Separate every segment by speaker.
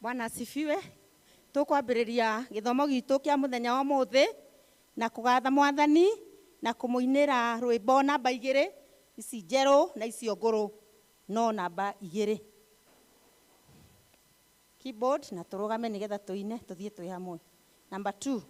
Speaker 1: Bwana asifiwe. Tukwambĩrĩria gĩthomo gitũ kĩa mũthenya wa ũmũthĩ na kũgatha mwathani na kũmũinĩra rwĩmbo namba 2, ici njerũ na icio ngũrũ no namba 2. Keyboard na tũrũgame nĩgetha tũine tũthiĩ twĩ hamwe. Namba 2.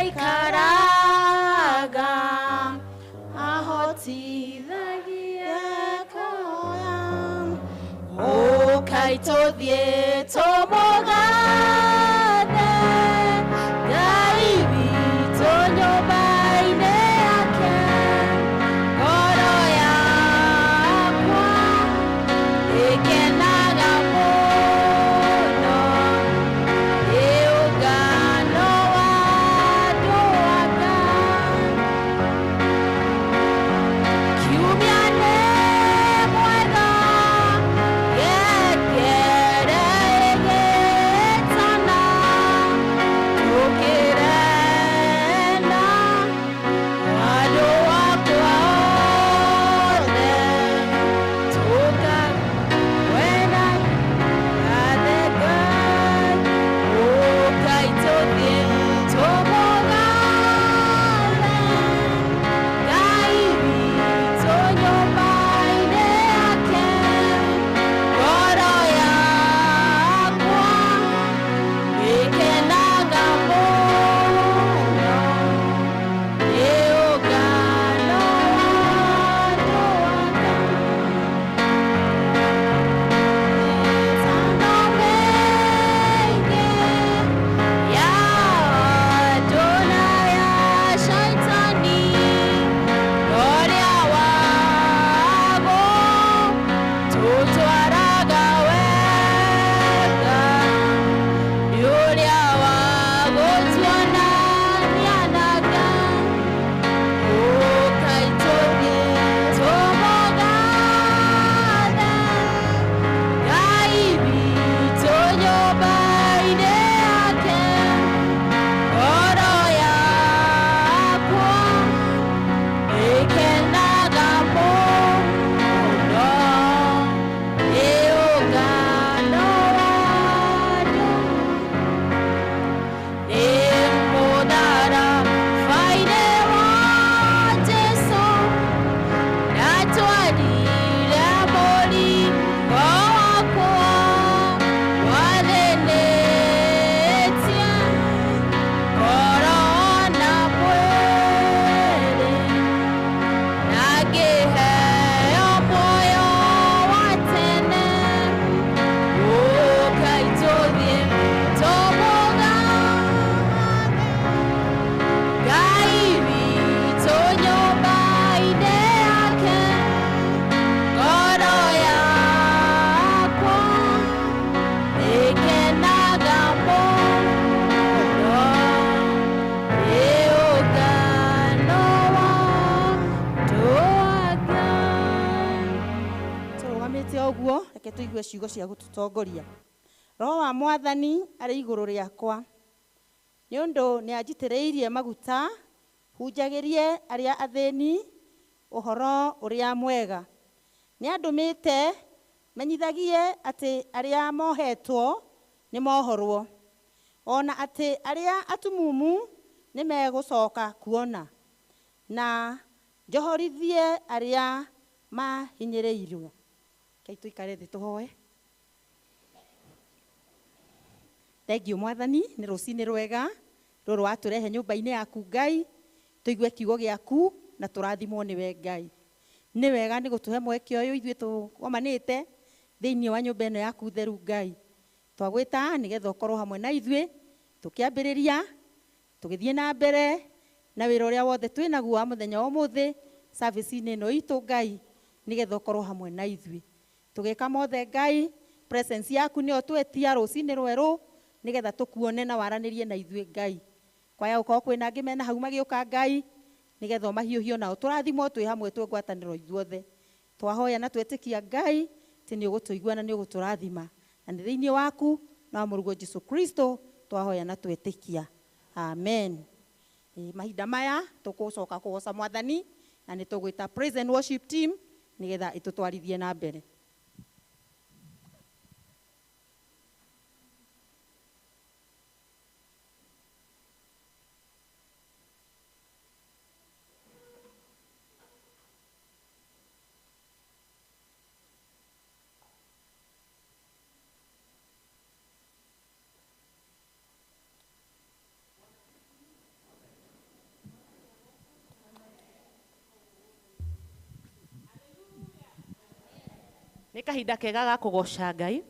Speaker 2: Ikaraga ahotithagia kuoya ũkaitũthiĩ tũmũgathe Ngai witũ nyũmba-inĩ yake ngoro yakwa ĩkenaga mũno nĩ ũngano wa andũ a Ngai. Kiumia nĩ mwega ngengere ĩgĩtana tũkĩrena andũ akwa othe tũkawena gathe Ngai ũkai tũthiĩ tũmũgathe Ngai witũ nyũmba-inĩ yake ngoro yakwa ĩkenaga mũno nĩ ũngano wa andũ a Ngai. Mĩtano mĩingĩ ya andũ na ya Shaitani ũrĩa wago tũtwaraga wega nĩ ũrĩa wa gũtuonania na Ngai. Ũkai tũthiĩ tũmũgathe Ngai witũ nyũmba-inĩ yake ngoro yakwa ĩkenaga mũno nĩ ũngano wa andũ nĩ mũtharaba-inĩ wa Jesũ ndatwarire mũrigo wakwa wathĩnĩtie ngoro na mwĩrĩ na ngĩheo muoyo wa tene. Ũkai tũthiĩ tũmũgathe Ngai witũ nyũmba-inĩ yake ngoro yakwa ĩkenaga mũno nĩ ũngano wa andũ a Ngai.
Speaker 1: Tũrũgamĩte ũguo reke tũigue ciugo cia gũtũtongoria. Roho wa mwathani arĩ igũrũ rĩakwa nĩ ũndũ nĩ anjitĩrĩirie maguta hunjagĩrie arĩa athĩni ũhoro ũrĩa mwega. Nĩ andũmĩte menyithagie atĩ arĩa mohetwo nĩ mohorwo, ona atĩ arĩa atumumu nĩ megũcoka kuona, na njohorithie arĩa mahinyĩrĩirio. Rekei tũikare thĩ tũhoe. Thengiũ mwathani nĩ rũcinĩ rwega rũrũ watũrehe nyũmba-inĩ yaku Ngai, tũigue kiugo gĩaku na tũrathimwo nĩwe Ngai. Nĩ wega nĩ gũtũhe mweke ũyũ ithuĩ tũgomanĩte thĩinĩ wa nyũmba ĩno yaku theru Ngai. Twagwĩta nĩgetha ũkorwo hamwe na ithuĩ tũkĩambĩrĩria tũgĩthiĩ na mbere na wĩra ũrĩa wothe twĩnaguo wa mũthenya wa ũmũthĩ service-inĩ ĩno itũ Ngai, nĩgetha ũkorwo hamwe na ithuĩ tũgĩka mothe Ngai. Presence yaku nĩyo twetia rũcinĩ rwerũ nĩgetha tũkuone na waranĩrie na ithuĩ Ngai. Kwaya gũkorwo kwĩna angĩ mena hau magĩũka Ngai nĩgetha ũmahiũhio nao tũrathimwo twĩ hamwe twĩ ngwatanĩro ithuothe. Twahoya na twetĩkia Ngai atĩ nĩ ũgũtũigua na nĩ ũgũtũrathima, na nĩ thĩinĩ waku na wa mũrũguo Jesũ Kristo Twahoya na twĩtĩkia, amen. Mahinda maya tũgũcoka kũgoca Mwathani na nĩ tũgwĩta praise and worship team nĩgetha ĩtũtwarithie na mbere.
Speaker 3: Nĩ kahinda kega ga kũgoca Ngai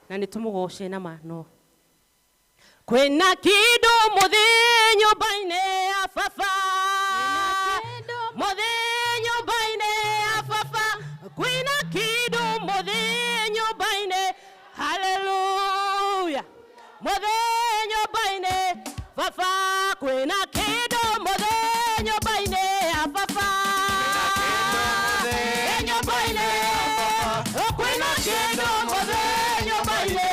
Speaker 3: na nĩ tũmũgoce na mano. Kwĩna kĩndũ mũthĩ nyũmba-inĩ ya baba, mũthĩ nyũmba-inĩ ya baba, kwĩna kĩndũ mũthĩ nyũmba-inĩ, haleluya, mũthĩ nyũmba-inĩ baba, kwĩna kĩndũ mũthĩ nyũmba-inĩ ya baba, nyũmba-inĩ kwĩna kĩndũ mũthĩ nyũmba-inĩ,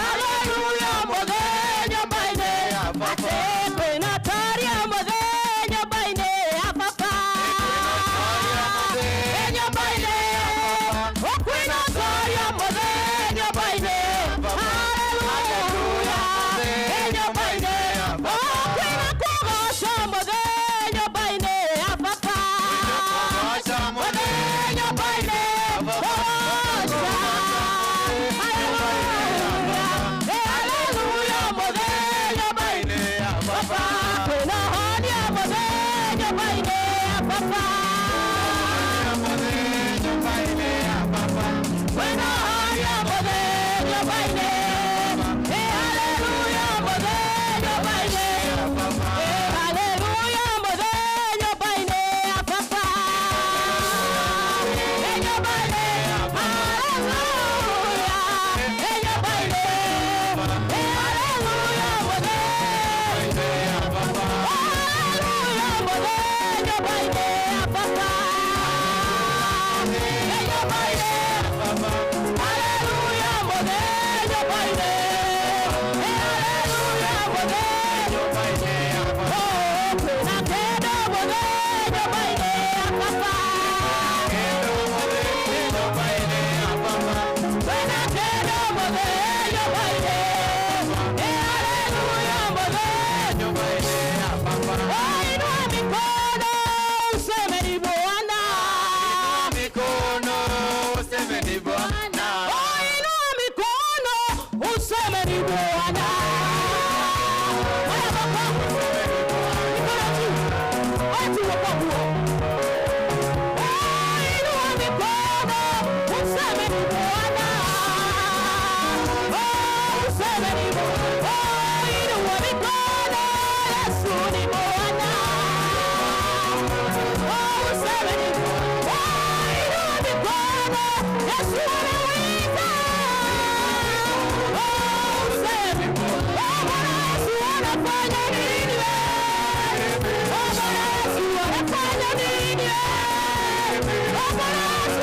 Speaker 3: haleluya, mũthĩ nyũmba-inĩ, atĩ kwĩna taria mũthĩ nyũmba-inĩ ya baba, nyũmba-inĩ kwĩna taria mũthĩ nyũmba-inĩ, haleluya, nyũmba-inĩ kwĩna kũgoca mũthĩ nyũmba-inĩ ya baba, mũthĩ nyũmba-inĩ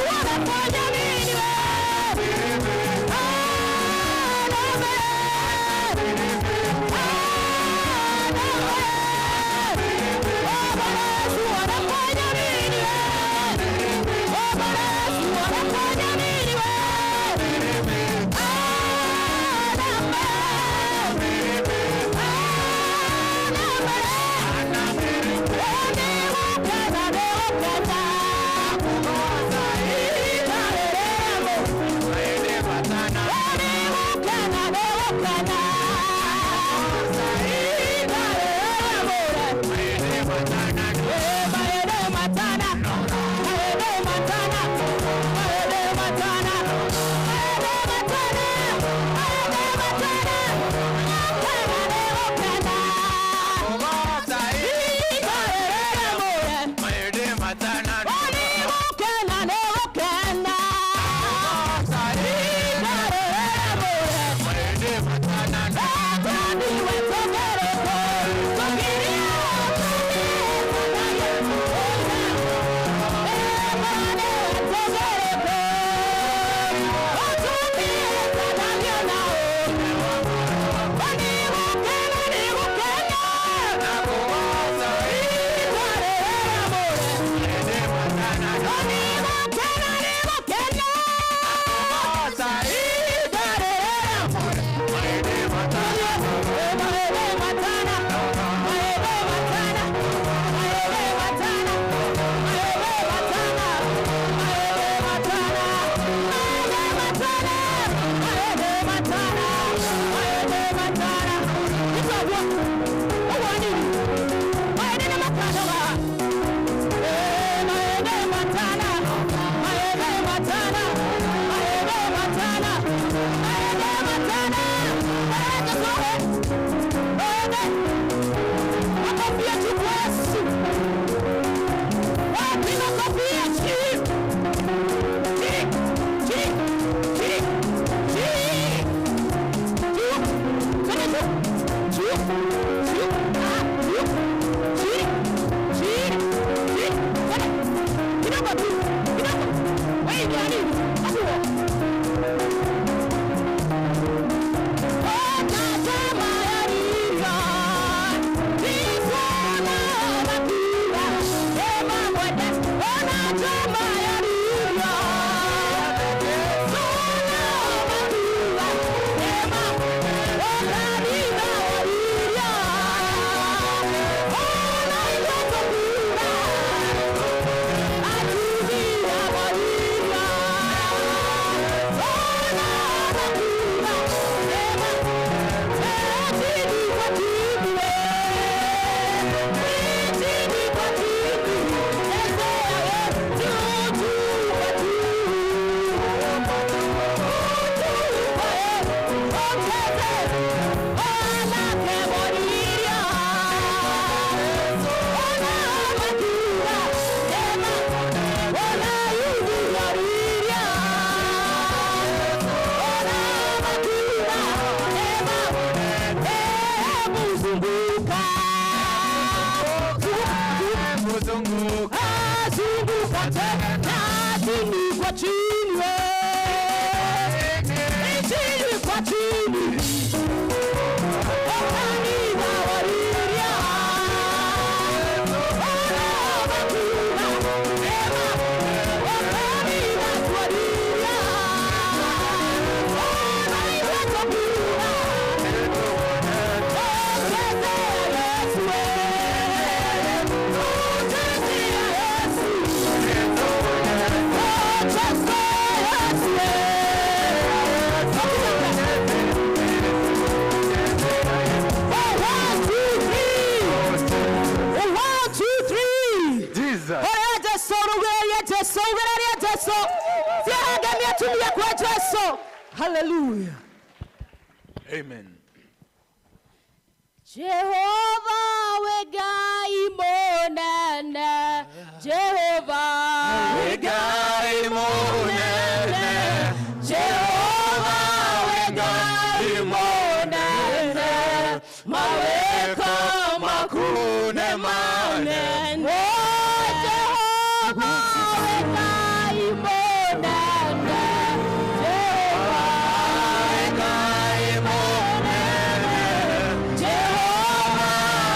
Speaker 2: Wanafanya nini? chini we. Chini kwa chini. One, two, three. One, two, three.
Speaker 4: Jesus.
Speaker 2: Oya Jesu, rugereria Jesu, rugereria Jesu. Tiagamia tumia kwa Jesu. Hallelujah.
Speaker 4: Amen.
Speaker 2: Jehova we Ngai mũnene, Jehova we
Speaker 4: Ngai mũnene,
Speaker 2: Jehova we Ngai mũnene, mawĩko maku
Speaker 4: nĩ manene.
Speaker 2: Oh, Jehova we Ngai mũnene, Jehova we
Speaker 4: Ngai mũnene,
Speaker 2: Jehova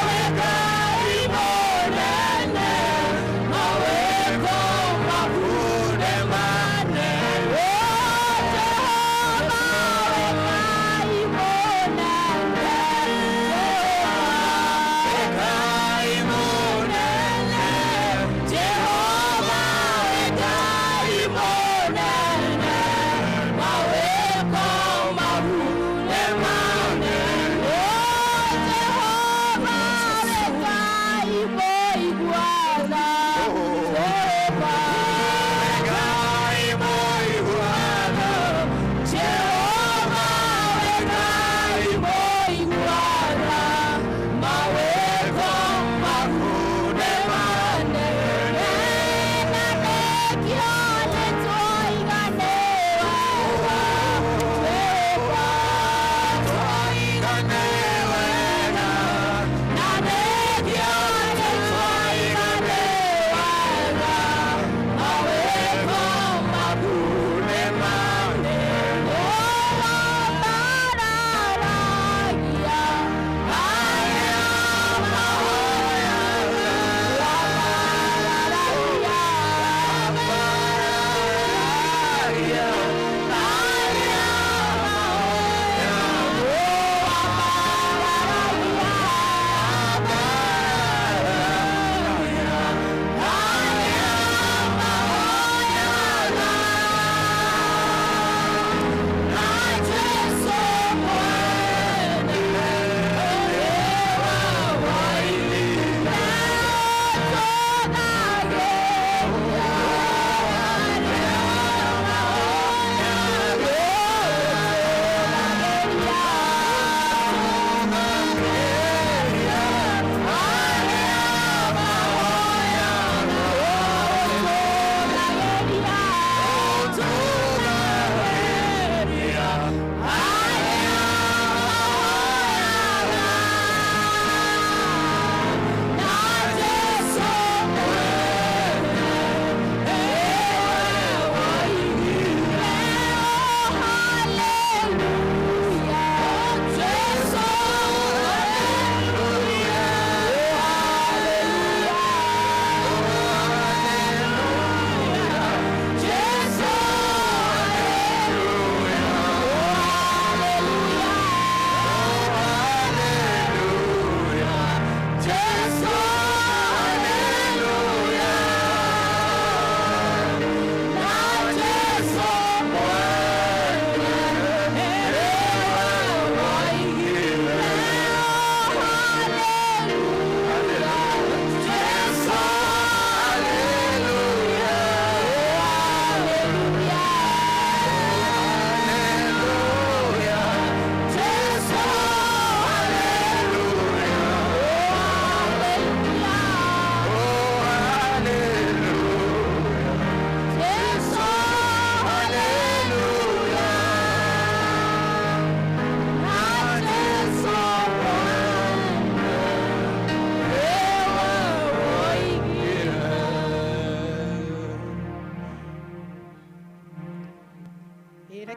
Speaker 2: we Ngai mũnene, mawĩko maku
Speaker 4: nĩ manene.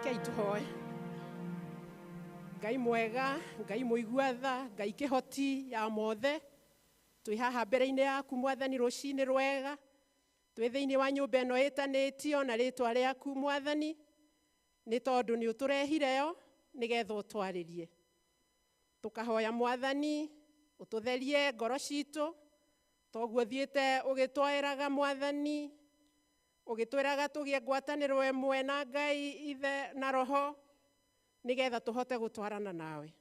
Speaker 5: Rekei tũhoe. Ngai mwega, Ngai mũigua tha, Ngai kĩhoti ya mothe, twĩ haha mbere-inĩ yaku Mwathani rũcinĩ rwega, twĩ thĩinĩ wa nyũmba ĩno ĩtanĩtio na rĩtwa rĩaku Mwathani, nĩ tondũ nĩ ũtũrehire yo nĩgetha ũtwarĩrie. Tũkahoya Mwathani ũtũtherie ngoro citũ, toguo thiĩte ũgĩtwaĩraga Mwathani, ũgĩtwĩraga tũgĩe ngwatanĩro ĩmwe na Ngai Ithe na Roho, nĩgetha tũhote gũtwarana nawe.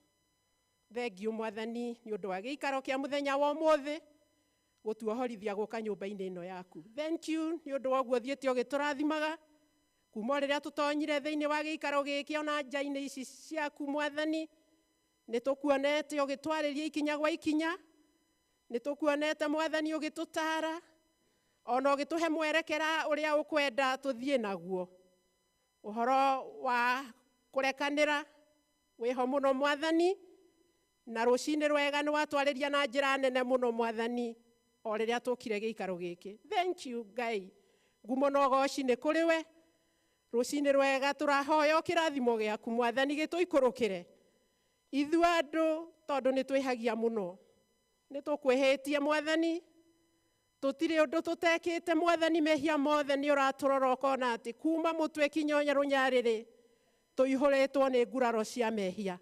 Speaker 5: Thengiũ Mwathani nĩ ũndũ wa gĩikaro kĩa mũthenya wa ũmũthĩ gũtuohorithia gũka nyũmba-inĩ ĩno yaku. Thank you nĩ ũndũ wa ũguo ũthiĩte ũgĩtũrathimaga kuma o rĩrĩa tũtonyire thĩinĩ wa gĩikaro gĩkĩ ona nja-inĩ ici ciaku Mwathani, nĩ tũkuonete ũgĩtwarĩria ikinya gwa ikinya, nĩ tũkuonete Mwathani ũgĩtũtara ona ũgĩtũhe mwerekera ũrĩa ũkwenda tũthiĩ naguo. Ũhoro wa kũrekanĩra wĩho mũno Mwathani, na rũcinĩ rwega nĩ watwarĩria na njĩra nene mũno Mwathani o rĩrĩa tũkire gĩikaro gĩkĩ. Thank you Ngai, ngumo na ũgoci nĩ kũrĩ we. Rũcinĩ rwega tũrahoya kĩrathimo gĩaku Mwathani gĩtũikũrũkĩre ithuĩ andũ, tondũ nĩ twĩhagia mũno, nĩ tũkwĩhĩtie Mwathani, tũtirĩ ũndũ tũtekĩte Mwathani, mehia mothe nĩ ũratũrora ũkona atĩ kuma mũtwe kinya rũnyarĩrĩ tũihũrĩtwo nĩ nguraro cia mehia.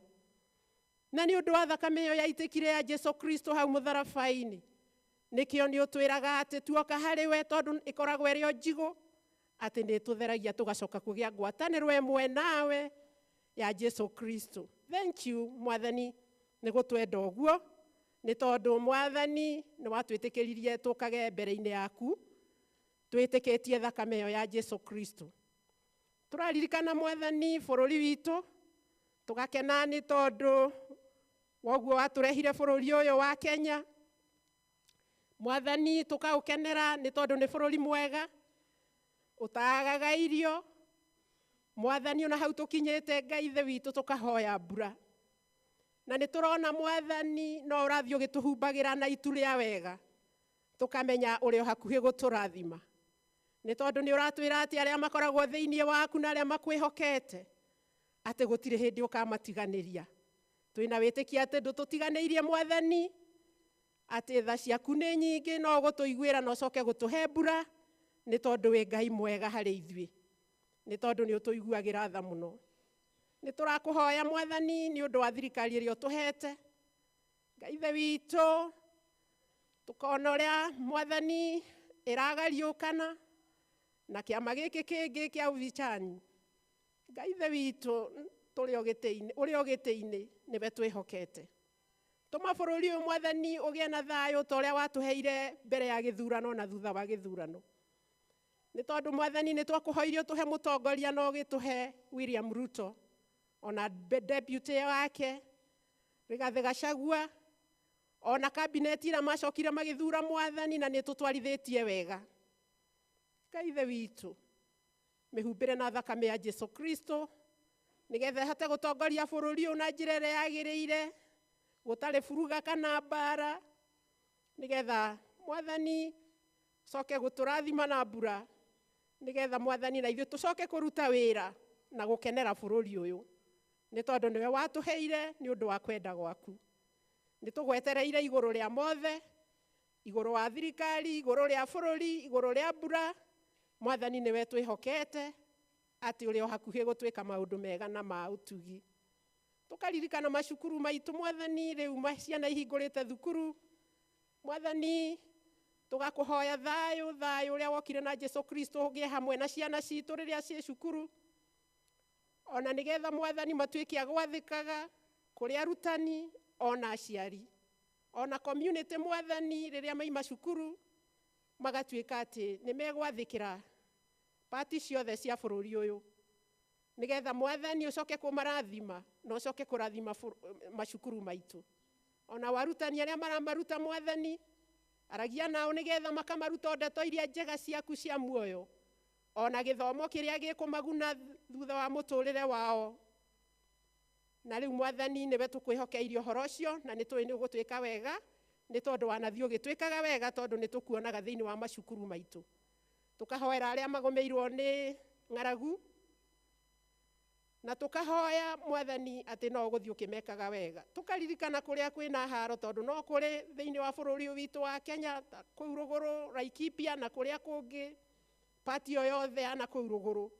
Speaker 5: Na nĩ ũndũ wa thakame ĩyo yaitĩkire ya Jesu Kristo hau mũtharaba-inĩ, nĩkĩo nĩ ũtwĩraga atĩ tuoka harĩ we, tondũ ĩkoragwo ĩrĩ o njigũ, atĩ nĩ tũtheragia tũgacoka kũgĩa ngwatanĩro ĩmwe nawe ya Jesu Kristo. Thank you Mwathani nĩ gũtwenda ũguo, nĩ tondũ Mwathani nĩ watwĩtĩkĩririe tũkage mbere-inĩ yaku twĩtĩkĩtie thakame ĩyo ya Jesu Kristo. Tũraririkana Mwathani bũrũri witũ, tũgakena nĩ tondũ woguo watũrehire bũrũri ũyũ wa Kenya. Mwathani tũkaũkenera nĩ tondũ nĩ bũrũri mwega ũtaagaga irio. Mwathani ona hau tũkinyĩte Ngai Ithe witũ tũkahoya mbura, na nĩ tũrona Mwathani no ũrathiĩ ũgĩtũhumbagĩra na itu rĩa wega, tũkamenya ũrĩ o hakuhĩ gũtũrathima, nĩ tondũ nĩ ũratwĩra atĩ arĩa makoragwo thĩinĩ waku na arĩa makwĩhokete atĩ gũtirĩ hĩndĩ ũkamatiganĩria. Twĩna wĩtĩkia atĩ ndũtũtiganĩirie Mwathani, atĩ tha ciaku nĩ nyingĩ, no ũgũtũiguĩra na ũcoke gũtũhe mbura, nĩ tondũ wĩ Ngai mwega harĩ ithuĩ, nĩ tondũ nĩ ũtũiguagĩra tha mũno. Nĩ tũrakũhoya Mwathani nĩ ũndũ wa thirikari ĩrĩa ũtũhete Ngai Ithe witũ, tũkona ũrĩa Mwathani ĩragariũkana na kĩama gĩkĩ kĩngĩ kĩa uvichani. Ngai Ithe witũ tũrĩ o gĩtĩ-inĩ, ũrĩ o gĩtĩ-inĩ nĩwe twĩhokete. Tũma bũrũri ũyũ Mwathani ũgĩe na thayũ ta ũrĩa watũheire mbere ya gĩthurano na thutha wa gĩthurano, nĩ tondũ Mwathani nĩ twakũhoirie ũtũhe mũtongoria na ũgĩtũhe William Ruto ona deputy wake Rigathĩ Gachagua ona kabineti ĩrĩa macokire magĩthura Mwathani, na nĩ tũtwarithĩtie wega. Ngai Ithe witũ mĩhumbĩre na thakame ya Jesu Kristo nĩgetha ĩhote gũtongoria bũrũri ũyũ na njĩra ĩrĩa yagĩrĩire, gũtarĩ buruga kana mbara, nĩgetha Mwathani coke gũtũrathima na mbura, nĩgetha Mwathani na ithuĩ tũcoke kũruta wĩra na gũkenera bũrũri ũyũ, nĩ tondũ nĩwe watũheire nĩ ũndũ wa kwenda gwaku. Nĩ tũgwetereire igũrũ rĩa mothe, igũrũ wa thirikari, igũrũ rĩa bũrũri, igũrũ rĩa mbura. Mwathani nĩwe twĩhokete atĩ ũrĩ o hakuhĩ gũtwĩka maũndũ mega na ma ũtugi. Tũkaririkana macukuru maitũ Mwathani, rĩu ciana ihingũrĩte thukuru Mwathani, tũgakũhoya thayũ, thayũ ũrĩa wokire na Jesu Kristo ũgĩe hamwe na ciana citũ rĩrĩa ciĩ cukuru, ona nĩgetha Mwathani matuĩke a gwathĩkaga kũrĩ arutani ona aciari ona community Mwathani, rĩrĩa maima cukuru magatuĩka atĩ nĩ megwathĩkĩra pati ciothe cia bũrũri ũyũ, nĩgetha Mwathani ũcoke kũmarathima na ũcoke kũrathima macukuru maitũ, ona warutani arĩa maramaruta Mwathani aragia nao nĩgetha makamaruta ndeto iria njega ciaku cia muoyo, ona gĩthomo kĩrĩa gĩkũmaguna thutha wa mũtũrĩre wao. Na rĩu Mwathani nĩwe tũkwĩhokeirie ũhoro ũcio, na nĩ tũĩ nĩ ũgũtwĩka wega, nĩ tondũ wanathiĩ ũgĩtwĩkaga wega, tondũ nĩ tũkuonaga thĩinĩ wa macukuru maitũ. Tũkahoera arĩa magũmĩirwo nĩ ng'aragu, Na tukahoya Mwathani atĩ no ũgũthiĩ ũkĩmekaga wega. Tukaririkana kũrĩa kwĩna haro tondũ no kũrĩ thĩinĩ wa bũrũri ũyũ witũ wa Kenya, ta kũu rũgũrũ Laikipia na kũrĩa kũngĩ, pati o yothe ya na kũu rũgũrũ.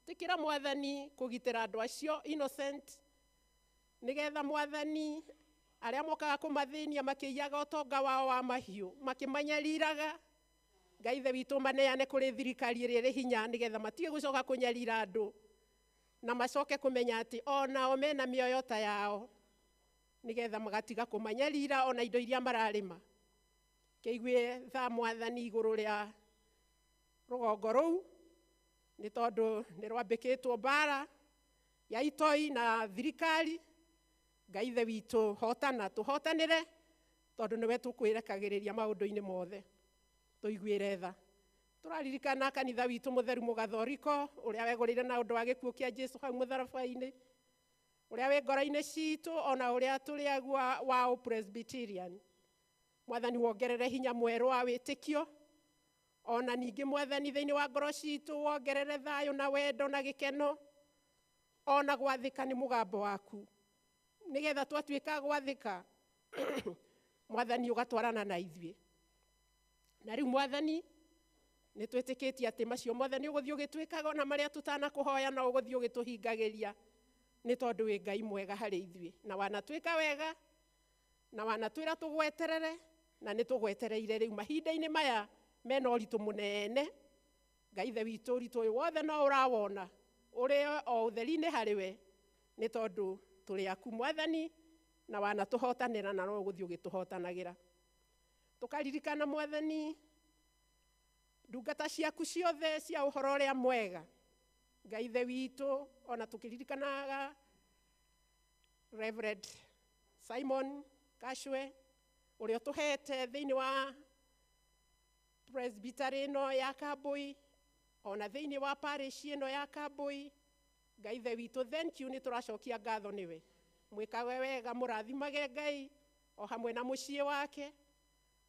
Speaker 5: Tĩkĩra Mwathani kũgitĩra andũ acio innocent, nĩgetha Mwathani arĩa mokaga kũmathĩnia makĩiyaga ũtonga wao wa mahiũ, makĩmanyariraga, Ngai Ithe witũ maneane kũrĩ thirikari ĩrĩa ĩrĩ hinya, nĩgetha matige gũcoka kũnyarira andũ, na macoke kũmenya atĩ onao mena mĩoyo ta yao, nĩgetha magatiga kũmanyarira ona indo iria mararĩma. Kĩigue tha Mwathani igũrũ rĩa rũgongo rũu, nĩ tondũ nĩ rwambĩkĩtwo mbara ya itoi na thirikari. Ngai Ithe witũ hotana, tũhotanĩre, tondũ nĩwe tũkwĩrekagĩrĩria maũndũ-inĩ mothe. Tũiguĩre tha. Tũraririkana kanitha witũ mũtheru mũgathoriko, ũrĩa wegũrĩire na ũndũ wa gĩkuũ kĩa Jesũ hau mũtharaba-inĩ, ũrĩa wĩ ngoro-inĩ citũ, ona ũrĩa tũrĩ aguo wa Presbyterian. Mwathani wongerere hinya mwerũ wa wĩtĩkio, ona ningĩ Mwathani thĩinĩ wa ngoro citũ wongerere thayũ na wendo na gĩkeno, ona gwathĩka nĩ mũgambo waku, nĩgetha twatuĩka gwathĩka Mwathani ũgatwarana na ithuĩ. Na rĩu Mwathani nĩ twĩtĩkĩtie atĩ macio mothe nĩ ũgũthiĩ ũgĩtwĩkaga, ona marĩa tũtanakũhoya no ũgũthiĩ ũgĩtũhingagĩria, nĩ tondũ wĩ Ngai mwega harĩ ithuĩ, na wanatwĩka wega, na wanatwĩra tũgweterere, na nĩ tũgwetereire rĩu mahinda-inĩ maya mena ũritũ mũnene. Ngai Ithe witũ ũritũ ũyũ wothe no ũrawona ũrĩ o ũtheri-inĩ harĩ we, nĩ tondũ tũrĩ aku Mwathani, na wanatũhotanĩra na no ũgũthiĩ ũgĩtũhotanagĩra. Tũkaririkana Mwathani ndungata ciaku ciothe cia ũhoro ũrĩa mwega, Ngai Ithe witũ, ona tũkĩririkanaga Reverend Simon Kashwe ũrĩa ũtũhete thĩinĩ wa presbytery ĩno ya Kambui, ona thĩinĩ wa parish ĩno ya Kambui. Ngai Ithe witũ, thank you, nĩ tũracokia ngatho nĩwe. Mwĩkage wega, mũrathimage Ngai o hamwe na mũciĩ wake.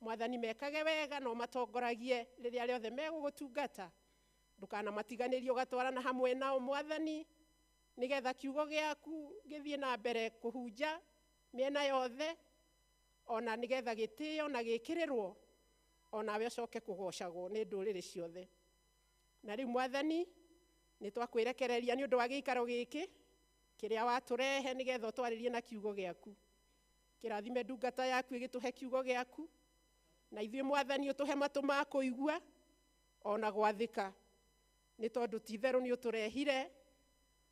Speaker 5: Mwathani mekage wega na ũmatongoragie rĩrĩa rĩothe megũgũtungata. Ndũkanamatiganĩrie, ũgatwarana hamwe nao Mwathani, nĩgetha kiugo gĩaku gĩthiĩ na mbere kũhunja mĩena yothe, ona nĩgetha gĩtĩo na gĩkĩrĩrwo, onawe ũcoke kũgocagwo nĩ ndũrĩrĩ ciothe. Na rĩu Mwathani nĩ twakwĩrekereria nĩ ũndũ wa gĩikaro gĩkĩ kĩrĩa watũrehe, nĩgetha ũtwarĩrie na kiugo gĩaku. Kĩrathime ndungata yaku ĩgĩtũhe kiugo gĩaku, na ithuĩ Mwathani ũtũhe matũ ma kũigua ona gwathĩka, nĩ tondũ ti itherũ nĩ ũtũrehire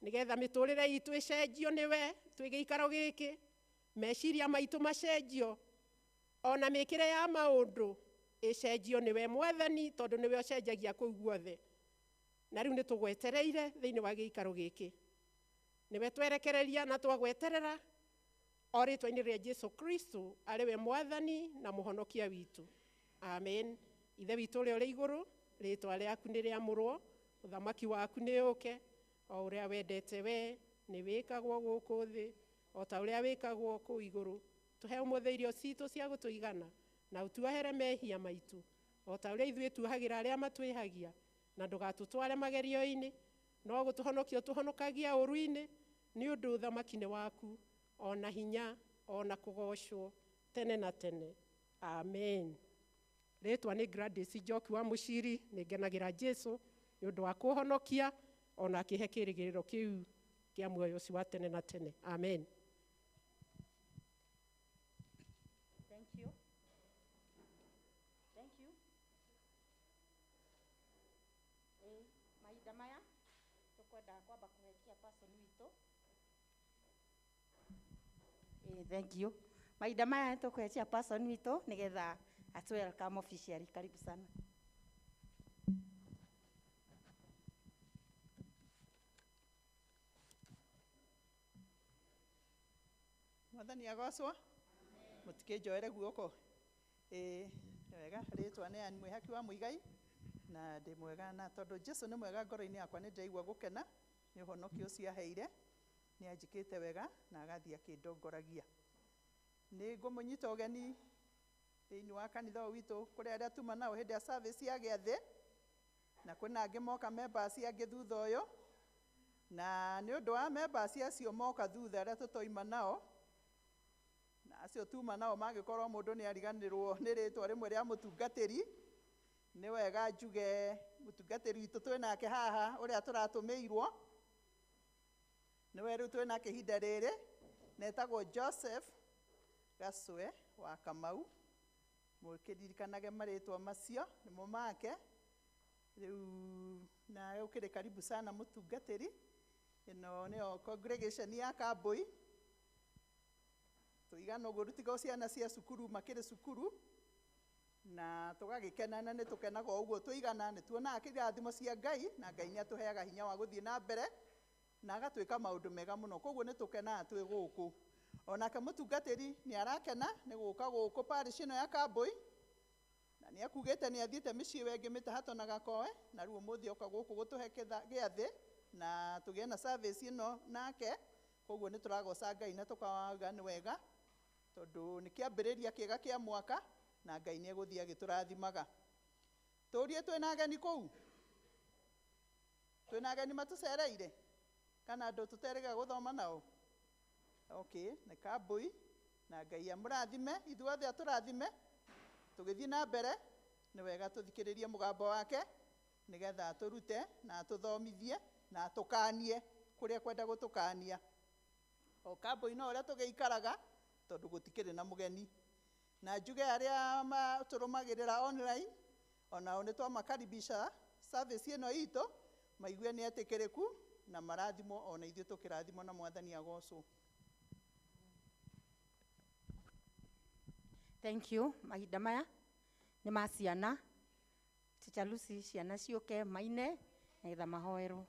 Speaker 5: nĩgetha mĩtũrĩre itũ ĩcenjio nĩwe twĩ gĩikaro gĩkĩ, meciria maitũ macenjio, ona mĩkĩre ya maũndũ ĩcenjio nĩwe Mwathani, tondũ nĩwe ũcenjagia kũu guothe. Na rĩu nĩ tũgwetereire thĩinĩ wa gĩikaro gĩkĩ, nĩwe twerekereria na twagweterera o rĩtwa-inĩ rĩa Jesũ Kristo, arĩ we Mwathani na Mũhonokia witũ. Amen. Ithe witũ ũrĩa ũrĩ igũrũ, rĩtwa rĩaku nĩ rĩamũrwo, ũthamaki waku nĩ ũũke, o ũrĩa wendete we nĩ wĩkagwo gũkũ thĩ o ta ũrĩa wĩkagwo kũu igũrũ. Tũhe ũmũthĩ irio citũ cia gũtũigana, na ũtuohere mehia maitũ o ta ũrĩa ithuĩ tuohagĩra arĩa matwĩhagia, na ndũgatũtware magerio-inĩ, no gũtũhonokia ũtũhonokagia ũũru-inĩ, nĩ ũndũ ũthamaki nĩ waku, ona hinya, ona kũgocwo tene na tene. Amen. Rĩtwa nĩ Gladys Njoki wa Mũciri, nĩ ngenagĩra Jesũ nĩ ũndũ wa kũhonokia, ona akĩhe kĩrĩgĩrĩro kĩu kĩa muoyo ũcio wa tene na tene. Amen.
Speaker 1: Thank you. Thank you. Mahinda maya tũkwenda kwamba kũhe person witũ. Thank you. Mahinda maya tũkũhe chairperson witũ nĩgetha atu welcome officially. Karibu sana.
Speaker 6: Mwathani agocwo. Mũtikĩnjoere guoko. Wega, rĩtwa nĩ Ann Mwĩhaki wa Mũigai, na ndĩ mwega, na tondũ Jesũ nĩ mwega ngoro-inĩ yakwa nĩ ndĩraigua gũkena nĩ ũhonokio ũcio aheire, nĩ anjĩkĩte wega na agathiĩ akĩndongoragia. Nĩ ngũmũnyita ũgeni thĩinĩ wa kanitha ũyũ witũ kũrĩ arĩa tuma nao hĩndĩ ya service ya gĩathĩ, na kwĩna angĩ moka members angĩ thutha ũyũ. Na nĩ ũndũ wa members acio moka thutha arĩa tũtoima nao, na acio tuma nao mangĩkorwo mũndũ nĩ ariganĩrwo nĩ rĩtwa rĩmwe rĩa mũtungatĩri, nĩ wega njuge mũtungatĩri witũ twĩ nake haha ũrĩa tũratũmĩirwo nĩwe rĩu twĩ nake ihinda rĩrĩ, na etagwo Joseph Gacwe wa Kamau. Mũkĩririkanage marĩtwa macio nĩmo make. Rĩu nawe ũkĩrĩ karibu sana mũtungatĩri. Ĩno nĩyo congregation ya Kambui. Tũigana ũguo rutiga ciana cia cukuru makĩrĩ cukuru, na tũgagĩkena na nĩ tũkenaga o ũguo tũigana, nĩ tuonaga kĩrathimo cia Ngai, na Ngai nĩ atũheaga hinya wa gũthiĩ na mbere na agatwĩka maũndũ mega mũno. Koguo nĩ tũkenaga twĩ gũkũ. Onake mũtungatĩri nĩ arakena nĩ gũka gũkũ parish ĩno ya Kambui, na nĩ akugĩte nĩ athiĩte mĩciĩ wengĩ mĩtahato na Gakoe, na rĩu ũmũthĩ oka gũkũ gũtũhe gĩathĩ na tũgĩe na service ĩno nake. Koguo nĩ tũragoca Ngai na tũkauga nĩ wega, tondũ nĩ kĩambĩrĩria kĩega kĩa mwaka na Ngai nĩ egũthiĩ agĩtũrathimaga. Tũrie twĩna ageni kũu? Twĩna ageni matũcereire? Kana andũ tũterĩga gũthoma nao? Okay, nĩ Kambui, na Ngai amũrathime, ithuothe atũrathime. Tũgĩthiĩ na mbere, nĩ wega tũthikĩrĩrie mũgambo wake, nĩgetha atũrute na atũthomithie na atũkanie kũrĩa kwenda gũtũkania. O Kambui no ũrĩa tũgĩikaraga, tondũ gũtikĩrĩ na mũgeni. Na njuge arĩa matũrũmagĩrĩra online, onao nĩ twamakaribisha service ĩno itũ, maigue nĩ etĩkĩrĩku na marathimwo, ona ithuĩ tũkĩrathimwo na Mwathani agocwo.
Speaker 1: Thank you. Mahinda maya nĩ ma ciana. Teacher Lucy, ciana ciũke maine nĩgetha mahoerwo.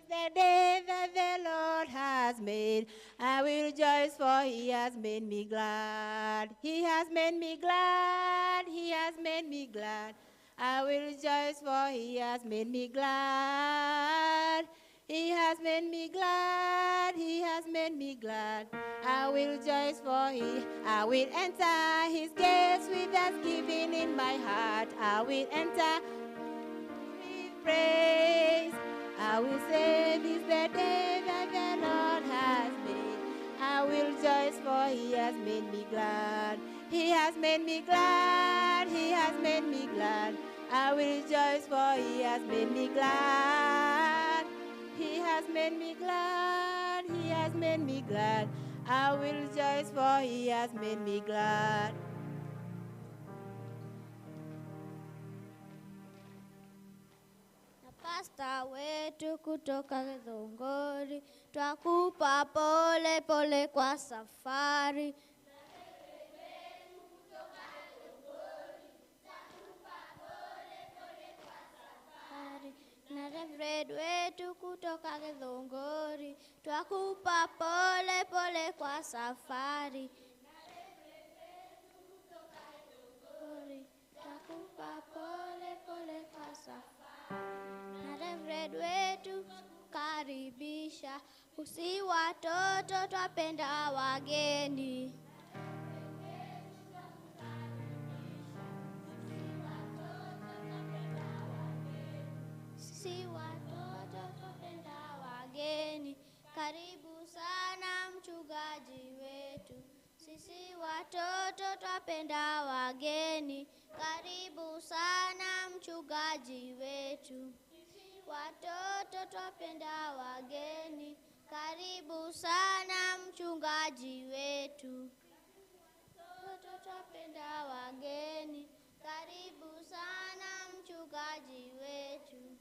Speaker 7: The day that the Lord has made, I will rejoice, for he has made me glad. He has made me glad. He has made me glad. I will rejoice, for he has made me glad. He has made me glad. He has made me glad. I will rejoice, for he. I will enter his gates with thanksgiving in my heart. I will enter with praise. I will say, this is the day that the Lord has made. I will rejoice, for he has made me glad. He has made me glad. He has made me glad. I will rejoice, for he has made me glad. He has made me glad. He has made me glad. I will rejoice, for he has made me glad.
Speaker 8: Pasta wetu kutoka Githunguri, twakupa pole pole kwa safari. Na Reverend wetu kutoka Githunguri, twakupa pole pole kwa safari. Twakupa pole pole kwa safari. Na Reverend wetu karibisha, usi watoto twapenda wageni. Si watoto twapenda wageni, karibu sana mchungaji wetu. Sisi watoto twapenda wageni, karibu sana mchungaji wetu. Watoto twapenda wageni, karibu sana mchungaji wetu. Watoto twapenda wageni, karibu sana mchungaji wetu.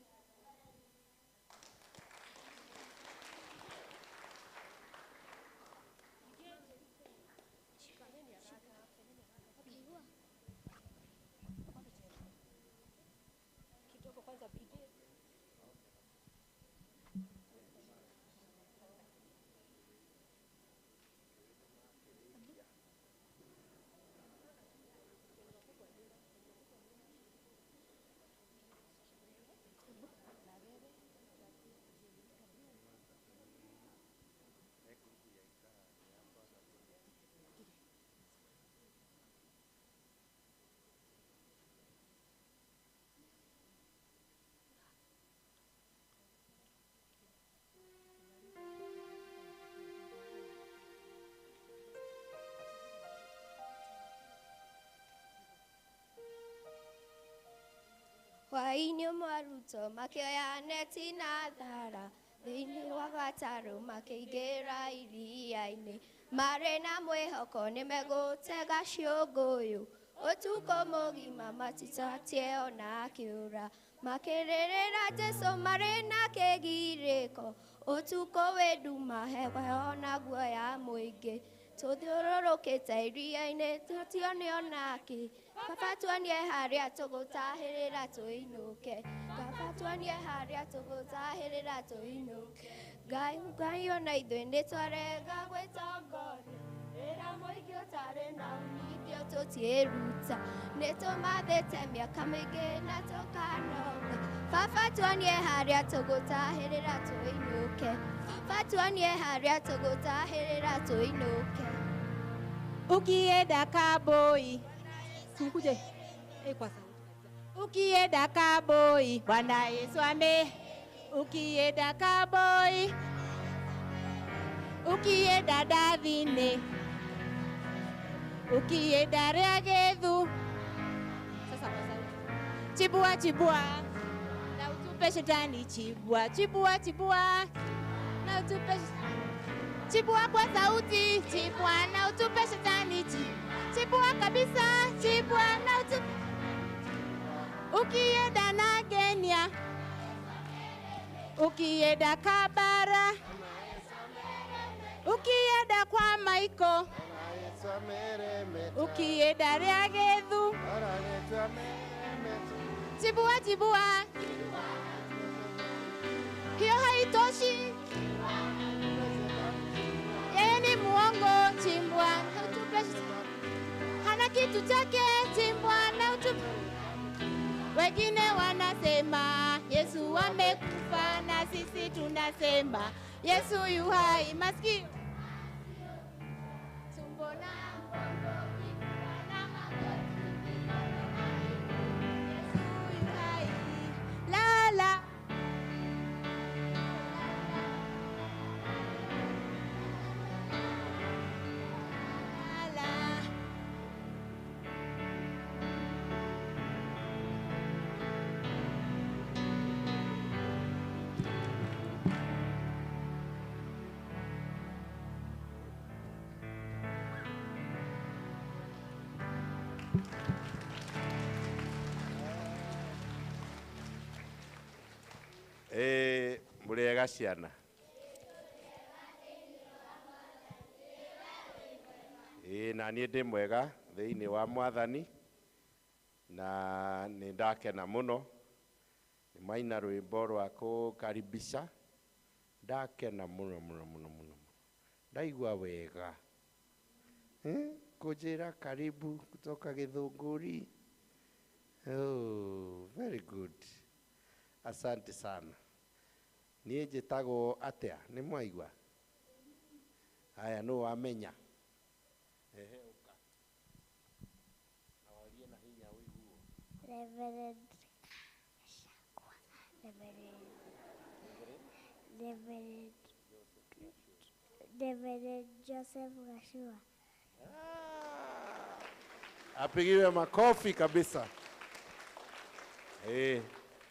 Speaker 8: Hwaĩ-inĩ ũmwe arutwo makĩoya neti na thara thĩinĩ wa gatarũ makĩingĩra iria-inĩ marĩ na mwĩhoko nĩmegũtega ciũngũyũ ũtukũ mũgima matitatie ona kĩũra makĩrĩrĩra Jesũ marĩ na kĩgirĩko ũtukũ wĩ nduma heho na guoya mũingĩ tũthiũrũrũkĩte iria-inĩ tũtione onakĩ baba tuonie harĩa tũgũtahĩrĩra tũinũke baba tuonie harĩa tũgũtahĩrĩra tũinũke Ngai Ngai ona ithuĩ nĩtwarega gwĩtongoria wĩra mũingĩ ũtarĩ na umithio tũtiĩruta nĩtũmathĩte mĩaka mĩingĩ na tũkanoga baba tuonie harĩa tũgũtahĩrĩra tũinũke baba tuonie harĩa tũgũtahĩrĩra tũinũke.
Speaker 7: Ukienda kaboi
Speaker 1: Sikuje kwa sauti.
Speaker 7: Ukienda kaboi Bwana Yesu ame ukienda kaboi ukienda dathini ukienda rĩagĩthu. Sasa kwa sauti. Chibua chibua na utupe shetani chibua chibua chibua na utupe chibua kwa sauti chibua na utupe shetani chibua kabisa chibua na utupe. Ukienda na Kenya ukienda Kabara ukienda kwa Maiko ukienda rĩagĩthu chibua chibua hiyo haitoshi yeye ni muongo chimbwa na utupe hana kitu chake chimbwa na utupe. Wengine wanasema Yesu amekufa na sisi tunasema Yesu yu hai. Masikio tumbo na mgongo kifua na magoti mikono na miguu Yesu yu hai. La la la la.
Speaker 9: Mũrĩega ciana. Na niĩ ndĩ mwega thĩinĩ wa Mwathani na nĩ ndakena mũno nĩ maina rwĩmbo rwa kũkaribisha ndakena mũno mũno mũno mũno ndaigua wega kũnjĩra karibu kutoka Gĩthũngũri. Oh, very good. Asante sana. Niĩ njĩtagwo atĩa? Nĩ mwaigua? Haya, nũ wamenya? Ehe, ũka. Na warie na hinya ũiguo.
Speaker 8: Reverend Gachagua, Reverend Joseph Gachua.
Speaker 9: Apigiwe makofi kabisa.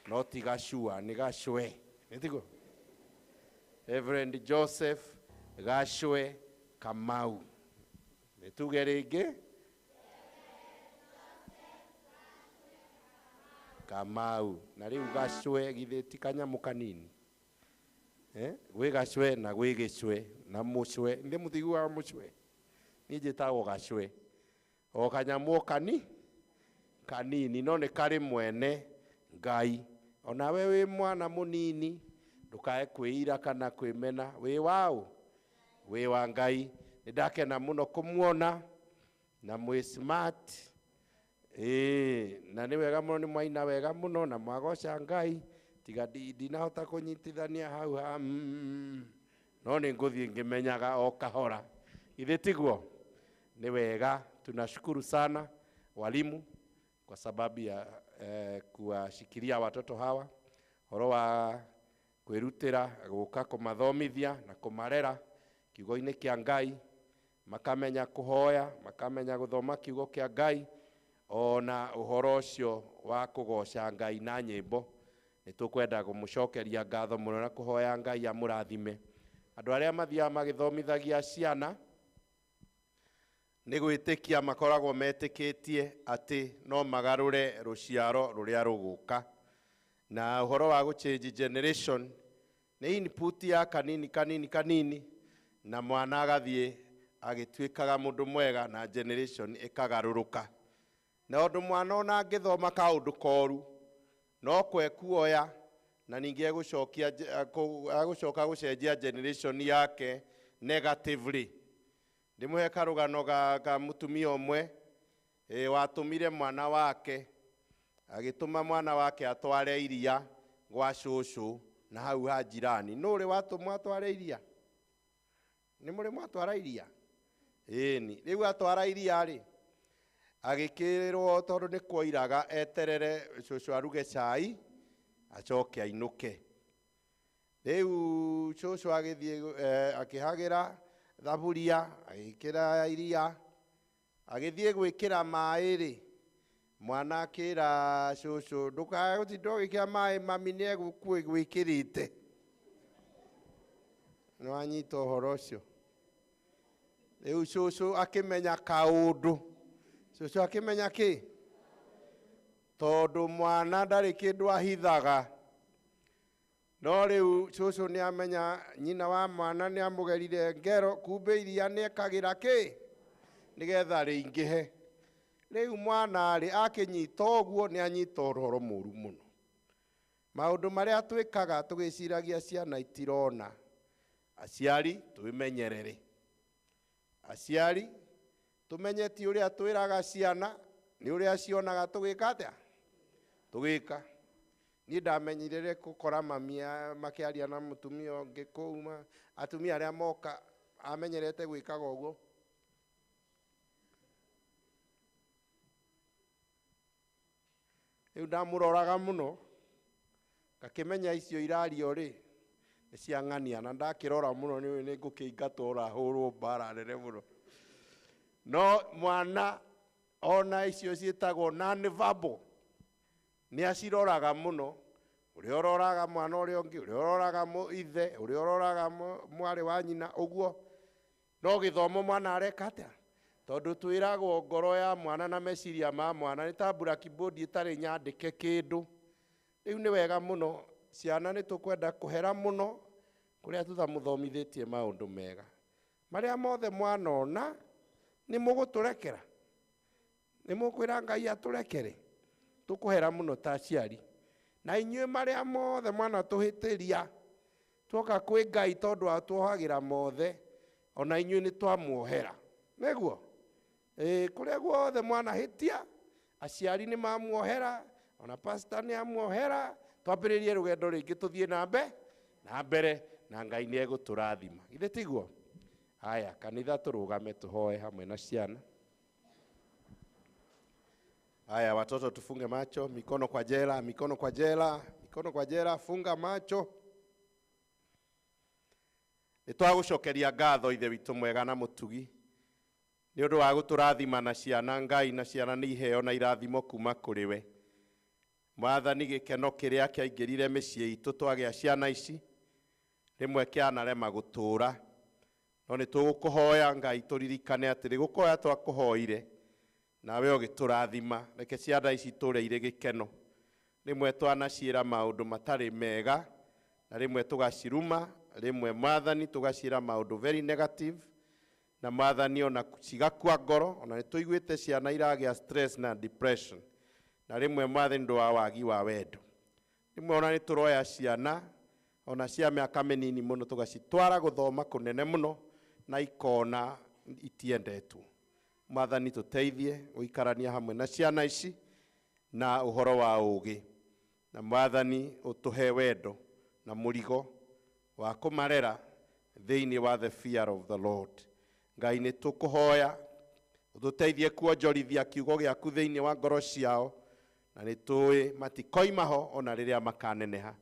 Speaker 9: No ti Gachua, ni Gachue. Nĩtiguo? Reverend Joseph Gachue Kamau. Nĩtuge rĩngĩ? Kamau. Na rĩu Gachue githĩ ti kanyamũ kanini? Gwĩ Gachue na gwĩ Gĩcue na mũcue. Nĩ mũtiguaga mũcue? Niĩ njĩtagwo Gachue. O kanyamũ kanini no nĩ karĩ mwene Ngai. Onawe wĩ mwana mũnini ndũkae kwĩira kana kwĩmena wĩ waũ wĩ wa Ngai. Nĩ ndakena mũno kũmuona na mwĩ smart. Na nĩ wega mũno nĩ mwaina wega mũno na mwagoca Ngai tiga ndinahota kũnyitithania hau ha no nĩ ngũthiĩ ngĩmenyaga o kahora. Githĩ tiguo? Nĩ wega. Tunashukuru sana walimu kwa sababu ya kuwashikilia watoto hawa horo wa kwĩrutĩra gũka kũmathomithia na kũmarera kiugo-inĩ kĩa Ngai makamenya kũhoya makamenya gũthoma kiugo kĩa Ngai Ona ũhoro ũcio wa kũgoca Ngai na nyĩmbo nĩ tũkwenda kũmũcokeria ngatho mũno na kũhoya Ngai amũrathime. Andũ arĩa mathiaga magĩthomithagia ciana nĩ gwĩtĩkia makoragwo metĩkĩtie atĩ no magarũre rũciaro rũrĩa rũgũka. Na ũhoro wa gũchange generation nĩ input ya kanini kanini kanini, na mwana agathiĩ agĩtuĩkaga mũndũ mwega na generation ĩkagarũrũka. Na ũndũ mwana ona angĩthoma kaũndũ koru no kwekuoya na ningĩ egũcoka gũcenjia generation yake negatively. Ndĩmũhe karũgano ga mũtumia ũmwe watũmire mwana wake, agĩtũma mwana wake atware iria gwa cũcũ na hau ha jirani. Nũ ũrĩ watũmwo atware iria? Nĩ mũrĩ mwatwara iria? Ĩni. Rĩu atwara iria rĩ, agĩkĩrwo tondũ nĩ kwoiraga eterere cũcũ aruge cai acoke ainũke. Rĩu cũcũ agĩthiĩ akĩhagĩra thaburia, agĩkĩra iria, agĩthiĩ gwĩkĩra maĩ rĩ, mwana akĩra cũcũ, ndũkae gũtinda ũgĩkĩra maĩ, mami nĩ egũkwĩkĩrĩte. Nĩ wanyita ũhoro ũcio? Rĩu cũcũ akĩmenya kaũndũ. Cũcũ akĩmenya kĩ? Tondũ mwana ndarĩ kĩndũ ahithaga. No rĩu cũcũ nĩ amenya nyina wa mwana nĩ amũgerire ngero, kumbe iria nĩ ekagĩra kĩ? Nĩgetha rĩingĩhe. Rĩu mwana rĩ akĩnyita ũguo nĩ anyita ũhoro mũru mũno. Maũndũ marĩa twĩkaga tũgĩciragia ciana itirona. Aciari twĩmenyerere. Aciari tũmenye ti ũrĩa twĩraga ciana, nĩ ũrĩa cionaga tũgĩka atĩa? Tũgĩka. Niĩ ndamenyire gũkora mami makĩaria na mũtumia ũngĩ kũu, atumia arĩa moka amenyerete gwĩkaga ũguo. Rĩu ndamũroraga mũno, ngakĩmenya icio irario rĩ nĩ cia ng'ania, na ndakĩrora mũno nĩ nĩ ngũkĩingatwo ũrahũrwo mbara nene mũno. No mwana ona icio ciĩtagwo non-verbal nĩ aciroraga mũno, ũrĩa ũroraga mwana ũrĩa ũngĩ, ũrĩa ũroraga ithe, ũrĩa ũroraga mwarĩ wa nyina, ũguo. No gĩthomo mwana areka atĩa? Tondũ twĩragwo ngoro ya mwana na meciria ma mwana nĩ ta blackboard ĩtarĩ nyandĩke kĩndũ. Rĩu nĩ wega mũno ciana nĩ tũkwenda kũhera mũno kũrĩa tũtamũthomithĩtie maũndũ mega. Marĩa mothe mwanona nĩ mũgũtũrekera, nĩ mũkwĩra Ngai atũrekere. Tũkũhera mũno ta aciari. Na inyuĩ marĩa mothe mwanatũhĩtĩria tuoka kwĩ Ngai tondũ atuohagĩra mothe, ona inyuĩ nĩ twamuohera. Nĩguo? Kũrĩa guothe mwanahĩtia, aciari nĩ mamuohera, ona pastor nĩ amuohera, twambĩrĩrie rũgendo rĩngĩ tũthiĩ na mbere na Ngai nĩ egũtũrathima. Githĩ tiguo? Haya, kanitha tũrũgame tũhoe hamwe na ciana. Haya, watoto tufunge macho, mikono kwa jela, mikono kwa jela, mikono kwa jela, funga macho. Nĩ twagũcokeria ngatho Ithe witũ mwega na mũtugi nĩ ũndũ wa gũtũrathima na ciana Ngai, na ciana nĩ iheo na irathimo kuma kũrĩ we. Mwathani, gĩkeno kĩrĩa kĩaingĩrire mĩciĩ itũ twagĩa ciana ici rĩmwe kĩanarema gũtũũra, no nĩ tũgũkũhoya Ngai tũririkane atĩ gũkũhoya twakũhoire nawe ũgĩtũrathima. Reke ciana ici itũũre irĩ gĩkeno. Rĩmwe twanaciĩra maũndũ matarĩ mega, na rĩmwe tũgaciruma, rĩmwe Mwathani tũgaciĩra maũndũ very negative, na Mwathani ona cigakua ngoro. Ona nĩ tũiguĩte ciana iragĩa stress na depression, na rĩmwe Mwathani ndũ wa wagi wa wendo. Rĩmwe ona nĩ tũroya ciana ona cia mĩaka mĩnini mũno tũgacitwara gũthoma kũnene mũno na ikona itiendetwo. Mwathani tũteithie gũikarania hamwe na ciana ici na ũhoro wa ũũgĩ, na Mwathani ũtũhe wendo na mũrigo wa kũmarera thĩinĩ wa the fear of the Lord. Ngai nĩ tũkũhoya ũtũteithie kuonjorithia kiugo gĩaku thĩinĩ wa ngoro ciao, na nĩ tũĩ matikoima ho ona rĩrĩa makaneneha.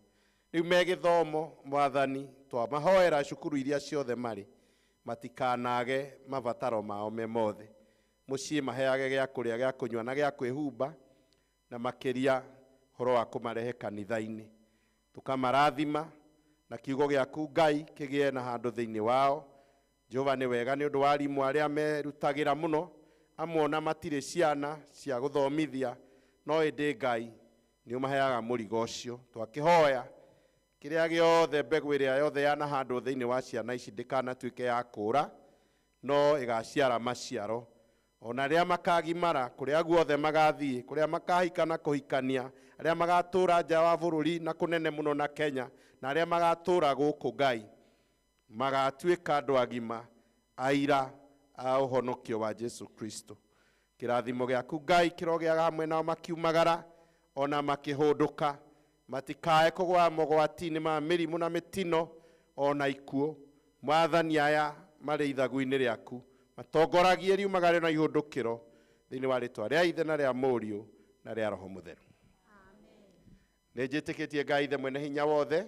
Speaker 9: Rĩu me gĩthomo Mwathani twamahoera cukuru iria ciothe marĩ matikanage mabataro mao me mothe. Mũciĩ maheage gĩa kũrĩa, gĩa kũnyua na gĩa kwĩhumba, na makĩria ũhoro wa kũmarehe kanitha-inĩ. Tũkamarathima na kiugo gĩaku Ngai kĩgĩe na handũ thĩinĩ wao. Jehova nĩ wega nĩ ũndũ wa arimũ arĩa merutagĩra mũno, amwe ona matirĩ ciana cia gũthomithia, no ĩndĩ Ngai nĩ ũmaheaga mũrigo ũcio. Twakĩhoya kĩrĩa gĩothe, mbegũ ĩrĩa yothe yanahandwo thĩinĩ wa ciana ici ndĩkanatuĩke ya kũũra, no ĩgaciara maciaro. Ona rĩrĩa makagimara, kũrĩa guothe magathiĩ, kũrĩa makahika na kũhikania, arĩa magatũra nja wa bũrũri na kũnene mũno na Kenya, na arĩa magatũra gũkũ Ngai, magatuĩka andũ agima, aira a ũhonokio wa Jesu Kristo. Kĩrathimo gĩaku Ngai kĩrogĩaga hamwe nao makiumagara ona makĩhũndũka, matikae kũgwa mogwati-inĩ ma mĩrimũ na mĩtino ona ikuũ. Mwathani, aya marĩ ithagu-inĩ rĩaku matongoragie riumagare na ihũndũkĩro thĩinĩ wa rĩtwa rĩa Ithe na rĩa Mũriũ na rĩa Roho Mũtheru. Nĩ njĩtĩkĩtie Ngai Ithe mwene hinya wothe,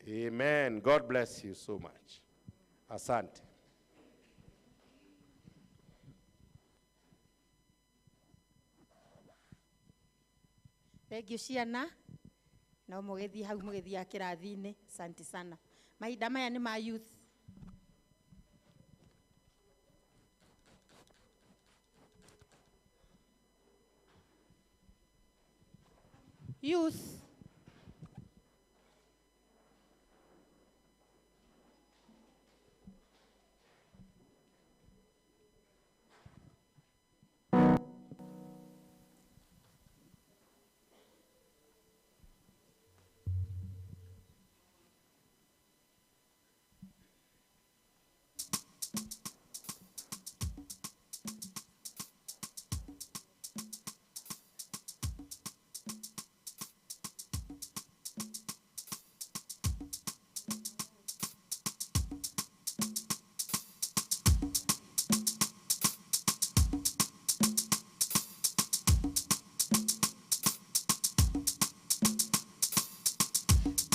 Speaker 9: Amen. God bless you so much. Asante.
Speaker 1: Thengiũ ciana, no mũgĩthiĩ hau mũgĩthiaga kĩrathi-inĩ. Asante sana. Mahinda maya nĩ ma youth. Youth.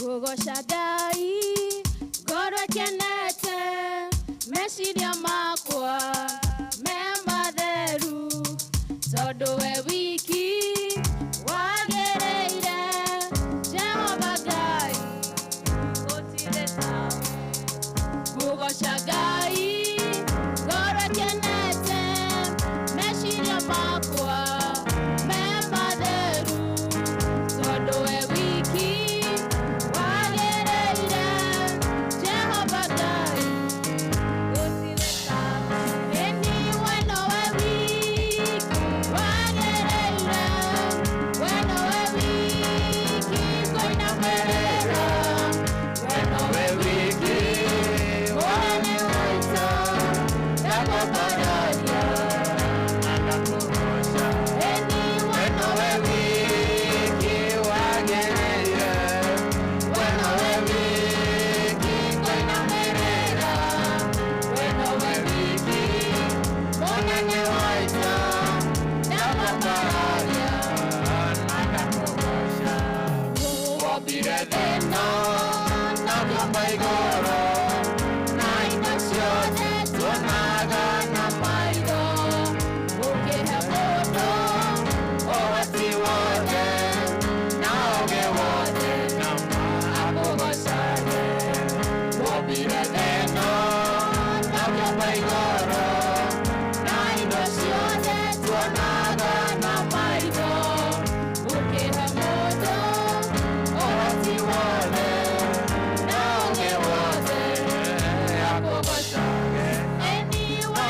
Speaker 10: Ngũgoca Ngai ngoro ĩkenete, meciria makwa me matheru, tondũ we wiki wagĩrĩire. Jehova Ngai gũtirĩ tawe. Ngũgoca Ngai ngoro ĩkenete, meciria makwa me matheru, tondũ we wiki wagĩrĩire. Jehova Ngai gũtirĩ tawe. Ĩni we nowe wiki wagĩrĩire, we nowe wiki kũinamĩrĩra, we nowe wiki mũnene wa ita, ndakũbararia. Ĩni we nowe wiki wagĩrĩire, we nowe wiki kũinamĩrĩra, we nowe wiki mũnene wa ita, ndakũbararia. Wombire thĩ ĩno na kĩũmba igũrũ, na indo ciothe tuonaga na maitho, ũkĩhe mũndũ ũhoti wothe na ũũgĩ wothe, akũgocage. Wombire thĩ ĩno na kĩũmba igũrũ, na indo ciothe tuonaga na maitho, ũkĩhe mũndũ ũhoti wothe na ũũgĩ wothe, akũgocage. Ĩni we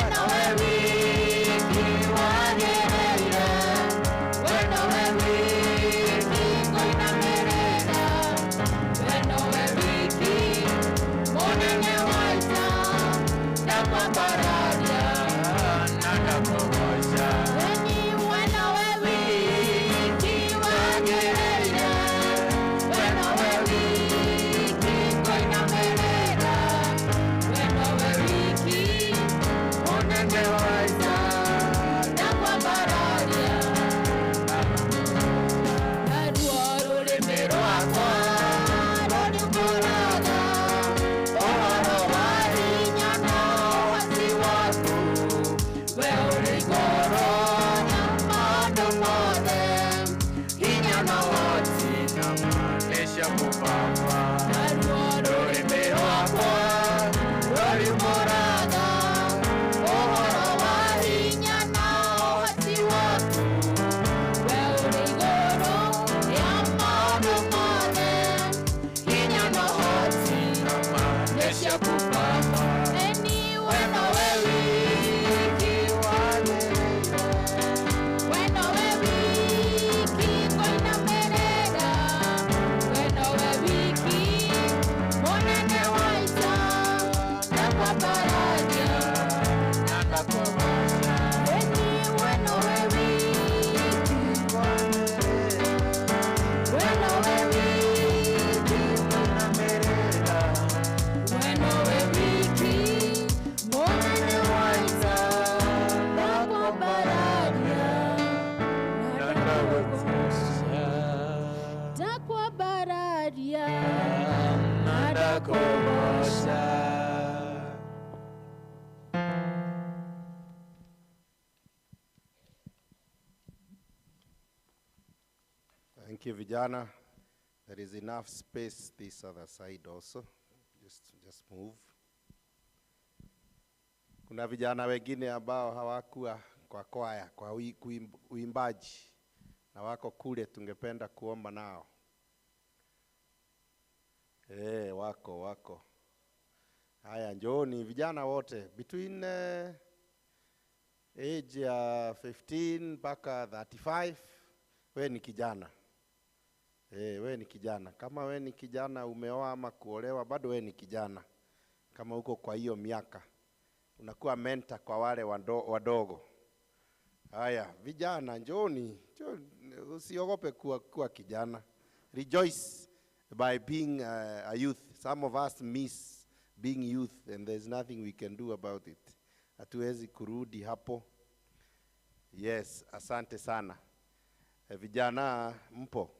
Speaker 9: Thank you, vijana. There is enough space this other side also. Just move. Kuna vijana wengine ambao hawakuwa kwa kwaya, kwa uimbaji na wako kule, tungependa kuomba nao. Wako. Haya, njooni vijana wote between age ya 15 mpaka 35, we ni kijana. We ni kijana. Kama we ni kijana umeoa ama kuolewa, bado we ni kijana. Kama uko kwa hiyo miaka, unakuwa mentor kwa wale wadogo. Haya, vijana njooni, usiogope kuwa kijana. Rejoice by being a youth. Some of us miss being youth and there's nothing we can do about it. Hatuwezi kurudi hapo. Yes, asante sana. Vijana mpo?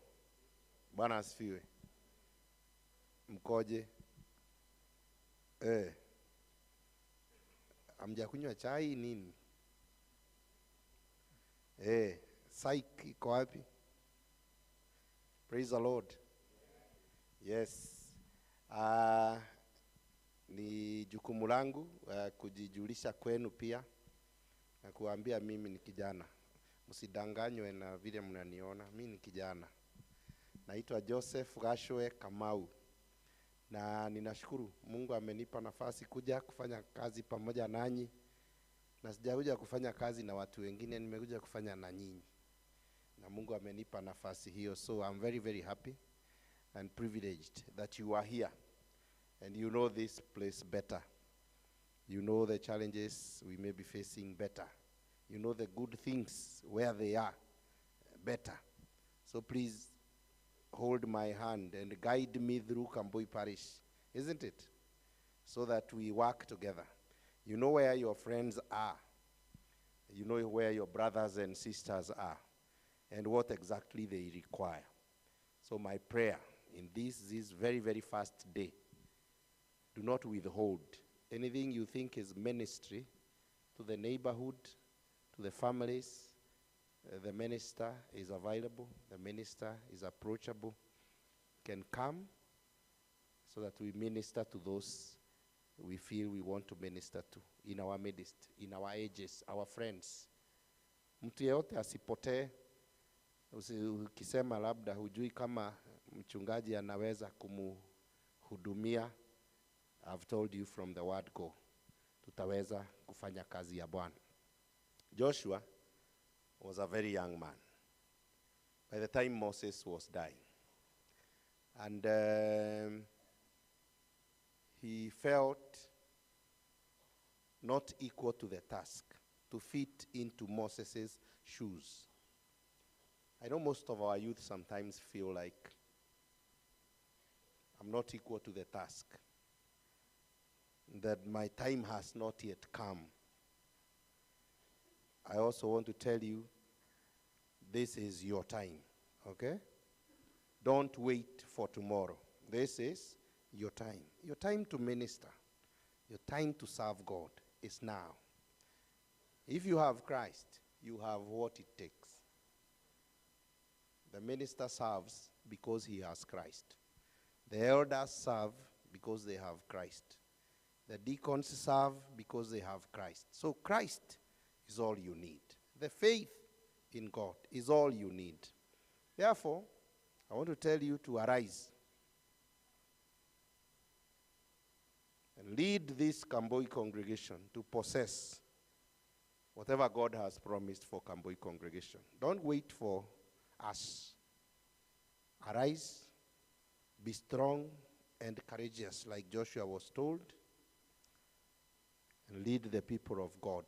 Speaker 9: Bwana asifiwe. Mkoje? Hamjakunywa chai nini? Psych iko wapi? Praise the Lord. Yes. Ni jukumu langu kujijulisha kwenu pia na kuambia mimi ni kijana. Msidanganywe na vile mnaniona, mimi ni kijana. Naitwa Joseph Gashwe Kamau. Na ninashukuru Mungu amenipa nafasi kuja kufanya kazi pamoja nanyi. Na sijakuja kufanya kazi na watu wengine, nimekuja kufanya na nyinyi. Na Mungu amenipa nafasi hiyo, so I'm very very happy and privileged that you are here. And you know this place better. You know the challenges we may be facing better. You know the good things where they are better. So please hold my hand and guide me through Kambui Parish, isn't it? So that we work together. You know where your friends are. You know where your brothers and sisters are and what exactly they require. So my prayer in this very, very first day, do not withhold anything you think is ministry to the neighborhood, to the families. The minister is available. The minister is approachable. Can come so that we minister to those we feel we want to minister to in our midst, in our ages, our friends. Mtu yeyote asipotee. Ukisema labda hujui kama mchungaji anaweza kumuhudumia, I've told you from the word go, tutaweza kufanya kazi ya Bwana. Joshua was a very young man by the time Moses was dying. And he felt not equal to the task to fit into Moses' shoes. I know most of our youth sometimes feel like, I'm not equal to the task, that my time has not yet come. I also want to tell you, this is your time, okay? Don't wait for tomorrow. This is your time. Your time to minister, your time to serve God is now. If you have Christ, you have what it takes. The minister serves because he has Christ. The elders serve because they have Christ. The deacons serve because they have Christ. So Christ is all you need. The faith in God is all you need. Therefore, I want to tell you to arise and lead this Kambui congregation to possess whatever God has promised for Kambui congregation. Don't wait for us. Arise, be strong and courageous, like Joshua was told, and lead the people of God.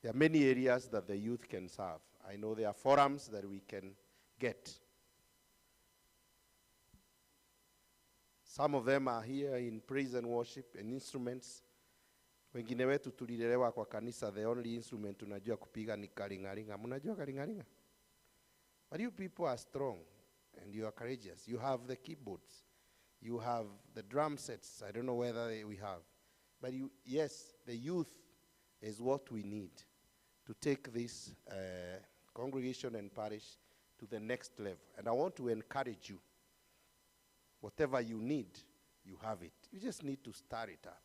Speaker 9: There are many areas that the youth can serve. I know there are forums that we can get. Some of them are here in praise and worship and instruments. Wengine wetu tulilelewa kwa kanisa, the only instrument tunajua kupiga ni karingaringa. Mnajua karingaringa? But you people are strong and you are courageous. You have the keyboards. You have the drum sets. I don't know whether we have. But you, yes, the youth is what we need to take this congregation and parish to the next level. And I want to encourage you. Whatever you need, you have it. You just need to start it up.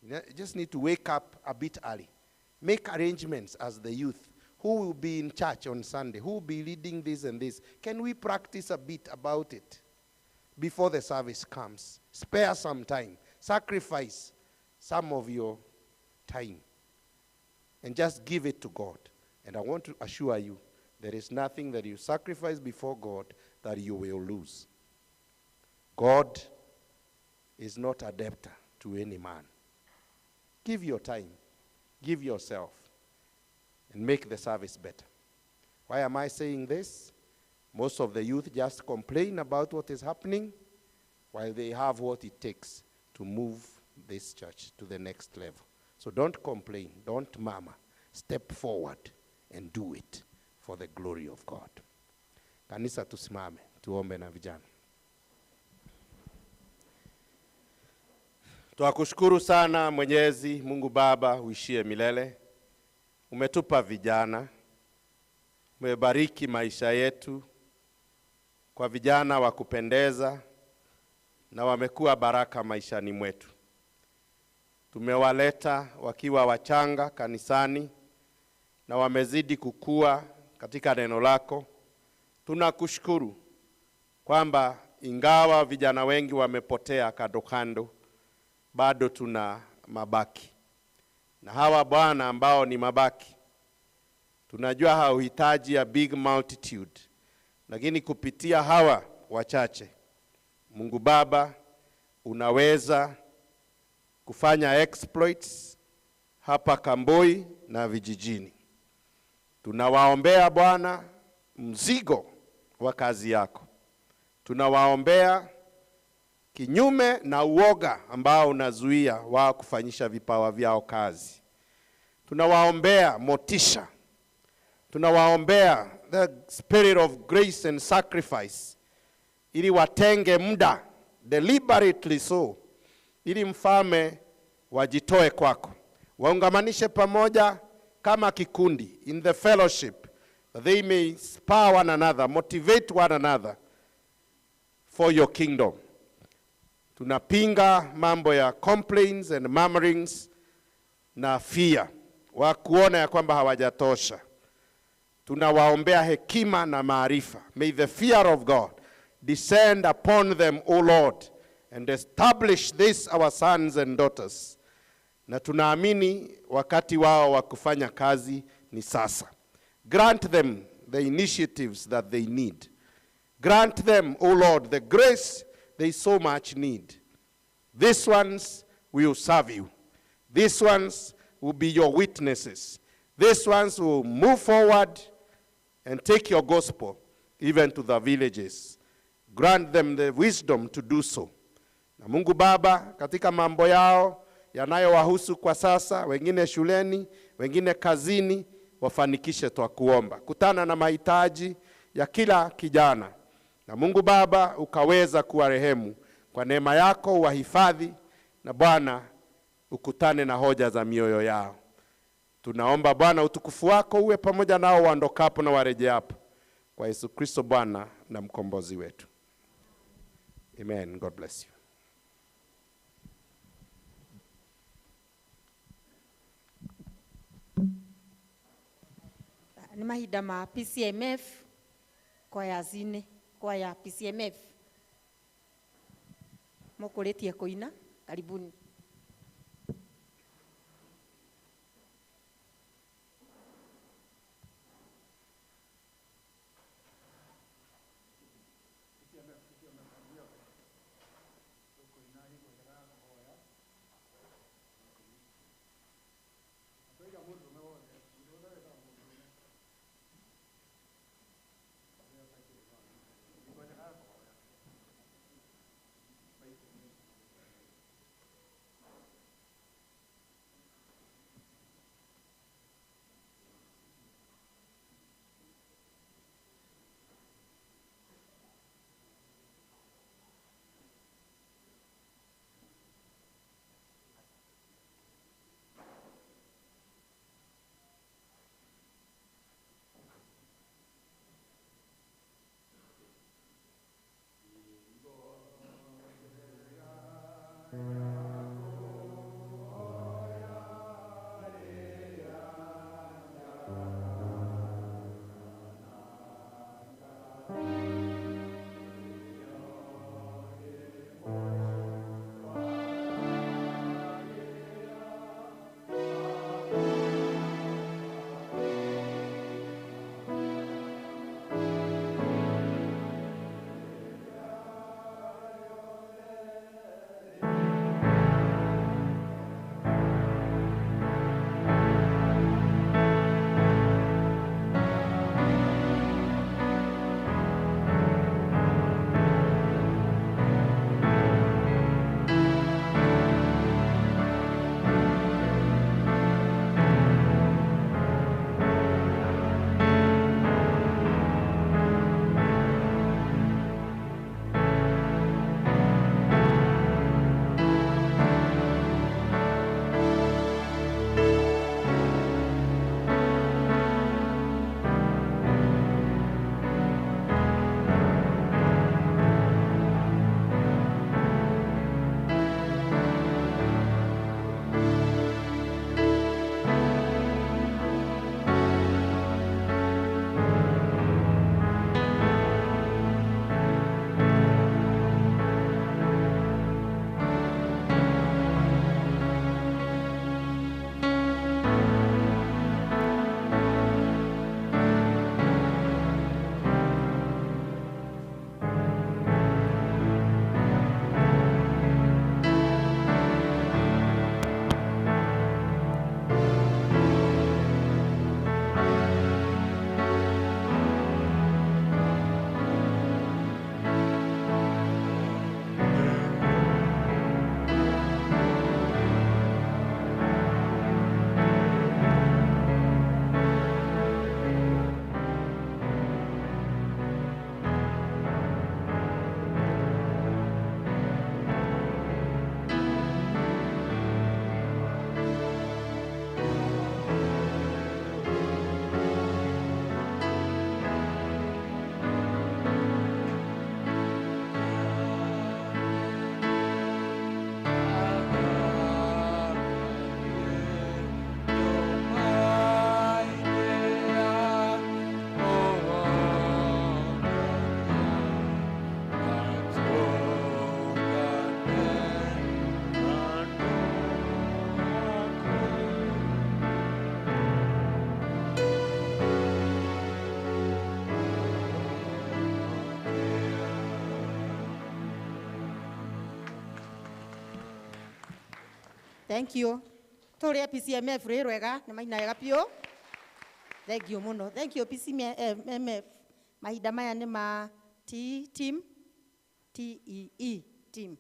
Speaker 9: You just need to wake up a bit early. Make arrangements as the youth. Who will be in church on Sunday? Who will be leading this and this? Can we practice a bit about it before the service comes? Spare some time. Sacrifice some of your time and just give it to God. And I want to assure you, there is nothing that you sacrifice before God that you will lose. God is not a debtor to any man. Give your time, give yourself, and make the service better. Why am I saying this? Most of the youth just complain about what is happening while they have what it takes to move this church to the next level. So don't complain, don't murmur. Step forward and do it for the glory of God. Kanisa tusimame, tuombe na vijana. Twakushukuru sana Mwenyezi Mungu Baba uishie milele. Umetupa vijana, umebariki maisha yetu kwa vijana wa kupendeza na wamekuwa baraka maishani mwetu. Tumewaleta wakiwa wachanga kanisani na wamezidi kukua katika neno lako. Tunakushukuru kwamba ingawa vijana wengi wamepotea kando kando, bado tuna mabaki. Na hawa Bwana ambao ni mabaki, tunajua hauhitaji ya big multitude, lakini kupitia hawa wachache, Mungu Baba unaweza kufanya exploits hapa Kambui na vijijini. Tunawaombea Bwana mzigo wa kazi yako. Tunawaombea kinyume na uoga ambao unazuia wao kufanyisha vipawa vyao kazi. Tunawaombea motisha. Tunawaombea the spirit of grace and sacrifice, ili watenge muda deliberately so, ili mfalme wajitoe kwako. Waungamanishe pamoja kama kikundi in the fellowship, that they may spur one another, motivate one another for your kingdom. Tunapinga mambo ya complaints and murmurings na fear wa kuona ya kwamba hawajatosha. Tunawaombea hekima na maarifa. May the fear of God descend upon them, O Lord, and establish this our sons and daughters. Na tunaamini wakati wao wa kufanya kazi ni sasa. Grant them the initiatives that they need. Grant them, O Lord, the grace they so much need. These ones will serve you. These ones will be your witnesses. These ones will move forward and take your gospel even to the villages. Grant them the wisdom to do so. Na Mungu Baba, katika mambo yao yanayowahusu kwa sasa, wengine shuleni, wengine kazini, wafanikishe twakuomba. Kutana na mahitaji ya kila kijana. Na Mungu Baba ukaweza kuwarehemu kwa neema yako, uwahifadhi, na Bwana ukutane na hoja za mioyo yao. Tunaomba Bwana utukufu wako uwe pamoja nao waondokapo na warejeapo. Kwa Yesu Kristo Bwana na mkombozi wetu. Amen. God bless you.
Speaker 1: Ni mahinda ma PCMF kwaya zine kwaya PCMF mukuretie kuina, karibuni. Thank you. Tũrĩa PCMF rĩ rwega nĩ maina wega biũ. Thank you mũno. Thank you PCMF. Mahinda maya nĩ ma T team TEE team.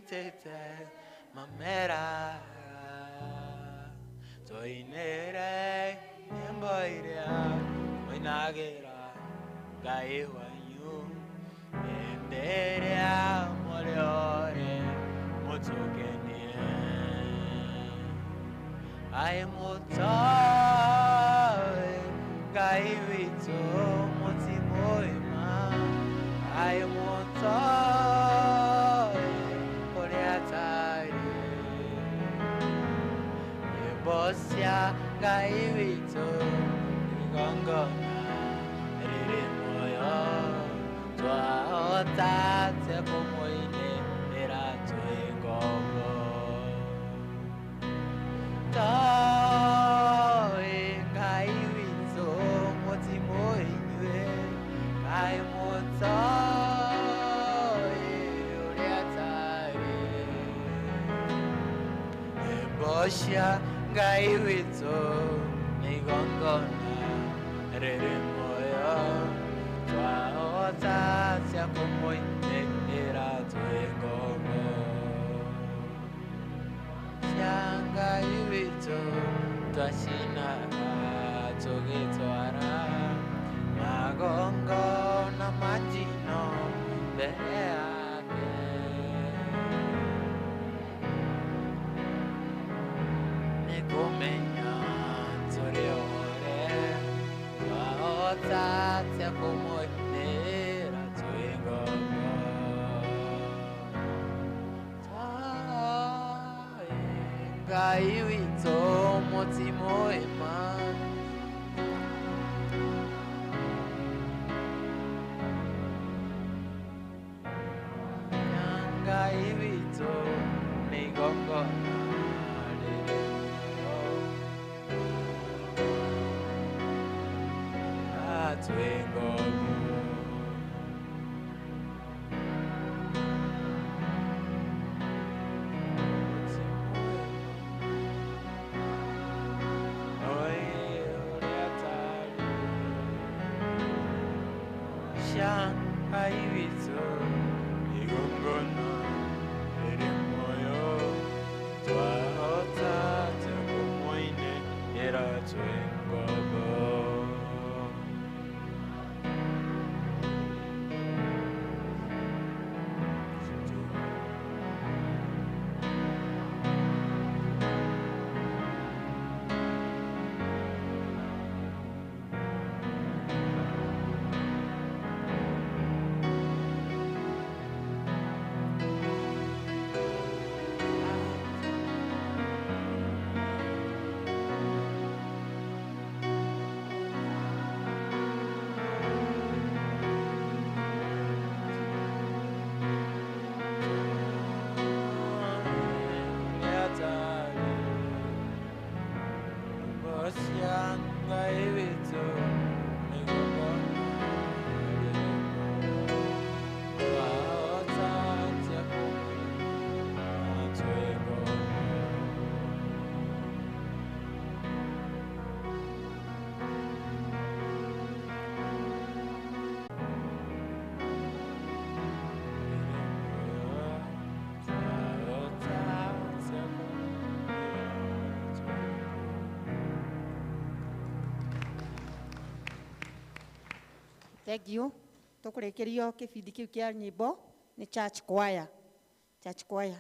Speaker 4: Tete mamera toinere nyimbo iria moinagira Ngai wanyu enderea moriore mutukenie ai mutoe Ngai witu mutimoima ai mutoe Bosia Ngai witu igongona riri moyo twahota tekumuine ira twingombo Toi Ngai witu mutimoinyue Ngai mutoi uria tari Bosia Ngai witu nigongona riri moyo twahota kumuine ira twingombo Cia Ngai witu twacinaga tugitwara magongona ma njino mbere yake Nikumenya turi ore twahota kumuinira twingombo Toi Ngai witu mutimoima Ngai witu nigongona riri twingombo Ngai witu igongona riri moyo twahota kumuine ira twingombo
Speaker 1: Thank you. Tũkũrĩkĩrio kĩbindi kĩu kĩa nyĩmbo nĩ church choir. Church choir.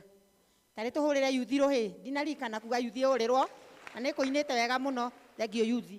Speaker 1: Tarĩ tũhũrĩre yuthi rũhĩ. Ndinarikana kuga yuthi ĩhũrĩrwo na nĩ kũinĩte wega mũno. Thank you yuthi.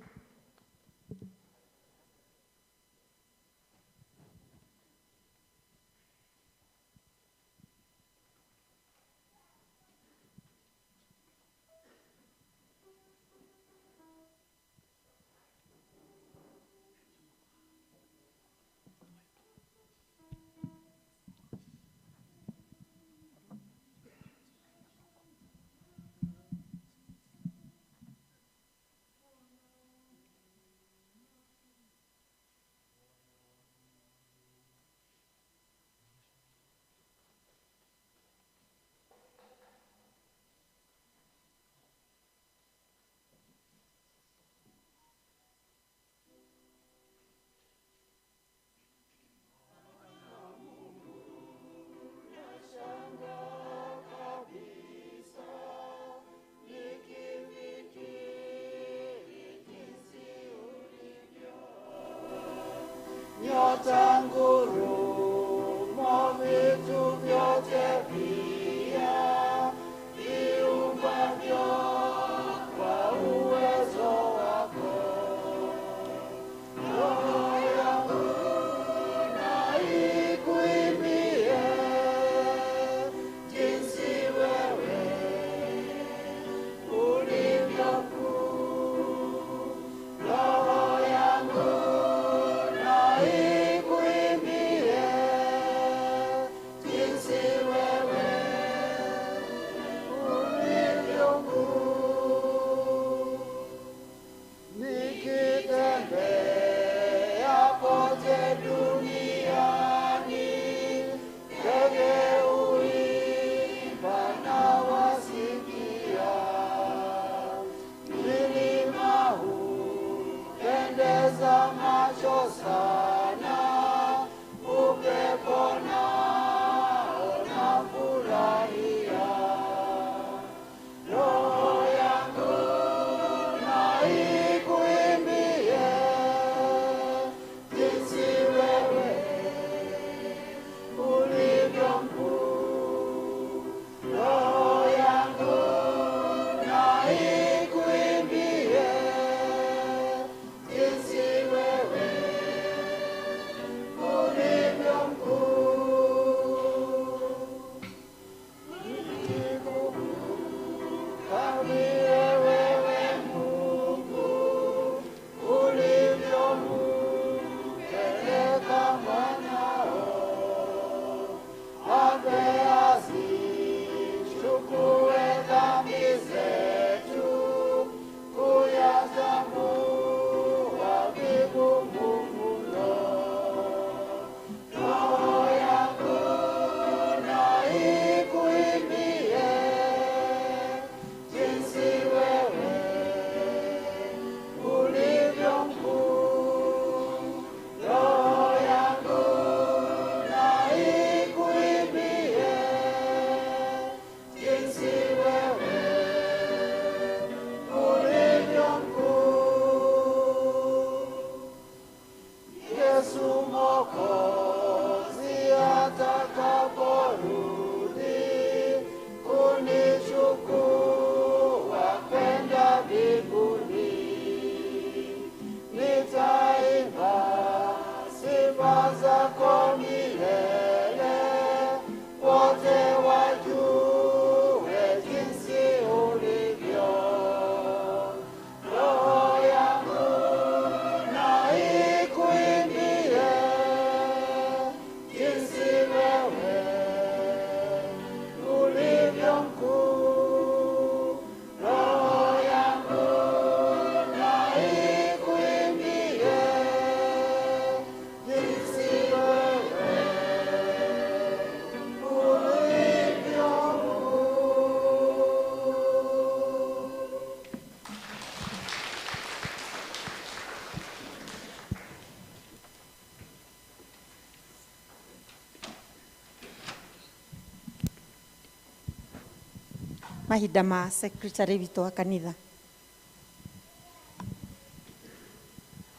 Speaker 1: Mahinda ma secretary witũ wa kanitha.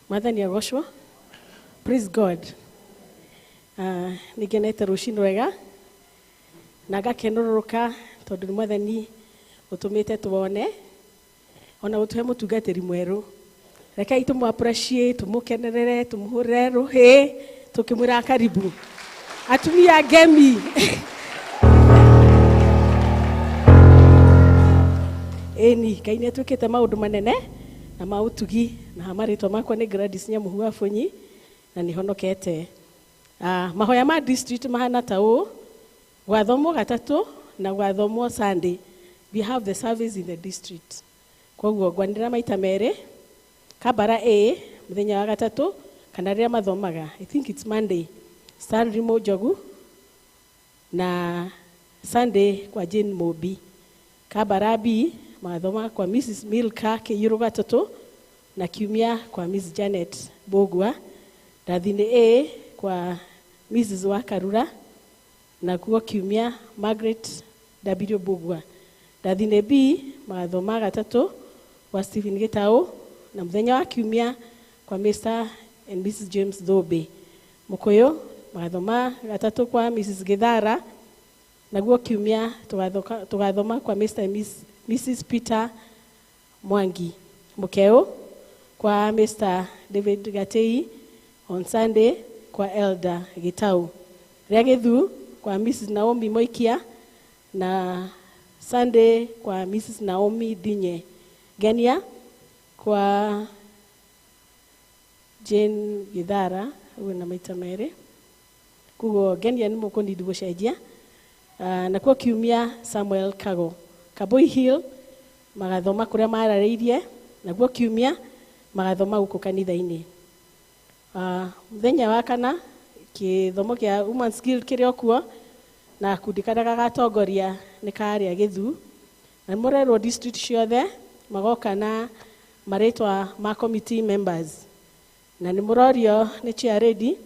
Speaker 5: Mwathani agocwo. Praise God. Nĩ ngenete rũcinĩ rwega na ngakenororoka tondũ nĩ Mwathani ũtũmĩte tuone ona ũtũhe mũtungatĩri mwerũ. Rekei tũmũ appreciate, tũmũkenerere, tũmũhũrĩre rũhĩ tũkĩmwĩra karibu. Atumia ngemi. Ĩni Ngai nĩ atuĩkĩte maũndũ manene na ma ũtugi, na marĩtwa makwa nĩ Gladys Nyamuhu wa Bunyi na nĩ honokete. Mahoya ma district mahana ta ũũ: gwathomwo gatatũ na gwathomwo Sunday. We have the service in the district. Koguo ngwanĩrĩra maita merĩ, Kabara A mũthenya wa gatatũ kana rĩrĩa mathomaga, I think it's Monday, Stanley Mũnjogu, na Sunday kwa Jane Mobi. Kabara B magathoma kwa Mrs. Milka Kĩiyũrũ gatatũ na kiumia kwa Miss Janet Mbũgua. Ndathini A kwa Mrs. Wakarura na kuo kiumia Margaret W. Mbũgua. Ndathini B magathoma gatatũ kwa Stephen Gitau na mũthenya wa kiumia kwa Mr. and Mrs. James Thobe. Mũkũyũ magathoma gatatũ kwa Mrs. Githara naguo kiumia tugathoma kwa Mr. and Mrs. Peter Mwangi. Mukeo kwa Mr. David Gatei on Sunday kwa Elder Gitau. Rĩa Gĩthu kwa Mrs. Naomi Moikia na Sunday kwa Mrs. Naomi Dinye. Genia kwa Jane Githara uwe na maita merĩ. Koguo Genia nĩ mũkũnidi gũcenjia. Na kuo kiumia Samuel Kago. Kaboi Hill magathoma kũrĩa mararĩirie, naguo kiumia magathoma gũkũ kanitha-inĩ. Mũthenya wa kana kĩthomo kĩa Women's Guild kĩrĩ o kuo na kundi karĩa gagatongoria nĩ karĩa Gĩthu. Na mũrerwo district ciothe magoka na marĩtwa ma committee members. Na nĩ mũrorio nĩ chair lady,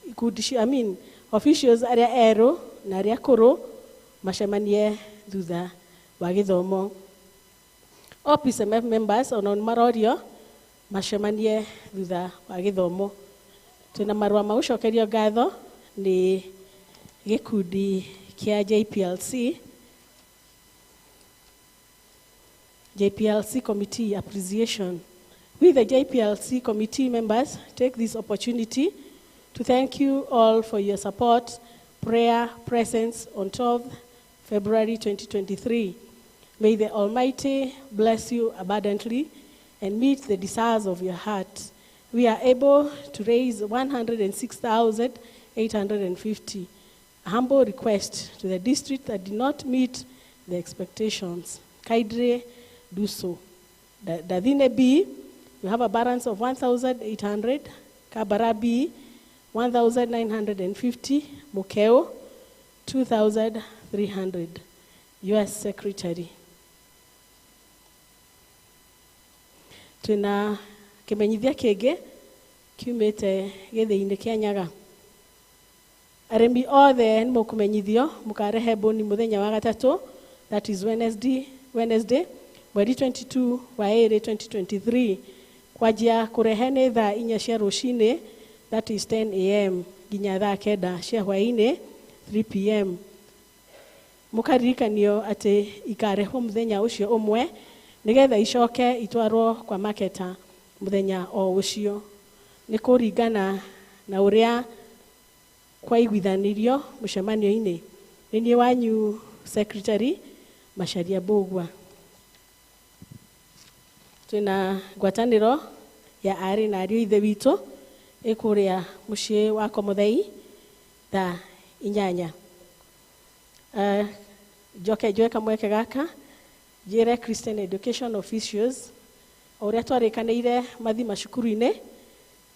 Speaker 5: ikundi cia, I mean, officials arĩa erũ na arĩa akũrũ macemanie thutha wa gĩthomo. All PCMF members ona nĩ marorio macemanie thutha wa gĩthomo. Twĩna marũa ma gũcokerio ngatho nĩ gĩkundi kĩa JPLC. JPLC Committee Appreciation. We, the JPLC committee members, take this opportunity to thank you all for your support, prayer, presence on 12th February 2023. May the Almighty bless you abundantly and meet the desires of your heart. We are able to raise 106,850. A humble request to the district that did not meet the expectations. Kindly do so. Dathine B, we have a balance of 1,800. Kabara B, 1,950. Mukeo, 2,300. U.S. Secretary. Twina kimenyithia kĩngĩ kiumĩte gĩthĩinĩ kĩa Nyaga. Arĩmi othe nĩ mũkũmenyithio mũkarehe mbũni mũthenya wa gatatũ, that is Wednesday, mweri 22 wa ĩrĩ 2023, kwanjia kũrehe nĩ thaa 4 cia rũcinĩ, that is 10 am, nginya thaa 9 cia hwaĩ-inĩ, 3 pm. Mũkaririkanio atĩ ikarehwo mũthenya ũcio ũmwe nĩgetha icoke itwarwo kwa maketa mũthenya o ũcio. Nĩ kũringana na ũrĩa kwaiguithanirio mũcemanio-inĩ. Nĩ niĩ wanyu Secretary Macharia Mbũgua. Twĩna ngwatanĩro ya aarĩ na ariũ a ithe witũ ĩkũrĩa mũciĩ wa Komothei thaa 8. Njoke njoe kamweke gaka njĩre Christian Education Officials o ũrĩa twarĩkanĩire mathi macukuru-inĩ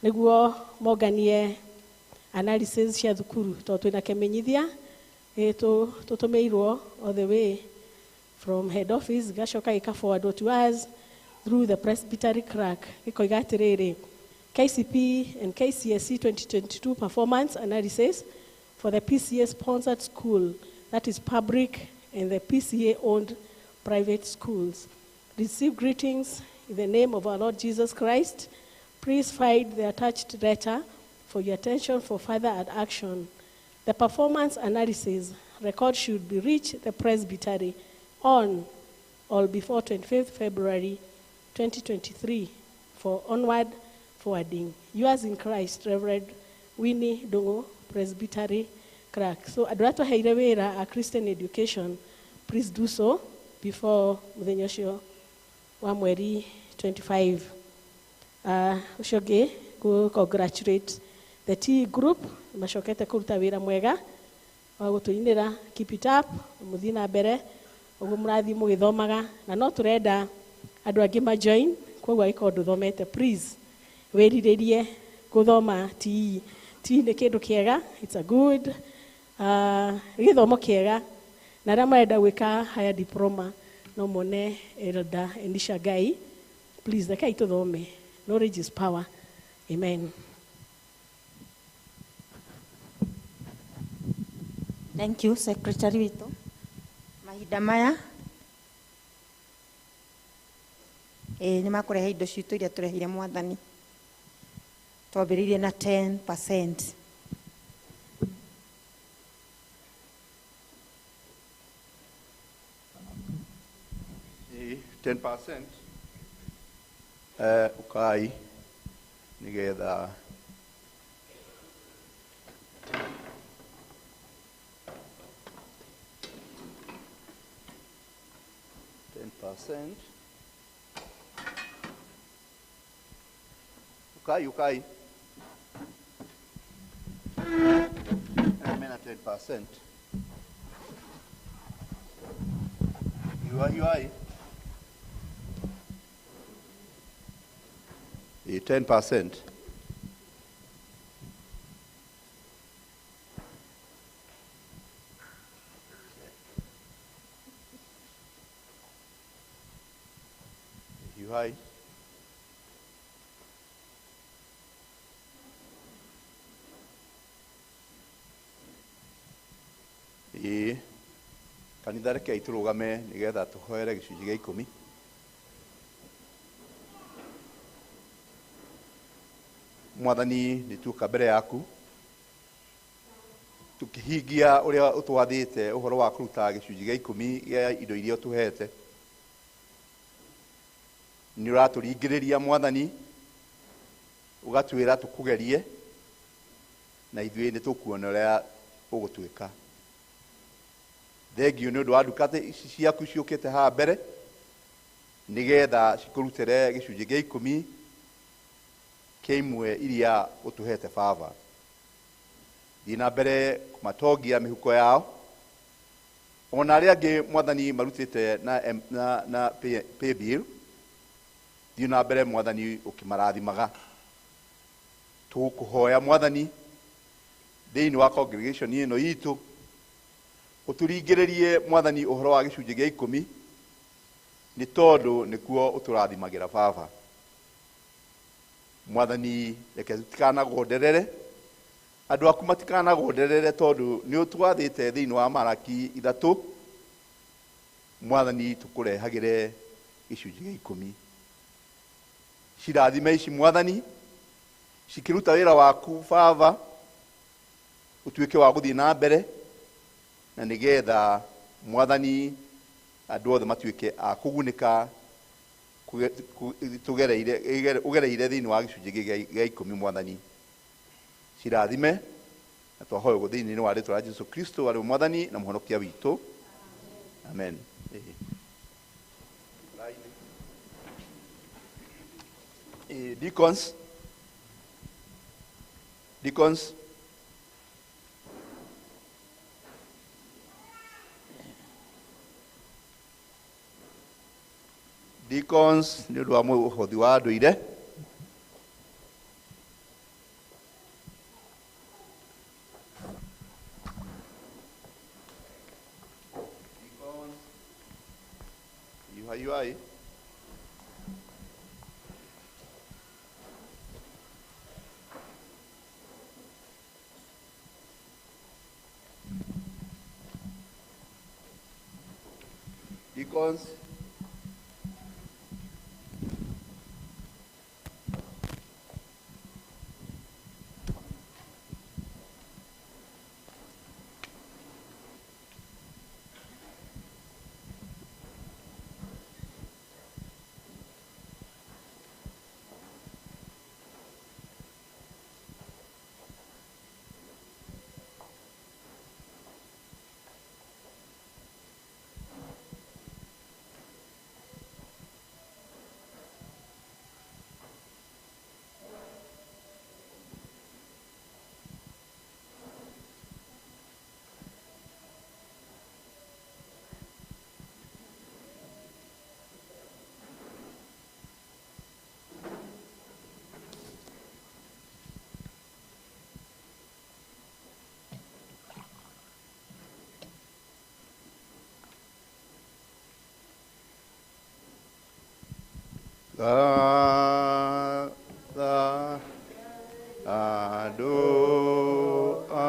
Speaker 5: nĩguo monganie analysis cia thukuru, tondũ twĩna kĩmenyithia tũtũmĩirwo all the way from head office, gacoka gĩka forward to us through the presbytery clerk, gĩkoiga atĩrĩrĩ, KCP and KCSE 2022 performance analysis for the PCA sponsored school, that is public
Speaker 11: and the PCA-owned private schools. Receive greetings in the name of our Lord Jesus Christ. Please find the attached letter for your attention for further action. The performance analysis record should be reached the presbytery on or before 25th February 2023 for onward forwarding. Yours in Christ, Reverend Winnie Dongo, Presbytery Clerk. So andũ arĩa twaheire wĩra a Christian education, please do so before mũthenya ũcio wa mweri 25. Ũcio ũngĩ, gũ congratulate the T group, macokete kũruta wĩra mwega wa gũtũinĩra. Keep it up, mũthiĩ na mbere ũguo mũrathiĩ mũgĩthomaga, na no tũrenda andũ angĩ ma join. Koguo angĩkorwo ndũthomete, please wĩrirĩrie gũthoma TE. TE nĩ kĩndũ kĩega, it's a good gĩthomo kĩega, na arĩa marenda gwĩka higher diploma no mone Elder Elisha Ngai. Please rekei tũthome, knowledge is power. Amen.
Speaker 1: Thank you, Secretary witũ. Mahinda maya nĩ makũrehe indo citũ iria tũrehire mwathani. Twambĩrĩirie na 10%.
Speaker 12: Ĩĩ, 10% ukai nigetha %. Ukai ukai mena 10%. You are 10%. You high. Ĩĩ, kanitha rekei tũrũgame nĩgetha tũhoere gĩcunjĩ gĩa ikũmi. Mwathani, nĩ tuoka mbere yaku tũkĩhingia ũrĩa ũtwathĩte ũhoro wa kũruta gĩcunjĩ gĩa ikũmi gĩa indo iria ũtũhete. Nĩ ũratũringĩrĩria Mwathani, ũgatwĩra tũkũgerie na ithuĩ nĩ tũkuona ũrĩa ũgũtwĩka. Thengio nĩ ũndũ wa ndungata ici ciaku ciũkĩte haha mbere nĩgetha cikũrutĩre gĩcunjĩ gĩa ikũmi kĩa imwe iria ũtũhete. Baba, thiĩ na mbere kũmatongia mĩhuko yao, ona arĩa angĩ Mwathani marutĩte na pay bill. Thiĩ na mbere Mwathani ũkĩmarathimaga. Tũgũkũhoya Mwathani, thĩinĩ wa congregation ĩno itũ ũtũringĩrĩrie Mwathani ũhoro wa gĩcunjĩ gĩa ikũmi, nĩ tondũ nĩkuo ũtũrathimagĩra. Baba Mwathani, reke tũtikanagonderere, andũ aku matikanagonderere, tondũ nĩ ũtwathĩte thĩinĩ wa Maraki 3, Mwathani, tũkũrehagĩre gĩcunjĩ gĩa ikũmi. Cirathime ici Mwathani, cikĩruta wĩra waku. Baba, ũtuĩke wa gũthiĩ na mbere, na nĩgetha Mwathani andũ othe matuĩke a kũgunĩka tũgereire ũgereire thĩinĩ wa gĩcunjĩ gĩa ikũmi. Mwathani, cirathime, na twahoya ũguo thĩinĩ wa rĩtwa rĩa Jesu Kristo, arĩ Mwathani na Mũhonokia witũ. Amen. Ĩĩ. Deacons, deacons, deacons, nĩ ũndũ wa mũhothi wa ndũire. Deacons, yuhai. Deacons. The ado a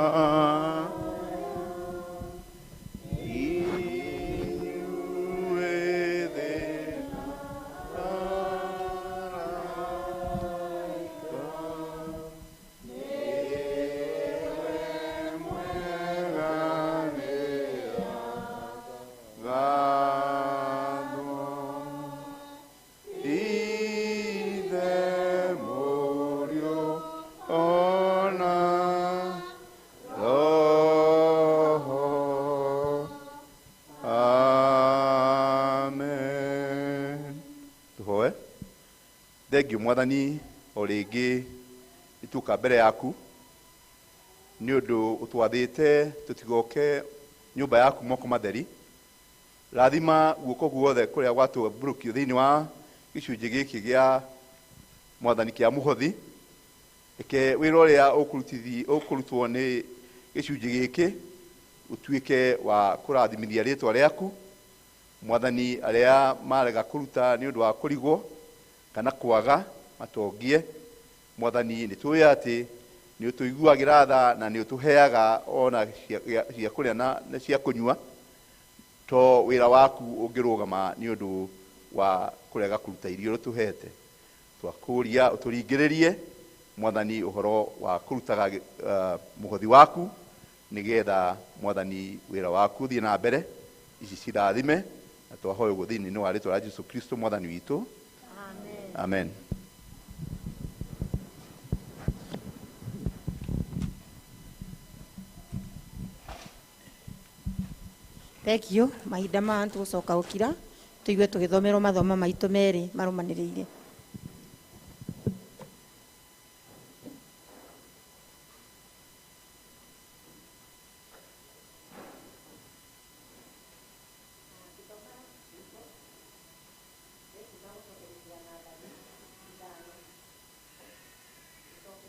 Speaker 12: Thengiũ mwathani o rĩngĩ ituka mbere yaku nĩ ũndũ ũtwathĩte tũtigoke nyũmba yaku moko matheri. Rathima guoko guothe kũrĩa gwatũmburũkio thĩinĩ wa gĩcunjĩ gĩkĩ gĩa mwathani kĩa mũhothi. Reke wĩra ũrĩa ũkũrutwo nĩ gĩcunjĩ gĩkĩ ũtuĩke wa kũrathimithia rĩtwa rĩaku mwathani. Arĩa marega kũruta nĩ ũndũ wa kũrigwo kana kwaga matongie mwathani, nĩ tũĩ atĩ nĩ ũtũiguagĩra tha na nĩ ũtũheaga ona cia kũrĩa na cia kũnyua, to wĩra waku ũngĩrũgama nĩ ũndũ wa kũrega kũruta irio ũtũhete. Twakũria ũtũringĩrĩrie mwathani ũhoro wa kũrutaga mũhothi waku nĩgetha mwathani wĩra waku ũthiĩ na mbere. Ici cirathime na twahoya ũguo thĩinĩ wa rĩtwa rĩa Jesũ Kristo mwathani witũ. Amen.
Speaker 1: Thank you. Mahinda maya tũgũcoka gũkira tũigue tũgĩthomerwo mathomo maitũ merĩ marũmanĩrĩire.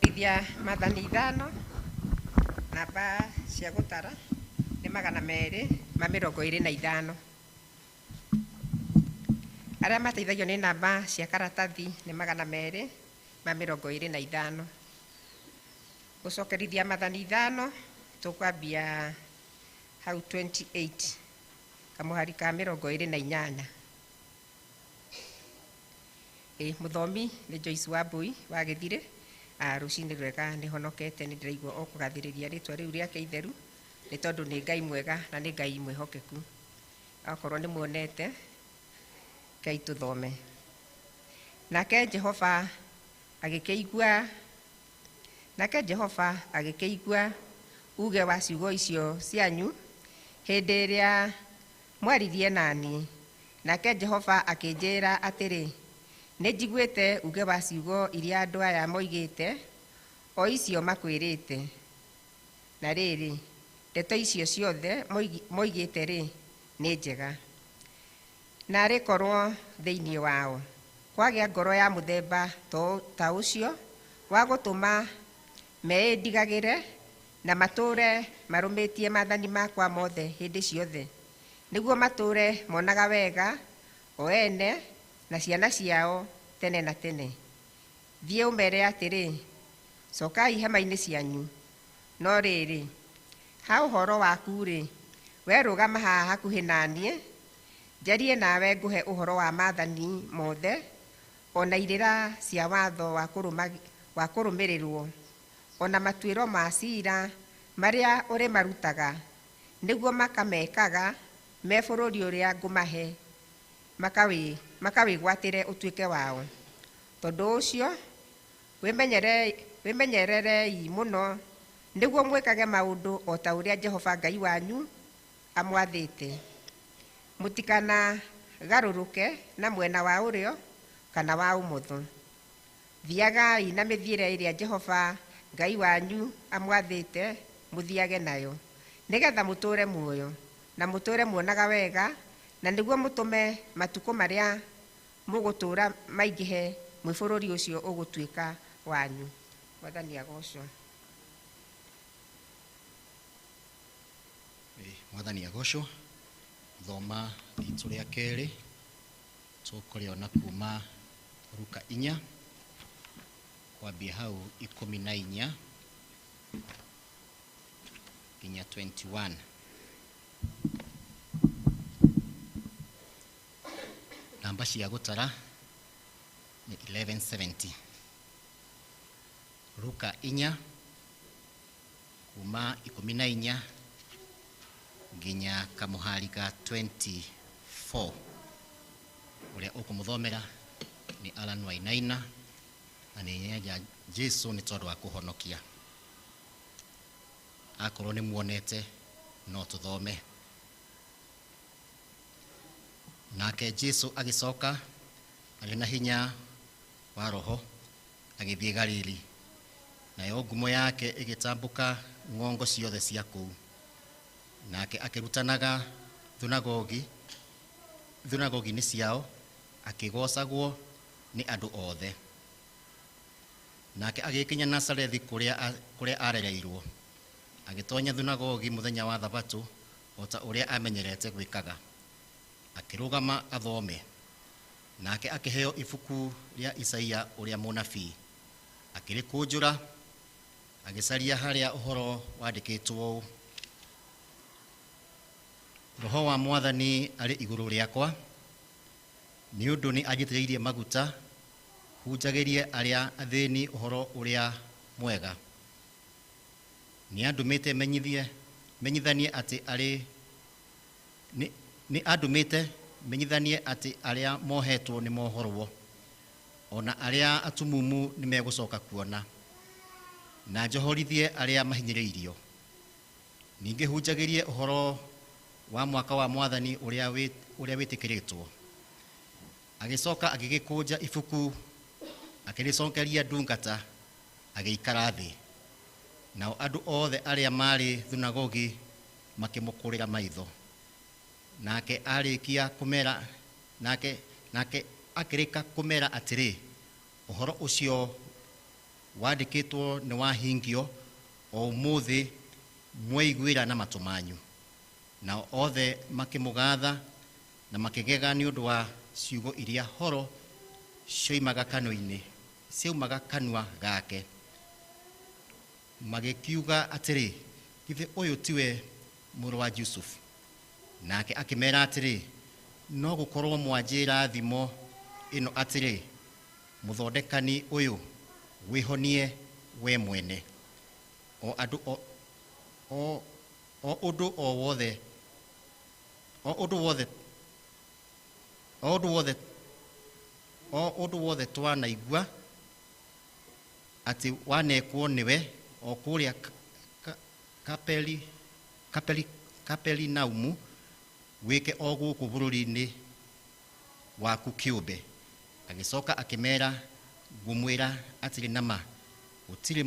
Speaker 5: Ithia mathani ithano namba cia gũtara nĩ 225. Arĩa mateithagio nĩ namba cia karatathi nĩ 225. Gũcokerithia mathani ithano tũkwambia hau 28 kamũhari ka 28. Mũthomi nĩ Joyce Wambui wa Gĩthirĩ. Rũcinĩ rwega nĩ honokete nĩ ndĩraigua o kũgathĩrĩria rĩtwa rĩu rĩake itheru nĩ tondũ nĩ Ngai mwega na nĩ Ngai mwĩhokeku. Akorwo nĩ muonete Ngai tũthome. Nake Jehova agĩkĩigua uge wa ciugo icio cianyu hĩndĩ ĩrĩa mwaririe nani. Nake Jehova akĩnjĩra atĩrĩ, nĩ njiguĩte uge wa ciugo iria andũ aya moigĩte, o icio makwĩrĩte. Na rĩrĩ, ndeto icio ciothe moigĩte rĩ nĩ njega. Na arĩ korwo thĩinĩ wao kwagĩa ngoro ya mũthemba ta ũcio wa gũtũma meĩndigagĩre na matũũre marũmĩtie maathani makwa mothe hĩndĩ ciothe, nĩguo matũũre monaga wega o ene na ciana ciao tene na tene. Thiĩ ũmere atĩrĩ, cokai hema-inĩ cianyu. No rĩrĩ, ha ũhoro waku-rĩ, we rũgama haha hakuhĩ na niĩ,
Speaker 13: Njarie nawe ngũhe ũhoro wa maathani mothe, ona irĩra cia watho wa kũrũmĩrĩrwo, ona matuĩro ma ciira marĩa ũrĩmarutaga, nĩguo makamekaga me bũrũri ũrĩa ngũmahe, makawĩgwatĩre ũtuĩke wao. Tondũ ũcio wĩmenyererei mũno, nĩguo mwĩkage maũndũ o ta ũrĩa Jehova Ngai wanyu amwathĩte. Mũtikanagarũrũke na mwena wa ũrĩo kana wa ũmotho. Thiagai na mĩthiĩre ĩrĩa Jehova Ngai wanyu amwathĩte mũthiage nayo, nĩgetha mũtũũre muoyo na mũtũũre muonaga wega, na nĩguo mũtũme matukũ marĩa mũgũtũũra maingĩhe mwĩ bũrũri ũcio ũgũtuĩka wanyu. Mwathani agocwo.
Speaker 14: Mwathani agocwo. Thoma ritũ rĩa kerĩ tũkũrĩona kuma Luka 4 kwambia hau 14 nginya 21. Namba cia gũtara nĩ 1170. Luka 4 kuma 14 nginya kamuhari ga 24. Ũrĩa ũkũmũthomera nĩ Alan Wainaina, na nĩ nyenja Jesu nĩ tondũ wa kũhonokia. Akorwo nĩ muonete no tũthome. Nake Jesu agĩcoka arĩ na hinya wa Roho agĩthiĩ Galili, nayo ngumo yake ĩgĩtambũka ng'ongo ciothe cia kũu. Nake akĩrutanaga thunagogi-inĩ ciao, akĩgoocagwo nĩ andũ othe. Nake agĩkinya Nazarethi kũrĩa arereirwo, agĩtonya thunagogi mũthenya wa Thabatũ o ta ũrĩa amenyerete gwĩkaga, akĩrũgama athome. Nake akĩheo ibuku rĩa Isaia ũrĩa mũnabii, akĩrĩkũnjũra, agĩcaria harĩa ũhoro wandĩkĩtwo ũũ: Roho wa Mwathani arĩ igũrũ rĩakwa, nĩ ũndũ nĩ anjitĩrĩirie maguta hunjagĩrie arĩa athĩni ũhoro ũrĩa mwega. Nĩ andũmĩte menyithanie atĩ nĩ andũmĩte menyithanie atĩ arĩa mohetwo nĩ mohorwo, ona arĩa atumumu nĩ megũcoka kuona, na njohorithie arĩa mahinyĩrĩirio. Ningĩ hunjagĩrie ũhoro wa mwaka wa Mwathani ũrĩa wĩtĩkĩrĩtwo. Agĩcoka agĩgĩkũnja ibuku, akĩrĩcokeria ndungata, agĩikara thĩ. Nao andũ othe arĩa maarĩ thunagogi makĩmũkũrĩra maitho. Nake arĩkia kũmera, nake akĩrĩka kũmera atĩrĩ, ũhoro ũcio wandĩkĩtwo nĩ wahingio o ũmũthĩ mweiguĩra na matũ manyu. Nao othe makĩmũgatha na makĩgega nĩ ũndũ wa ciugo iria horo cioimaga kanua gake. Magĩkiuga atĩrĩ, githĩ ũyũ tiwe mũrũ wa Jusufu? Nake akĩmera atĩrĩ, no gũkorwo mwanjĩra thimo ĩno atĩrĩ, mũthondekani ũyũ wĩhonie we mwene. O ũndũ wothe twanaigua atĩ wanekwo nĩwe o kũrĩa Kaperinaumu, wĩke o gũkũ bũrũri-inĩ waku kĩũmbe. Agĩcoka akĩmera, ngũmwĩra atĩrĩ na ma, gũtirĩ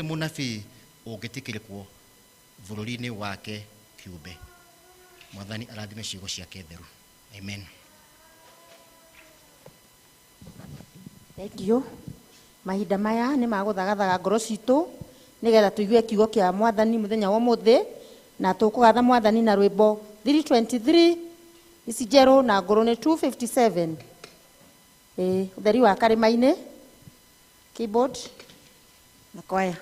Speaker 14: mũnabii ũngĩtĩkĩrĩkwo bũrũri-inĩ wake kĩũmbe. Mwathani arathime ciugo ciake theru. Amen.
Speaker 1: Thank you. Mahinda maya nĩ magũthagathaga ngoro citũ nĩgetha tũigue kiugo kĩa Mwathani mũthenya wa ũmũthĩ, na tũkũgatha Mwathani na rwĩmbo 323 ici njerũ na ngũrũ nĩ 257. Ũtheri wa karĩma-inĩ, keyboard na kwaya.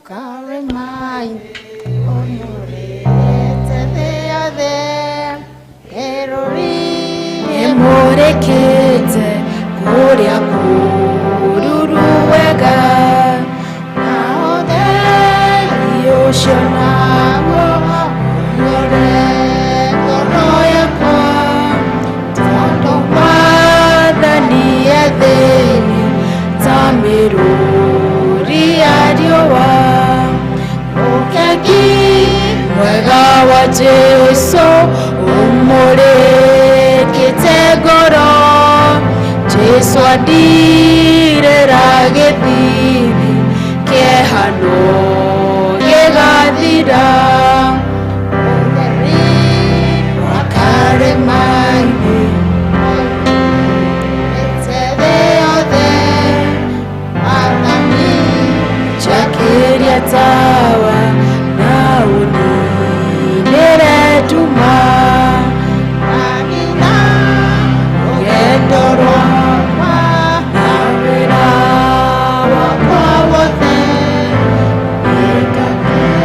Speaker 1: Karĩma-inĩ
Speaker 7: Ũiyũrĩte thĩ yothe, ĩrũri
Speaker 10: Nĩmũrĩkĩte kũrĩa kũruru wega na ũtheri ũcio naguo ũiyũre ngoro yakwa tondũ Mwathani e thĩinĩ ta mĩrũri ya riũa ũkegi mwega wa Jesũ ũmũrĩkĩte ngoro Jesũ andirĩra gĩthithi kĩeha no gĩgathira
Speaker 7: ũtheri
Speaker 10: wa karĩma-inĩ
Speaker 7: ũiyũrĩte thĩ yothe, Mwathani
Speaker 10: njakĩria tawa na ũninĩre nduma
Speaker 7: Amina
Speaker 10: rũgendo rwakwa na wĩra wakwa wothe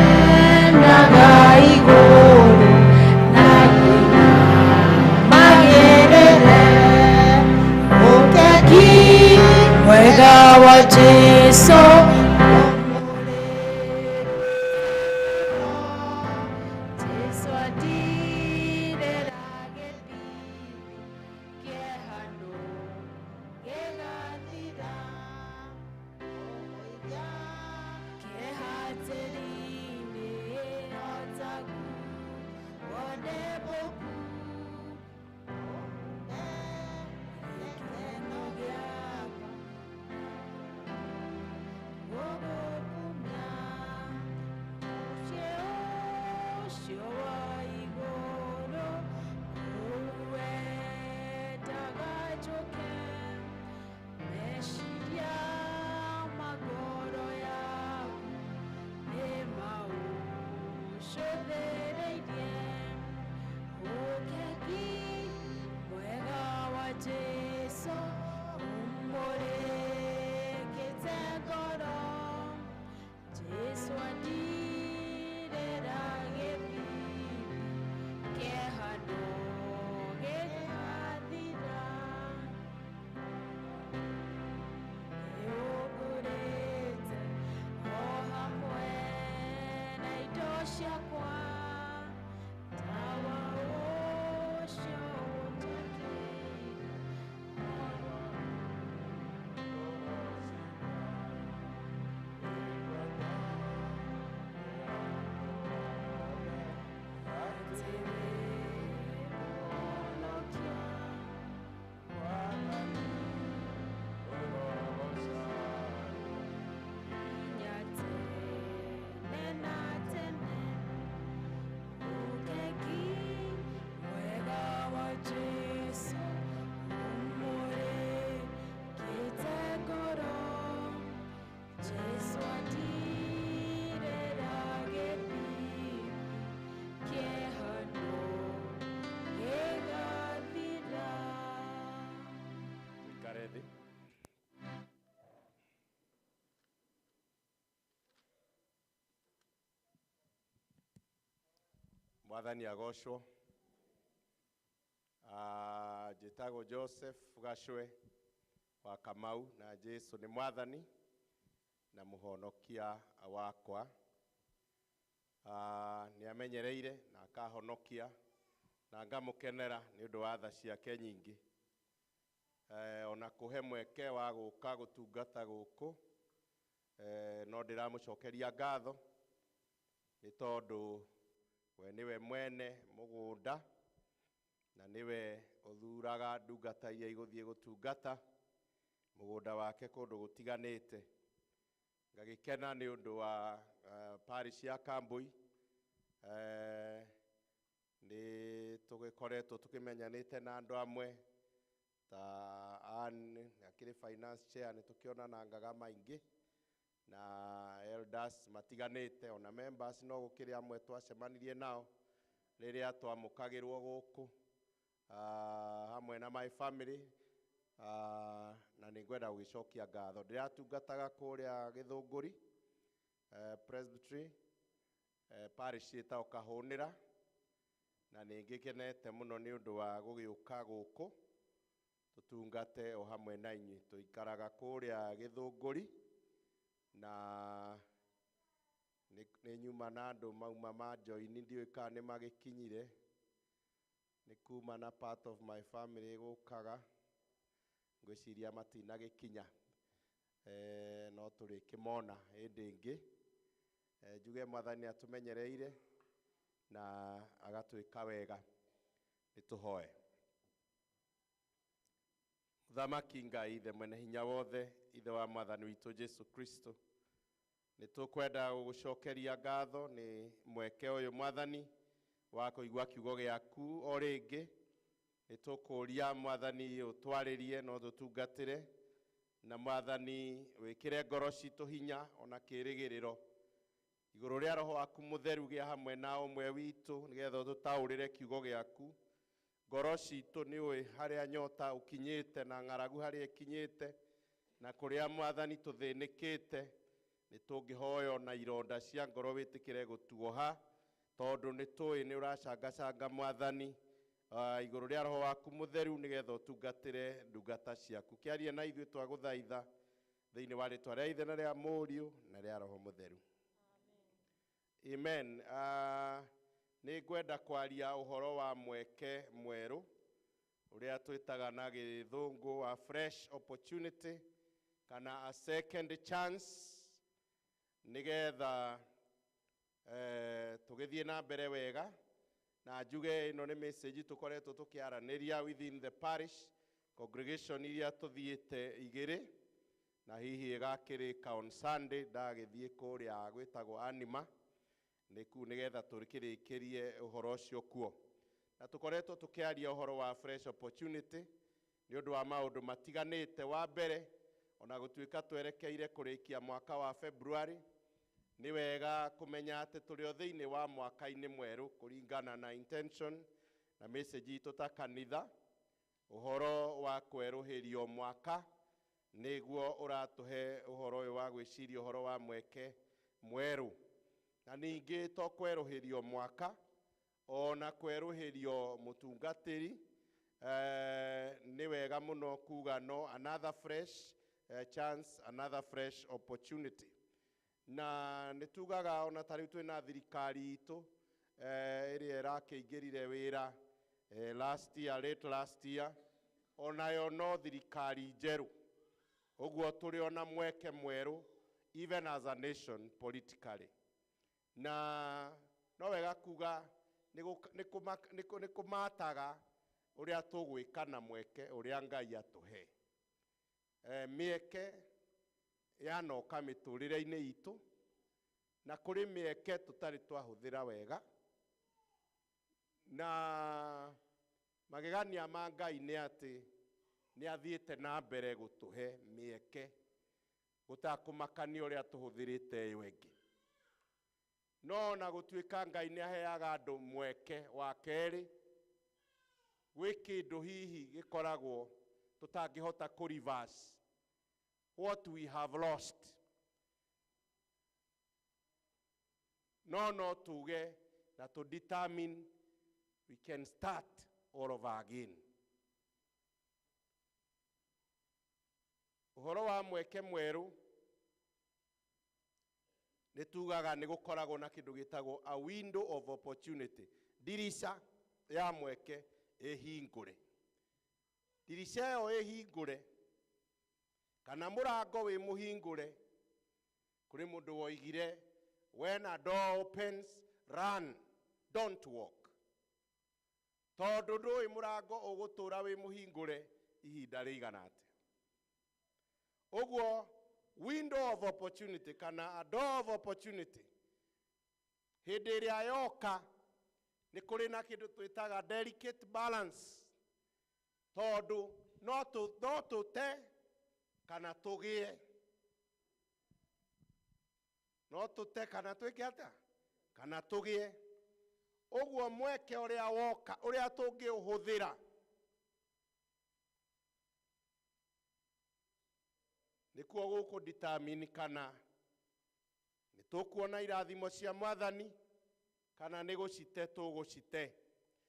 Speaker 10: nĩngakenaga igũrũ na kũina magĩrĩre ũkegi mwega wa Jesũ Jesũ andirĩra gĩthithi kĩeha no gĩgathira kĩeha tĩri-inĩ o taguo nĩ mũku gĩkeno gĩakwa gũgũkumia mũciĩ ũcio wa igũrũ kũu wendaga njũke meciria ma ngoro yaku nĩ maũcũthĩrĩirie ũkegi mwega wa Jesũ ũmũrĩkĩte ngoro Jesũ andirĩra gĩthithi kĩeha no gĩgathira nĩũngũrĩte o hamwe na indo ciakwa tawa ũcio ũnjakĩire atĩ wĩ Mũhonokia nginya tene na tene ũkegi mwega wa Jesũ ũmũrĩkĩte ngoro Jesũ andirĩra gĩthithi kĩeha no gĩgathira
Speaker 9: Tuikare thĩ. Mwathani agocwo. Njĩtagwo Joseph Gacwe wa Kamau na Jesu nĩ Mwathani na mũhonokia wakwa. Nĩ amenyereire na akahonokia na ngamũkenera nĩ ũndũ wa tha ciake nyingĩ. Ona kũhe mweke wa gũka gũtungata gũkũ, no ndĩramũcokeria ngatho nĩ tondũ we nĩwe mwene mũgũnda na nĩwe ũthuraga ndungata iria igũthiĩ gũtungata mũgũnda wake kũndũ gũtiganĩte. Ngagĩkena nĩ ũndũ wa parish ya Kambui. Nĩ tũgĩkoretwo tũkĩmenyanĩte na andũ amwe ta Ann akĩrĩ finance chair, nĩ tũkĩonanangaga maingĩ na elders matiganĩte, ona members no gũkĩrĩ amwe twacemanirie nao rĩrĩa twamũkagĩrwo gũkũ hamwe na my family, na nĩ ngwenda gũgĩcokia ngatho. Ndĩratungataga kũrĩa Gĩthũngũri Presbytery, Parish ĩtagwo Kahũnĩra, na nĩ ngĩkenete mũno nĩ ũndũ wa gũgĩũka gũkũ tũtungate o hamwe na inyuĩ. Tũikaraga kũrĩa Gĩthũngũri na nĩ nyuma na andũ mauma ma join, ndiũĩ kana nĩ magĩkinyire, nĩ kuma na part of my family gũkaga, ngwĩciria matinagĩkinya, no tũrĩkĩmona hĩndĩ ĩngĩ. Njuge Mwathani atũmenyereire na agatwĩka wega. Nĩ tũhoe. Mũthamaki Ngai, Ithe mwene hinya wothe, Ithe wa Mwathani witũ Jesu Kristo, nĩ tũkwenda gũgũcokeria ngatho nĩ mweke ũyũ Mwathani wa kũigua kiugo gĩaku o rĩngĩ. Nĩ tũkũria Mwathani ũtwarĩrie na ũtũtungatĩre, na Mwathani wĩkĩre ngoro citũ hinya ona kĩĩrĩgĩrĩro igũrũ rĩa Roho waku Mũtheru gĩa hamwe na ũmwe witũ, nĩgetha ũtũtaũrĩre kiugo gĩaku. Ngoro citũ nĩ ũĩ harĩa nyota ũkinyĩte na ng'aragu harĩa ĩkinyĩte, na kũrĩa Mwathani tũthĩnĩkĩte, nĩ tũngĩhoya na ironda cia ngoro wĩtĩkĩre gũtuoha, tondũ nĩ tũĩ nĩ ũracangacanga Mwathani igũrũ rĩa Roho waku Mũtheru, nĩgetha ũtungatĩre ndungata ciaku. Kĩarie na ithuĩ twagũthaitha thĩinĩ wa rĩtwa rĩa Ithe na rĩa Mũriũ na rĩa Roho Mũtheru. Amen. Nĩ ngwenda kwaria ũhoro wa mweke mwerũ ũrĩa twĩtaga na gĩthũngũ a fresh opportunity kana a second chance, nĩgetha tũgĩthiĩ na mbere wega. Na njuge ĩno nĩ message tũkoretwo tũkĩaranĩria within the parish congregation iria tũthiĩte igĩrĩ, na hihi ĩgakĩrĩka on Sunday ndagĩthiĩ kũrĩa gwĩtagwo Anima nĩ kuu, nĩgetha tũkĩrĩkĩrie ũhoro ũcio kuo. Na tũkoretwo tũkĩaria ũhoro wa fresh opportunity nĩ ũndũ wa maũndũ matiganĩte. Wa mbere, ona gũtuĩka twerekeire kũrĩkia mwaka wa February, nĩ wega kũmenya atĩ tũrĩ o thĩinĩ wa mwaka-inĩ mwerũ kũringana na intention na message itũ ta kanitha. Ũhoro wa kwerũhĩrio mwaka nĩguo ũratũhe ũhoro ũyũ wa gwĩciria ũhoro wa mweke mwerũ. Na ningĩ to kwerũhĩrio mwaka, ona kwerũhĩrio mũtungatĩri, nĩ wega mũno kuga no another fresh chance, another fresh opportunity. Na nĩ tugaga ona ta rĩu twĩna thirikari itũ ĩrĩa ĩrakĩingĩrire wĩra last year, late last year, onayo no thirikari njerũ. Ũguo tũrĩ ona mweke mwerũ even as a nation politically. Na no wega kuga nĩ kũmataga ũrĩa tũgwĩka na mweke ũrĩa Ngai atũhe. Mĩeke yanoka mĩtũrĩre-inĩ itũ, na kũrĩ mĩeke tũtarĩ twahũthĩra wega. Na magegania ma Ngai nĩ atĩ nĩ athiĩte na mbere gũtũhe mĩeke gũtakũmakania ũrĩa tũhũthĩrĩte ĩyo ĩngĩ. No ona gũtuĩka Ngai nĩ aheaga andũ mweke wa kerĩ, gwĩ kĩndũ hihi gĩkoragwo tũtangĩhota kũ reverse what we have lost. No tuge na to determine we can start all over again. Ũhoro wa mweke mwerũ nĩ tugaga nĩ gũkoragwo na kĩndũ gĩtagwo a window of opportunity, ndirica ya mweke ĩhingũre. Ndirica ĩyo ĩhingũre kana mũrango wĩ mũhingũre. Kũrĩ mũndũ woigire, when a door opens, run, don't walk. Tondũ ndũĩ mũrango ũgũtũra wĩ mũhingũre ihinda rĩigana atĩa. Ũguo window of opportunity kana a door of opportunity hĩndĩ ĩrĩa yoka nĩ kũrĩ na kĩndũ twĩtaga delicate balance, tondũ no tũte kana tũgĩe, no tũte kana twĩke atĩa, kana tũgĩe. Ũguo mweke ũrĩa woka ũrĩa tũngĩũhũthĩra nĩkuo gũkũ determine kana nĩ tũkuona irathimo cia Mwathani kana nĩ gũcite tũgũcite.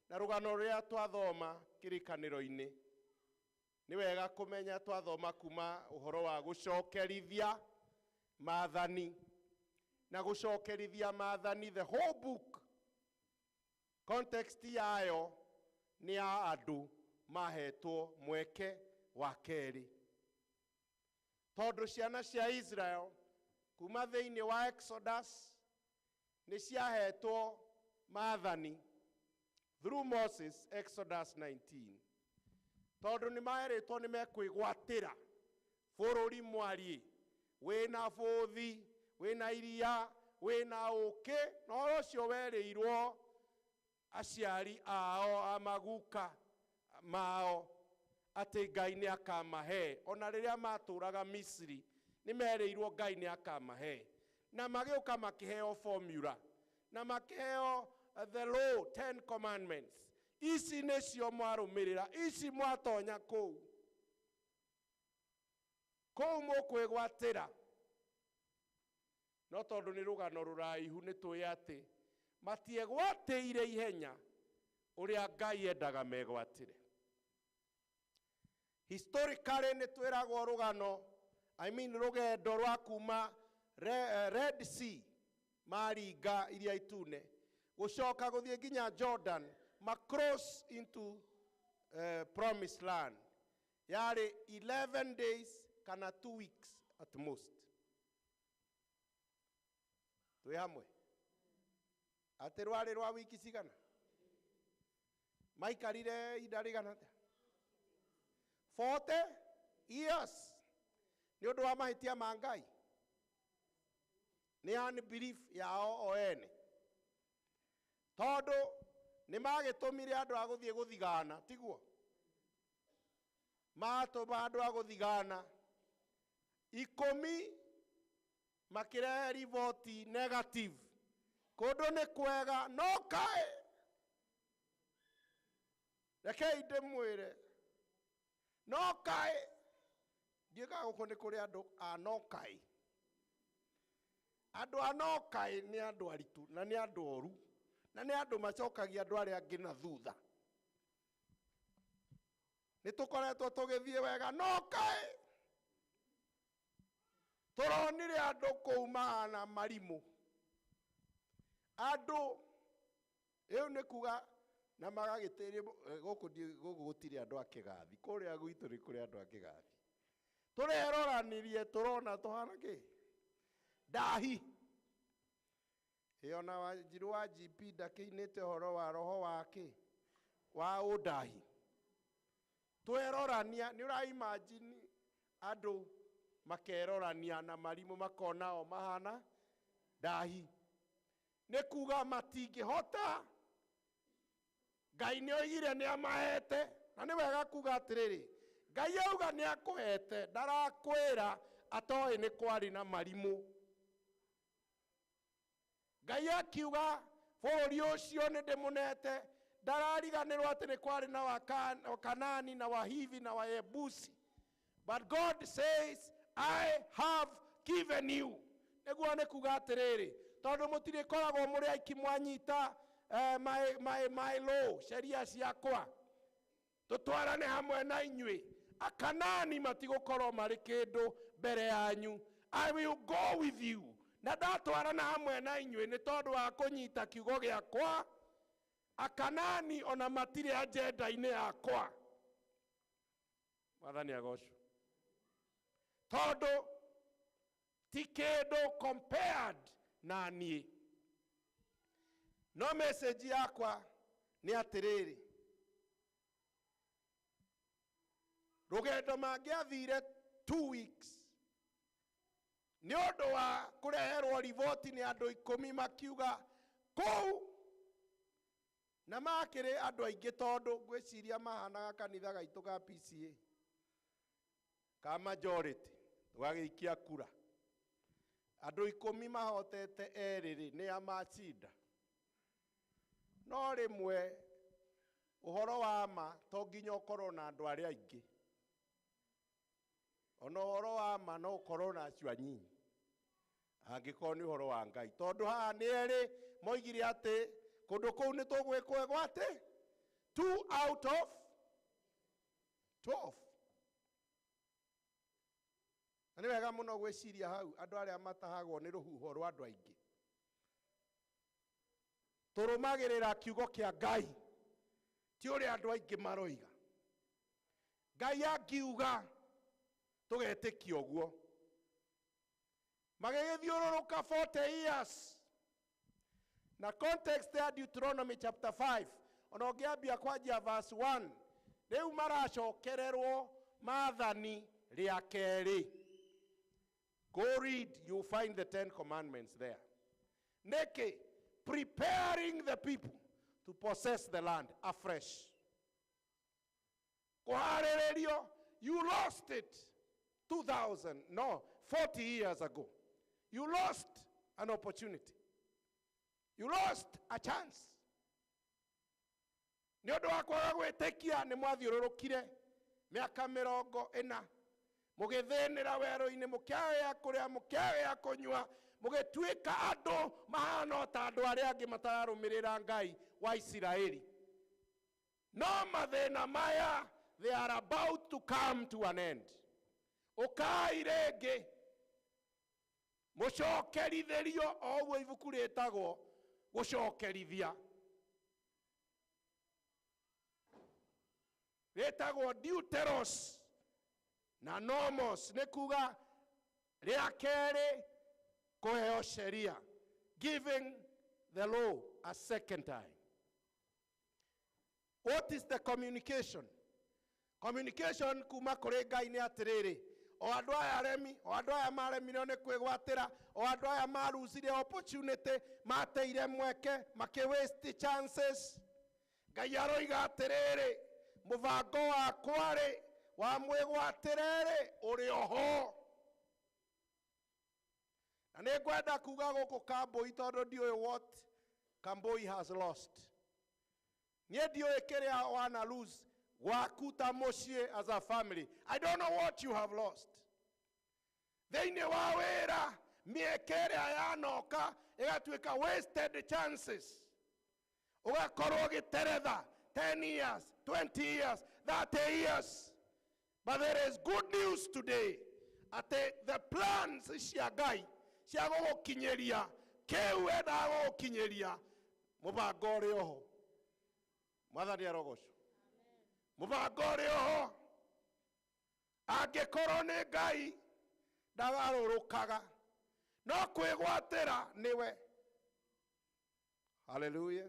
Speaker 9: Na rũgano rũrĩa twathoma kĩrĩkanĩro-inĩ nĩ wega kũmenya twathoma kuma ũhoro wa gũcokerithia maathani. Na gũcokerithia maathani, the whole book context yayo nĩ ya andũ mahetwo mweke wa kerĩ. Tondũ ciana cia Israel kuma thĩinĩ wa Exodus nĩ ciahetwo maathani through Moses, Exodus 19. Tondũ nĩ maerĩtwo nĩ mekwĩgwatĩra bũrũri mwariĩ wĩna bũthi, wĩna iria, wĩna ũkĩ, na ũhoro ũcio werĩirwo aciari ao amaguka mao atĩ Ngai nĩ akamahe. Ona rĩrĩa matũraga Misiri nĩ merĩirwo Ngai nĩ akamahe, na magĩũka makĩheo formula na makĩheo the law, 10 commandments. Ici nĩcio mwarũmĩrĩra, ici mwatonya kũu kũu mũkwĩgwatĩra. No tondũ nĩ rũgano rũraihu nĩ tũĩ atĩ matiegwatĩire ihenya ũrĩa Ngai endaga megwatĩre. Historically nĩ twĩragwo rũgano, I mean rũgendo rwa kuma Red Sea maringa iria itune gũcoka gũthiĩ nginya Jordan, ma cross into promised land yarĩ 11 days kana 2 weeks at most. Twĩ hamwe atĩ rwarĩ rwa wiki cigana maikarire ihinda rĩigana atĩa? 40 years nĩ ũndũ wa mahĩtia ma Ngai, nĩ unbelief yao o ene, tondũ nĩ magĩtũmire andũ a gũthiĩ gũthigana, tiguo? Matũma andũ a gũthigana 10 makĩrehe riboti negative, kũndũ nĩ kwega no kaĩ. Rekei ndĩmwĩre, no kaĩ ndiĩkaga gũkũ nĩ kũrĩ andũ a no kaĩ. Andũ a no kaĩ nĩ andũ aritũ na nĩ andũ oru na nĩ andũ macokagia andũ arĩa angĩ na thutha. Nĩ tũkoretwo tũgĩthiĩ wega no kaĩ tũronire andũ kũu mahana marimũ. Andũ rĩu nĩ kuga na magagĩtĩria gũkũ gũkũ gũtirĩ andũ a kĩgathi, kũrĩa gwitũ nĩ kũrĩ andũ a kĩgathi. Tũreroranirie tũrona tũhana kĩ ndahi. Ĩyo na Wanjirũ wa GP ndakĩinĩte ũhoro wa roho wake wa ũndahi. Twerorania nĩ ũra imagine andũ makerorania na marimũ makona o mahana ndahi. Nĩ kuga matingĩhota. Ngai nĩ oigire nĩ amahete, na nĩ wega kuga atĩrĩrĩ, Ngai auga nĩ akũhete, ndarakwĩra atoĩ nĩ kwarĩ na marimũ. Ngai akiuga bũrũri ũcio nĩ ndĩmũnete, ndarariganĩrwo atĩ nĩ kwarĩ na Wakanani na Wahivi na Wayebusi. But God says, I have given you. Nĩguo nĩ kuga atĩrĩrĩ, tondũ mũtirĩkoragwo mũrĩ aiki mwanyita my law, sheria ciakwa, tũtwarane hamwe na inyuĩ. Akanani matigũkorwo marĩ kĩndũ mbere yanyu. I will go with you. Na ndatwarana hamwe na inyuĩ nĩ tondũ wa kũnyita kiugo gĩakwa. Akanani ona matirĩ agenda-inĩ yakwa. Mwathani agocwo. Tondũ ti kĩndũ compared na niĩ. No message yakwa nĩ atĩrĩrĩ, rũgendo mangĩathire 2 weeks nĩ ũndũ wa kũreherwo riboti nĩ andũ 10 makiuga kũu, na makĩrĩ andũ aingĩ tondũ ngwĩciria mahanaga kanitha gaitũ ka PCA ka majority tũgagĩikia kura, andũ 10 mahotete erĩ rĩ nĩ a macinda. No rĩmwe ũhoro wa ma to nginya ũkorwo na andũ arĩa aingĩ, ona ũhoro wa ma no ũkorwo na acio anyinyi angĩkorwo nĩ ũhoro wa Ngai. Tondũ haha nĩ erĩ moigire atĩ Kũndũ kũu nĩ tũgwĩkwo gwate 2 out of 12. Na nĩ wega mũno gwĩciria hau andũ arĩa matahagwo nĩ rũhuho rwa andũ aingĩ. Tũrũmagĩrĩra kiugo kĩa Ngai, ti ũrĩa andũ aingĩ maroiga. Ngai angiuga tũgetĩkia ũguo. Magĩgĩthiũrũrũka 40 years. Na context ya Deuteronomy chapter 5, ona ũngĩambia kwanjia verse 1, rĩu maracokererwo maathani rĩa kerĩ. Go read, you find the 10 commandments there. Nĩkĩ? Preparing the people to possess the land afresh. Kũharĩrĩrio, you lost it 40 years ago. You lost an opportunity. You lost a chance. Nĩ ũndũ wa kwaga gwĩtĩkia nĩ mwathiũrũrũkire mĩaka 40 mũgĩthĩnĩra werũ-inĩ, mũkĩaga kũrĩa, mũkĩaga kũnyua, mũgĩtuĩka andũ mahana ta andũ arĩa angĩ matararũmĩrĩra Ngai wa Isiraeli. No mathĩna maya, they are about to come to an end. Ũkai rĩngĩ mũcokerithĩrio o ũguo ibuku rĩtagwo gũcokerithia. Rĩtagwo Deuteros na nomos, nĩ kuga rĩa kerĩ kũheo sheria, giving the law a second time. What is the communication? Communication kuma kũrĩ Ngai nĩ atĩrĩrĩ, o andũ aya aremi, o andũ aya maremirwo nĩ kwĩgwatĩra, o andũ aya marusire opportunity, mateire mweke, makĩ waste chances. Ngai aroiga atĩrĩrĩ, mũbango wakwa rĩ wa mwĩgwatĩre rĩ ũrĩ oho. Na nĩ ngwenda kuga gũkũ Kambui tondũ ndiũĩ what Kambui has lost. Niĩ ndiũĩ kĩrĩa wana lose gwaku ta mũciĩ as a family. I don't know what you have lost. Thĩinĩ wa wĩra, mĩeke ĩrĩa yanoka ĩgatuĩka wasted chances. Ũgakorwo ũgĩteretha 10 years, 20 years, 30 years. But there is good news today. Atĩ the plans cia Ngai cia gũgũkinyĩria kĩu endaga gũgũkinyĩria, mũbango ũrĩ oho. Mwathani arogocwo. Mũbango ũrĩ oho. Angĩkorwo nĩ Ngai ndagarũrũkaga, no kwĩgwatĩra nĩwe. Hallelujah.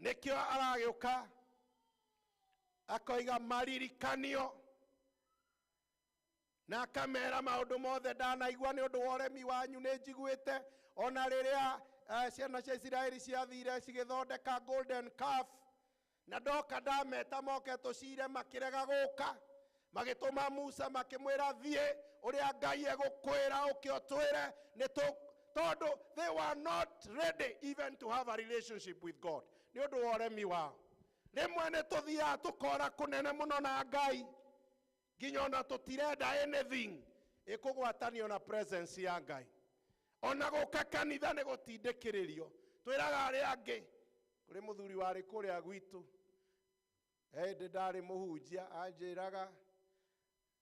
Speaker 9: Nĩkĩo aragĩũka akoiga maririkanio na akamera maũndũ mothe ndanaigua nĩ ũndũ wa ũremi wanyu nĩ njiguĩte. Ona rĩrĩa ciana cia Isiraeli ciathire cigĩthondeka golden calf, na ndoka ndameta moke tũcire, makĩrega gũka, magĩtũma Musa makĩmwĩra thiĩ ũrĩa Ngai egũkwĩra ũke ũtwĩre nĩ tondũ they were not ready even to have a relationship with God nĩ ũndũ wa ũremi wao. Rĩmwe nĩ tũthiaga tũkora kũnene mũno na Ngai nginya ona tũtirenda anything ĩkũgwatanio na presence ya Ngai. Ona gũka kanitha nĩ gũtindĩkĩrĩrio. Twĩraga arĩa angĩ, kũrĩ mũthuri warĩ kũrĩa gwitũ hĩndĩ ndarĩ mũhunjia, anjĩraga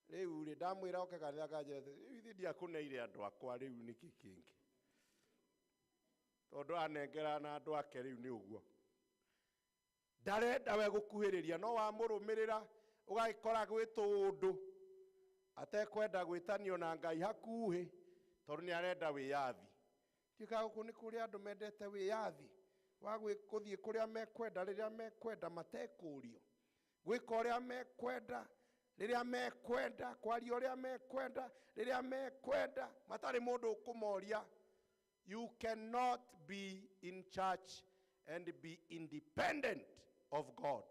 Speaker 9: rĩu rĩ ndamwĩra oke kanitha, akanjĩra rĩu ithuĩ ndiakũneire andũ akwa, rĩu nĩkĩ kĩngĩ, tondũ anengera na andũ ake rĩu nĩ ũguo. Ndarenda we gũkuhĩrĩria, no wamũrũmĩrĩra ũgagĩkora gwĩ tũũndũ atekwenda gwĩtanio na Ngai hakuhĩ, tondũ nĩ arenda wĩyathi. Ndiũkaga gũkũ nĩ kũrĩ andũ mendete wĩyathi wa gũthiĩ kũrĩa mekwenda rĩrĩa mekwenda matekũrio, gwĩka ũrĩa mekwenda rĩrĩa mekwenda, kwaria ũrĩa mekwenda rĩrĩa mekwenda, matarĩ mũndũ ũkũmoria. You cannot be in church and be independent of God.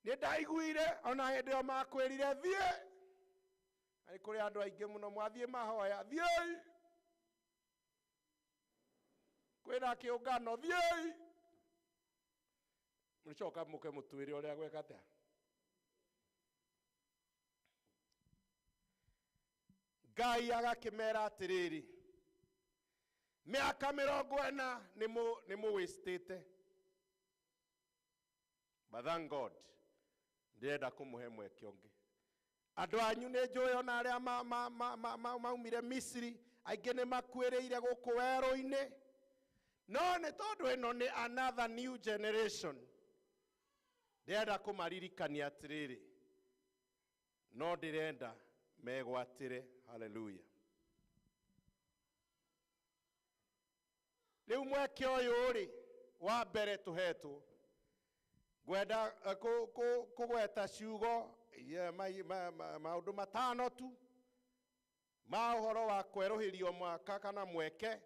Speaker 9: Nĩ ndaiguire ona hĩndĩ ĩyo makwĩrire thiĩ, na nĩ kũrĩ andũ aingĩ mũno mwathiĩ mahoya, thiĩi, kwĩna kĩũngano, thiĩi, mũcoka mũke mũtwĩre ũrĩa gweka atĩa. Ngai agakĩmera atĩrĩrĩ, mĩaka 40 nĩ mũwĩstĩte. But thank God, ndĩrenda kũmũhe mweke ũngĩ. Andũ anyu nĩ njũĩ ona arĩa maumire Misiri, aingĩ nĩ makuĩrĩire gũkũ werũ-inĩ. No nĩ tondũ ĩno nĩ another new generation, ndĩrenda kũmaririkania atĩrĩrĩ, no ndĩrenda megwatĩre. Hallelujah. Rĩu mweke ũyũ rĩ wa mbere tũhetwo, ngwenda kũgweta ciugo maũndũ matano tu ma ũhoro wa kwerũhĩrio mwaka kana mweke,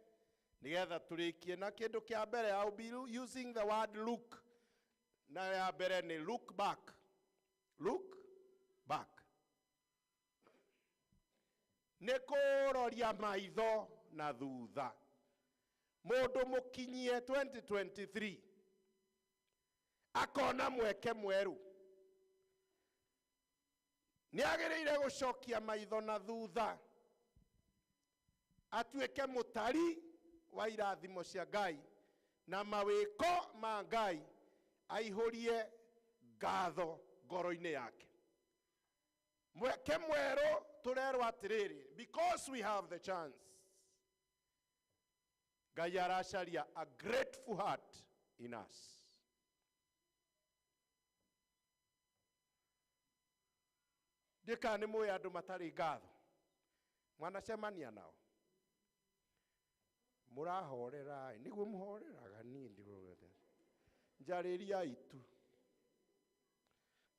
Speaker 9: nĩgetha tũrĩkie na kĩndũ kĩa mbere. I will be using the word look, na ya mbere nĩ look back. Look back nĩ kũroria maitho na thutha. Mũndũ mũkinyie 2023 akona mweke mwerũ, nĩ agĩrĩire gũcokia maitho na thutha, atuĩke mũtari wa irathimo cia Ngai na mawĩko ma Ngai, aihũrie ngatho ngoro-inĩ yake. Mweke mwerũ tũrerwo atĩrĩrĩ, because we have the chance, Ngai aracaria a grateful heart in us. Ndĩka nĩ mũĩ andũ matarĩ ngatho, mwanacemania nao mũrahorera, nĩguo mũhoreraga. Niĩ ndirorete njarĩria itu,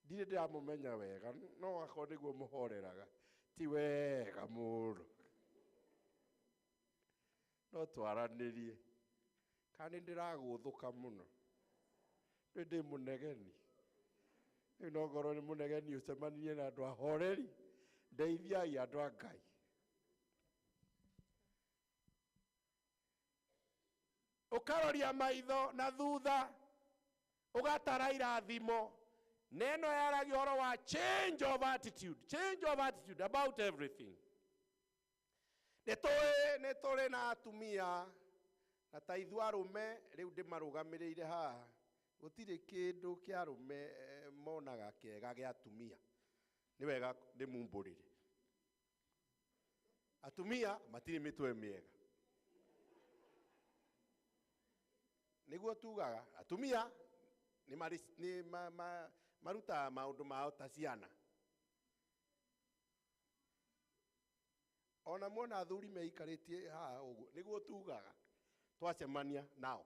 Speaker 9: ndirĩ ndĩramũmenya wega, no akorwo nĩguo mũhoreraga ti wega mũno, no twaranĩrie. Kana nĩ ndĩragũthũka mũno, rĩu ndĩ mũnegeni. Rĩu no ngorwo nĩ mũnegeni ũcemanirie na andũ ahoreri. Ndeithiai andũ a Ngai. Ũkaroria maitho na thutha, ũgatara irathimo. Neno yaragia ũhoro wa change of attitude, change of attitude about everything. Nĩ tũĩ nĩ tũrĩ na atumia na ta ithuĩ arũme rĩu ndĩmarũgamĩrĩire haha, gũtirĩ kĩndũ kĩa arũme monaga kĩega gĩa atumia. Nĩ wega ndĩmumbũrĩre, atumia matirĩ mĩtwe mĩega. Nĩguo tugaga atumia nĩ marutaga maũndũ mao ta ciana. Ona muona athuri meikarĩtie haha ũguo, nĩguo tugaga twacemania nao.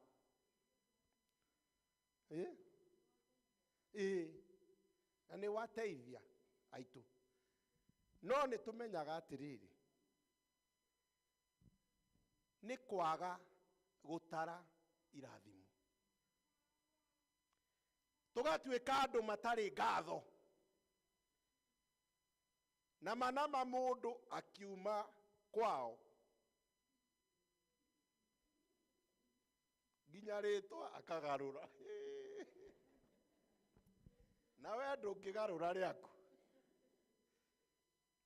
Speaker 9: Na nĩ wateithia aitũ. No nĩ tũmenyaga atĩrĩrĩ, nĩ kwaga gũtara irathimo, tũgatuĩka andũ matarĩ ngatho. Na manama mũndũ akiuma kwao nginya rĩtwa akagarũra. Na we ndũngĩgarũra rĩaku,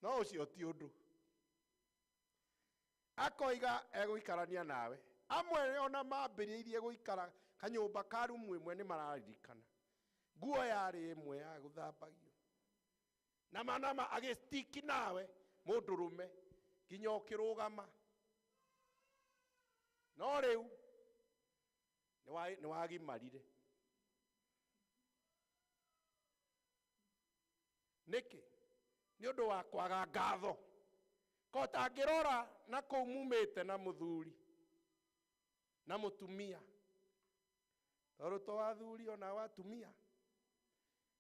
Speaker 9: no ũcio ti ũndũ. Akoiga egũikarania nawe. Amwe ona mambĩrĩirie gũikara kanyũmba ka rumu ĩmwe nĩ mararirikana nguo yarĩ ĩmwe ya gũthambagio, na manama agĩstiki nawe mũndũrũme nginya ũkĩrũgama. No rĩu nĩ wagimarire. Nĩkĩ? Nĩ ũndũ wa kwaga ngatho. Ko tangĩrora na kũu mumĩte na mũthuri na mũtumia, tondũ to athuri ona o atumia,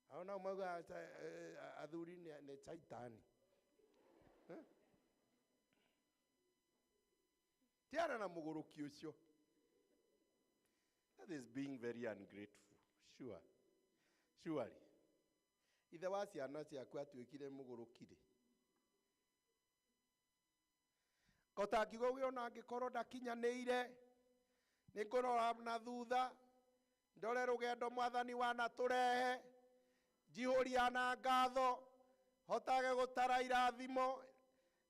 Speaker 9: hao nao maugaga athuri nĩ caitani. Tiara na mũgũrũki ũcio. That is being very ungrateful. Sure. Surely. Ithe wa ciana ciaku atuĩkire mũgũrũki rĩ, ko tangiuga ũgĩ ona angĩkorwo ndakinyanĩire, nĩ ngũrora na thutha ndore rũgendo mwathani wanatũrehe, njihũria na ngatho, hotage gũtara irathimo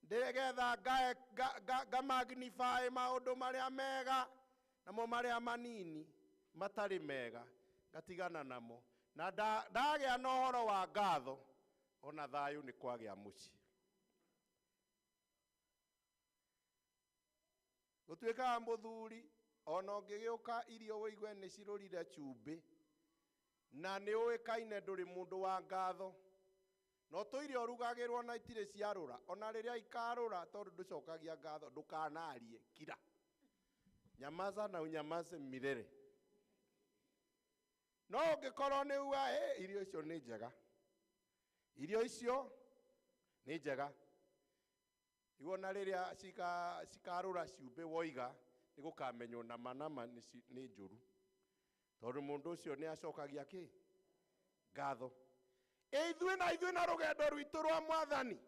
Speaker 9: Ndigetha nga magnify maundu maria mega namo maria manini matari mega ngatigana namo na ndagĩa na ũhoro wa ngatho ona thayũ nĩ kwagĩa mũciĩ. Gũtuĩkaga mũthuri ona ũngĩgĩũka irio wĩigue nĩ cirũrire cumbĩ na nĩ ũĩkaine ndũrĩ mũndũ wa ngatho no tũirio ũrugagĩrwo na itirĩ ciarũra ona rĩrĩa ikarũra tondũ ndũcokagia ngatho ndũkanarie kira nyamaza na unyamaze milele. No ũngĩkorwo nĩ uga hey, irio icio nĩ njega, irio icio nĩ njega, iwona rĩrĩa cikarũra cumbĩ woiga nĩ gũkamenywo nama nama nĩ njũru tondũ mũndũ ũcio nĩ acokagia kĩ ngatho. Ithuĩ na ithuĩ na rũgendo rwitũ rwa mwathani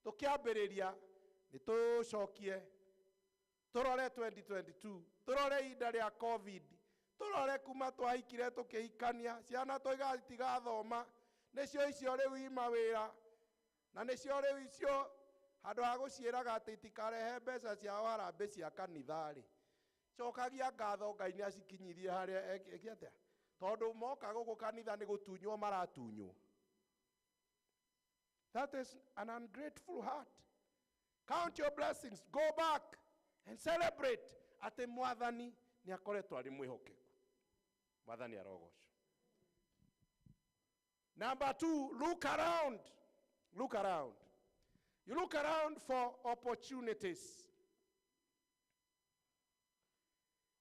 Speaker 9: tũkĩambĩrĩria nĩ tũcokie tũrore 2022 tũrore ihinda rĩa COVID tũrore kuma twahikire tũkĩhikania ciana tũiga itigathoma nĩcio icio rĩu i mawĩra na nĩcio rĩu icio handũ ha gũciĩraga atĩ itikarehe mbeca ciao harambĩ cia kanitha-rĩ cokagia ngatho Ngai nĩ acikinyirie harĩa eke atĩa tondũ moka gũkũ kanitha nĩ gũtunywo maratunywo. That is an ungrateful heart. Count your blessings, go back and celebrate atĩ mwathani nĩ akoretwo arĩ mwĩhokeku. Mwathani arogocwo. Number 2, look around. Look around. You look around for opportunities.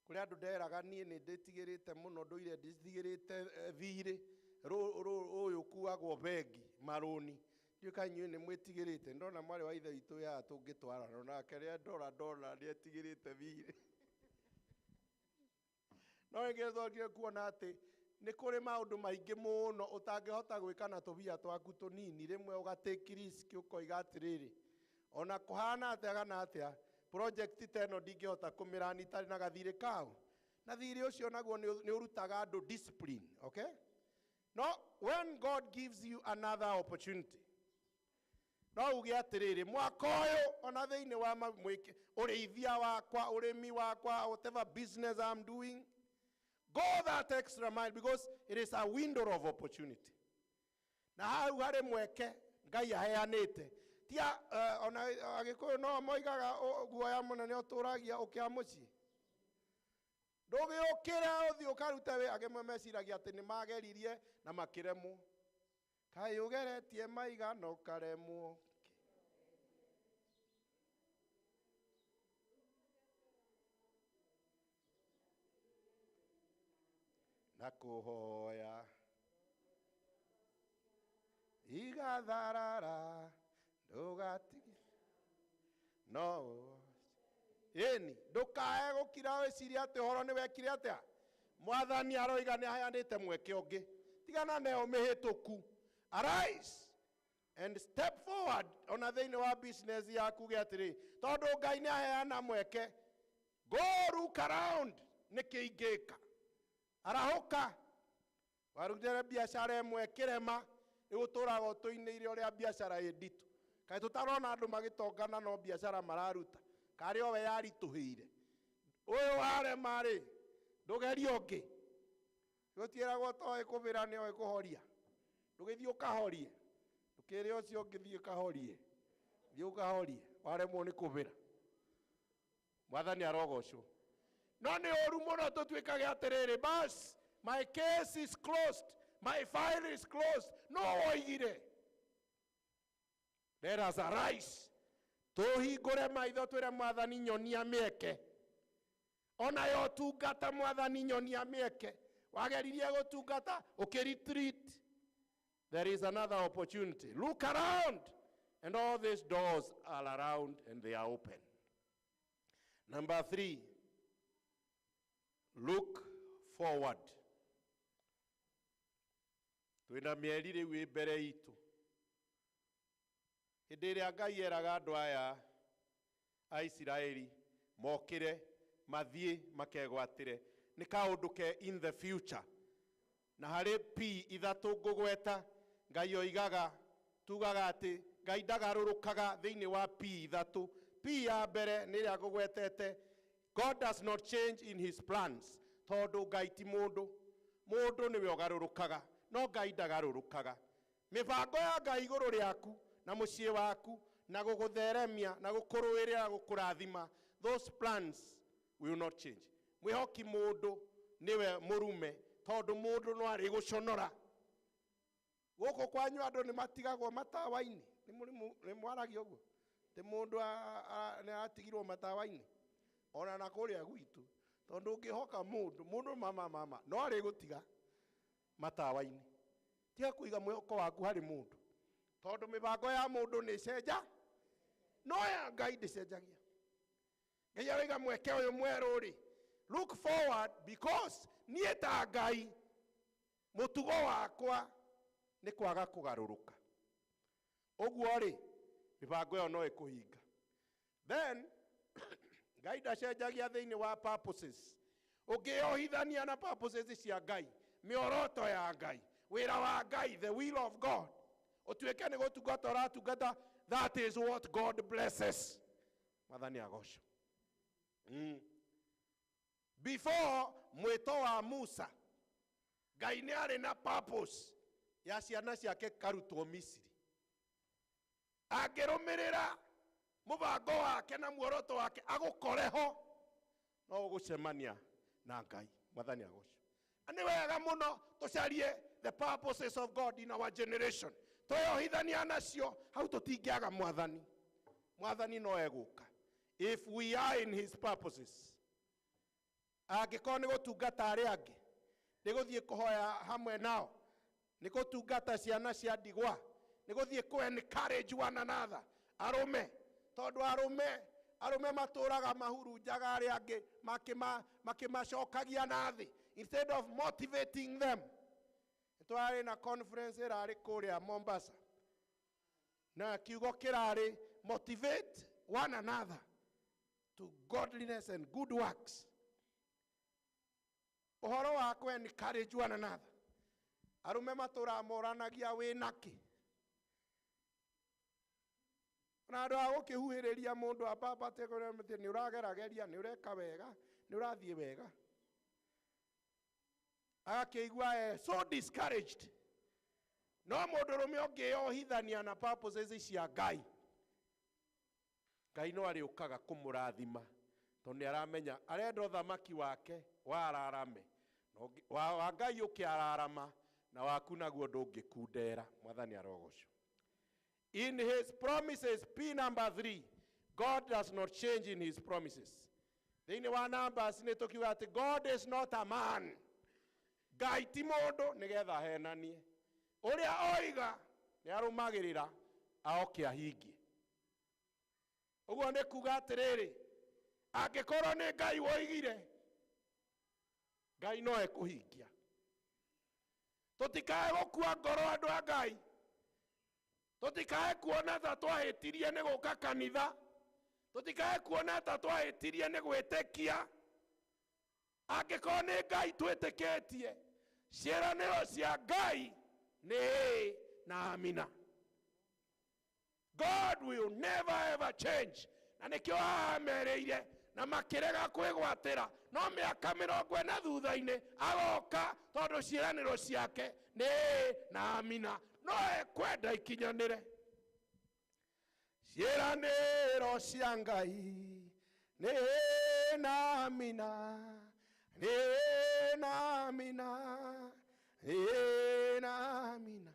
Speaker 9: Kũrĩ andũ nderaga niĩ nĩ ndĩtigĩrĩte mũno ndũire ndĩtigĩrĩte thirĩ ũyũ ũkuagwo bengi marũni ndiũĩ kana inyuĩ nĩ mwĩtigĩrĩte. Ndona mwarĩ wa ithe witũ ya tũngĩtwarana nake rĩrĩa ndora ndona nĩ etigĩrĩte thirĩ. No ĩngĩthokire kuona atĩ nĩ kũrĩ maũndũ maingĩ mũno ũtangĩhota gwĩka na tũbia twaku tũnini rĩmwe ũgatake risk ũkoiga atĩrĩrĩ ona kũhana atĩa kana atĩa project ta ĩno ndingĩhota kũmĩrani itarĩ na gathirĩ kao na thirĩ ũcio naguo nĩ ũrutaga andũ discipline, okay? No when God gives you another opportunity no uge atĩrĩrĩ mwaka ũyũ ona thĩinĩ wa ũrĩithia wakwa ũrĩmi wakwa whatever business I'm doing, go that extra mile because it is a window of opportunity. Na hau harĩ mweke Ngai aheanĩte tia ona Agĩkũyũ no moigaga guoya mũnene ũtũragia ũkĩa mũciĩ. Ndũgĩũkĩre ũthiĩ ũkarute wĩra. Angĩ meciragia atĩ nĩ mageririe na makĩremwo. Kaĩ ũgeretie maigana ũkaremwo. Na kũhoya igatharara ndũgatige no ĩni ndũkae gũkira wĩcirie atĩ ũhoro nĩ wekire atĩa. Mwathani aroiga nĩ aheanĩte mweke ũngĩ tigana nayo mĩhĩtũku. Arise and step forward ona thĩinĩ wa business yaku ge atĩrĩ tondũ Ngai nĩ aheana mweke go look around nĩkĩ ingĩka. Arahũka warutire biacara ĩmwe kĩrema rĩu ũtũraga ũtũinĩire ũrĩa biacara ĩ nditũ. Kaĩ tũtarona andũ magĩtongana no biacara mararuta karĩ o we yaritũhĩire ũyũ warema rĩ ndũgerie ũngĩ. Gũtiĩragwo toĩ kũbĩra nĩ oĩ kũhoria ndũgĩthiĩ ũkahorie ndũkĩre ũcio ũngĩ thiĩ ũkahorie thiĩ ũkahorie waremwo nĩ kũbĩra. Mwathani arogocwo. No nĩ ũru mũno tũtuĩkage atĩrĩrĩ bas my case is closed, my file is closed. No woigire. Let us arise tũhingũre maitho twĩre mwathani nyonia mĩeke ona yo tungata mwathani nyonia mĩeke wageririe gũtungata ũkĩretreat. There is another opportunity. Look around and all these doors are around and they are open. Number 3, look forward. Twĩna mĩeri rĩu ĩ mbere itũ. Hĩndĩ ĩrĩa Ngai eraga andũ aya a Isiraeli mokĩre mathiĩ makegwatĩre nĩ kaũndũ ke in the future. Na harĩ P ithatũ ngũgweta Ngai oigaga tugaga atĩ Ngai ndagarũrũkaga thĩinĩ wa P ithatũ. P ya mbere nĩ ĩrĩa ngũgwetete, God does not change in his plans, tondũ Ngai ti mũndũ. Mũndũ nĩwe ũgarũrũkaga, no Ngai ndagarũrũkaga. Mĩbango ya Ngai igũrũ rĩaku na mũciĩ waku na gũgũtheremia na gũkũrũĩrĩra na gũkũrathima, those plans will not change. Mwĩhoki mũndũ nĩwe mũrume, tondũ mũndũ no arĩ gũconora. Gũkũ kwanyu andũ nĩ matigagwo matawa-inĩ, nĩ mwaragia ũguo tĩ mũndũ nĩ aratigirwo matawa-inĩ ona na kũrĩa gwitũ, tondũ ũngĩhoka mũndũ, mũndũ mama mama no arĩ gũtiga matawa-inĩ. Tiga kũiga mwĩhoko waku harĩ mũndũ, tondũ mĩbango ya mũndũ nĩ ĩcenja, no ya Ngai ndĩcenjagia. Ngai arauga mweke ũyũ mwerũ rĩ, look forward, because niĩ ta Ngai mũtugo wakwa nĩ kwaga kũgarũrũka. Ũguo rĩ, mĩbango ĩyo no ĩkũhinga. Then Ngai ndacenjagia thĩinĩ wa purposes. Ũngĩyohithania na purposes cia Ngai, mĩoroto ya Ngai, wĩra wa Ngai, the will of God, ũtuĩke nĩ gũtungata ũratungata, that is what God blesses. Mwathani agocwo. Before mwĩto wa Musa, Ngai nĩ arĩ na purpose ya ciana ciake karutwo Misiri. Angĩrũmĩrĩra mũbango wake na muoroto wake agũkore ho, no ũgũcemania na Ngai. Mwathani agocwo. Na nĩ wega mũno tũcarie the purposes of God in our generation. Twĩyohithania nacio, hau tũtingĩaga Mwathani. Mwathani no egũka if we are in his purposes. Angĩkorwo nĩ gũtungata arĩa angĩ, nĩ gũthiĩ kũhoya hamwe nao, nĩ gũtungata ciana cia ndigwa, nĩ gũthiĩ kũ encourage one another. Arũme, tondũ arũme matũraga mahurunjaga arĩa angĩ, makĩmacokagia na thĩ instead of motivating them. Nĩtwarĩ na conference ĩrarĩ kũrĩa Mombasa, na kiugo kĩrarĩ motivate one another to godliness and good works. Ũhoro wa kũ encourage one another. Arũme matũraga moranagia wĩ nakĩ. Na andũ a gũkĩhuhĩrĩria mũndũ ambambate kũrĩa mĩtĩ, nĩ ũragerageria, nĩ ũreka wega, nĩ ũrathiĩ wega. Agakĩigua so discouraged. No mũndũrũme ũngĩyohithania na purposes cia Ngai, Ngai no arĩũkaga kũmũrathima, tondũ nĩ aramenya arenda ũthamaki wake wararame. Wa Ngai ũkĩararama, na waku naguo ndũngĩkundera. Mwathani arogocwo. In his promises, P number 3, God does not change in his promises. Thĩinĩ wa Numbers nĩ tũkiuga atĩ God is not a man. Ngai ti mũndũ nĩgetha ahenanie. Ũrĩa oiga nĩ arũmagĩrĩra aoke ahingie. Ũguo nĩ kuga atĩrĩrĩ, angĩkorwo nĩ Ngai woigire, Ngai no ekũhingia. Tũtikae gũkua ngoro andũ a Ngai. Tũtikae kuona ta twahĩtirie nĩ gũka kanitha. Tũtikae kuona ta twahĩtirie nĩ gwĩtĩkia. Angĩkorwo nĩ Ngai twĩtĩkĩtie, ciĩranĩro cia Ngai nĩ ĩĩ na amina. God will never ever change. Na nĩkĩo haha amerĩire na makĩrega kwĩgwatĩra, no mĩaka 40 thutha-inĩ agoka, tondũ ciĩranĩro ciake nĩ ĩĩ na amina, no ekwenda ikinyanĩre. Ciĩranĩro cia Ngai nĩ ĩĩ na amina, nĩ ĩĩ na amina, nĩ ĩĩ na amina.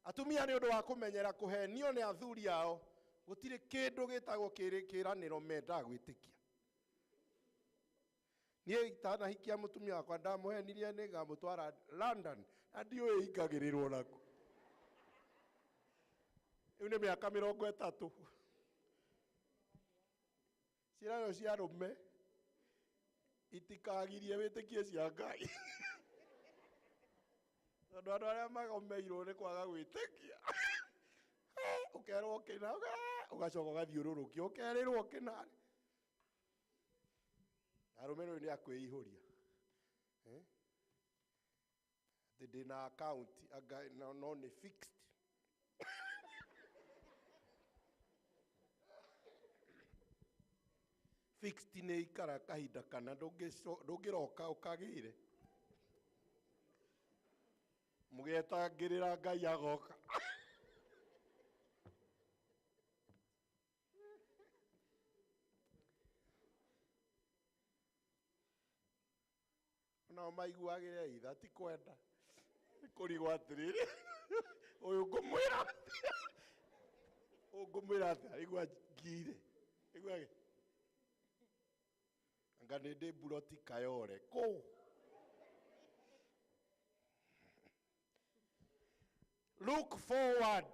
Speaker 9: Atumia nĩ ũndũ wa kũmenyera kũhenio nĩ athuri ao, gũtirĩ kĩndũ gĩtagwo kĩranĩro mendaga gwĩtĩkia. Niĩ itanahikia mũtumia wakwa ndamũhenirie nĩ ngamũtwara London, na ndiũĩ ingagĩrĩrwo naku. Rĩu nĩ mĩaka 30. Ciĩranĩro cia arũme itikagirie wĩtĩkie cia Ngai. Tondũ andũ arĩa magomeirwo nĩ kwaga gwĩtĩkia. Ũkerwo kĩna, ũgacoka ũgathiũrũrũkio, ũkerĩrwo kĩna. Arũme rĩu nĩ akwĩihũria. Atĩ ndĩna account, anga, no nĩ fixed. Fixed nĩ ikara kahinda kana ndũngĩroka ũkagĩre. Mũgetangĩrĩra Ngai agoka. Nao maiguagĩre itha ti kwenda. Kũrigwo atĩrĩrĩ, ũyũ ngũmwĩra atĩa? Ũyũ ngũmwĩra atĩa? Igua ngire. Igua anga nĩ ndĩ mburoti Kayole. Kũ? Look forward.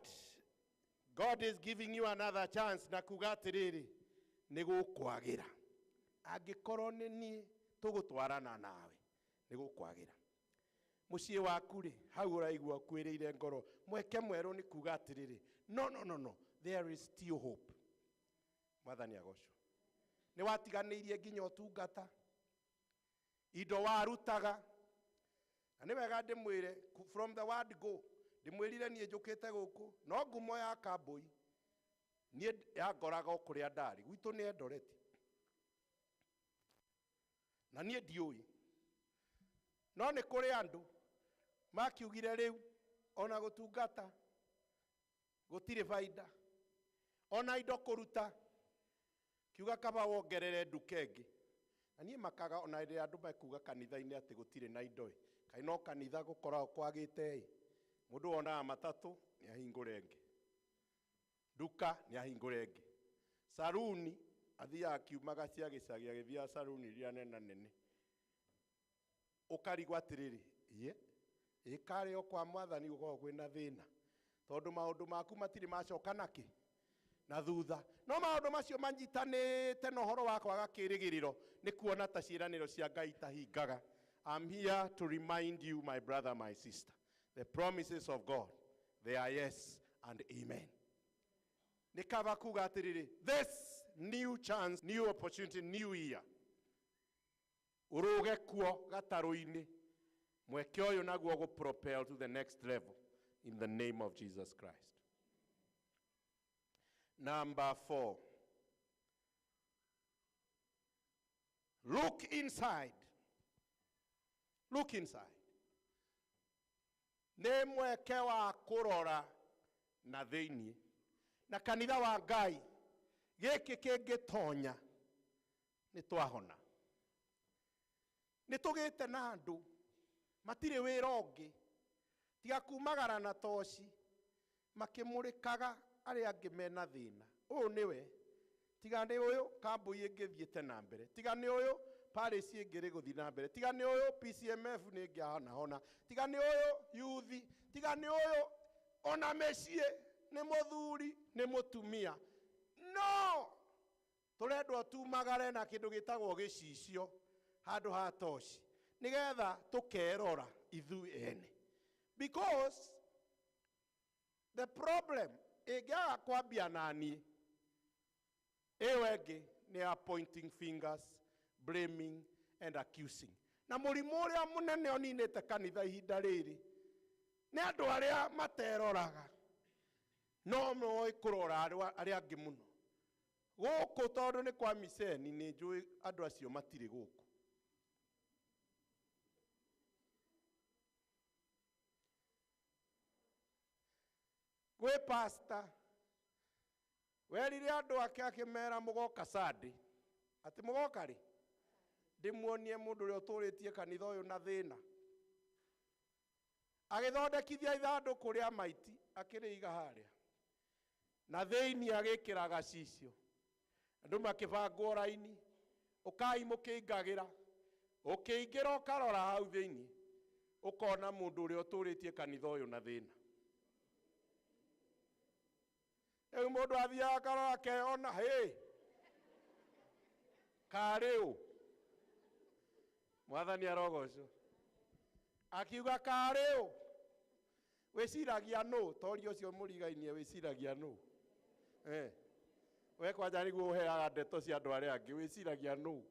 Speaker 9: God is giving you another chance na kuga atĩrĩrĩ, nĩ gũkwagĩra. Angĩkorwo nĩ niĩ tũgũtwarana nawe, nĩ gũkwagĩra. Mũciĩ waku rĩ, hau ũraigua ũkuĩrĩire ngoro, mweke mwerũ nĩ kuga atĩrĩrĩ, no, no, no, no, there is still hope. Mwathani agocwo. Nĩ watiganĩirie nginya ũtungata, indo warutaga. Na nĩ wega ndĩmwĩre, from the word go, ndĩmwĩrire niĩ njũkĩte gũkũ, no ngumo ya Kambũi, niĩ yangoraga o kũrĩa ndarĩ, gwitũ nĩ Eldoret. Na niĩ ndiũĩ. No nĩ kũrĩ andũ makiugire rĩu ona gũtungata gũtirĩ baida, ona indo kũruta, kiuga kaba wongerere nduka ĩngĩ. Na niĩ makaga ona rĩrĩa andũ mekuga kanitha-inĩ atĩ gũtirĩ na indo ĩ, kaĩ no kanitha gũkoragwo kwagĩte ĩ, mũndũ wonaga matatũ nĩ ahingũre ĩngĩ, nduka nĩ ahingũre ĩngĩ, saruni athiaga akiumaga cia gĩcagi agĩthiaga saruni iria nene nene. Ũkarigwo atĩrĩrĩ, ye ĩkarĩ o kwa mwathani gũkoragwo kwĩna thĩna, tondũ maũndũ maku matirĩ macoka nakĩ na thutha. No maũndũ macio manyitanĩte na ũhoro wa kwaga kĩĩrĩgĩrĩro nĩ kuona ta ciĩranĩro cia Ngai itahingaga. I'm here to remind you, my brother, my sister, the promises of God, they are yes and amen. Nĩ kaba kuga atĩrĩrĩ, this new chance, new opportunity, new year, ũrũge kuo gatarũ-inĩ, mweke ũyũ naguo gũ propel to the next level in the name of Jesus Christ. Number 4, look inside. Look inside. Nĩ mweke wa kũrora na thĩinĩ. Na kanitha wa Ngai gĩkĩ kĩngĩtonya nĩ twahona. Nĩ tũgĩte na andũ matirĩ wĩra ũngĩ tiga kumagara na toci makĩmũrĩkaga arĩa angĩ mena thĩna. Ũyũ nĩwe, tiga nĩ ũyũ kambui ĩngĩthiĩte na mbere, tiga nĩ ũyũ parish ĩngĩ rĩgũthiĩ na mbere, tiga nĩ ũyũ PCMF nĩ ĩngĩahonahona, tiga nĩ ũyũ yuthi, tiga nĩ ũyũ ona mĩciĩ nĩ mũthuri nĩ mũtumia. No tũrendwo tumagare na kĩndũ gĩtagwo gĩcicio handũ ha toci nĩgetha tũkerora ithuĩ ene, because the problem ĩngĩaga kwambia naniĩ, ĩyo ĩngĩ nĩ ya pointing fingers, blaming and accusing. Na mũrimũ ũrĩa mũnene ũninĩte kanitha ihinda rĩrĩ nĩ andũ arĩa materoraga, no moĩ kũrora arĩa angĩ mũno. Gũkũ tondũ nĩ kwa miceni nĩ njũĩ andũ acio matirĩ gũkũ. Gwĩ pastor werire andũ ake akĩmera mũgoka Sunday, atĩ mũgoka rĩ, ndĩmuonie mũndũ ũrĩa ũtũrĩtie kanitha ũyũ na thĩna. Agĩthondekithia ithandũkũ rĩa maiti akĩrĩiga harĩa, na thĩinĩ agĩkĩra gacicio, andũ makĩbangwo raini, ũkai mũkĩingagĩra, ũkĩingĩra ũkarora hau thĩinĩ ũkona mũndũ ũrĩa ũtũrĩtie kanitha ũyũ na thĩna. Rĩu mũndũ athiaga akarora akeyona, hĩ, karĩ ũ? Mwathani arogocwo. Akiuga karĩ ũ? Wĩciragia nũ? Toria ũcio mũrigainie wĩciragia nũ? We kwanja nĩguo ũheaga ndeto cia andũ arĩa angĩ, wĩciragia nũ?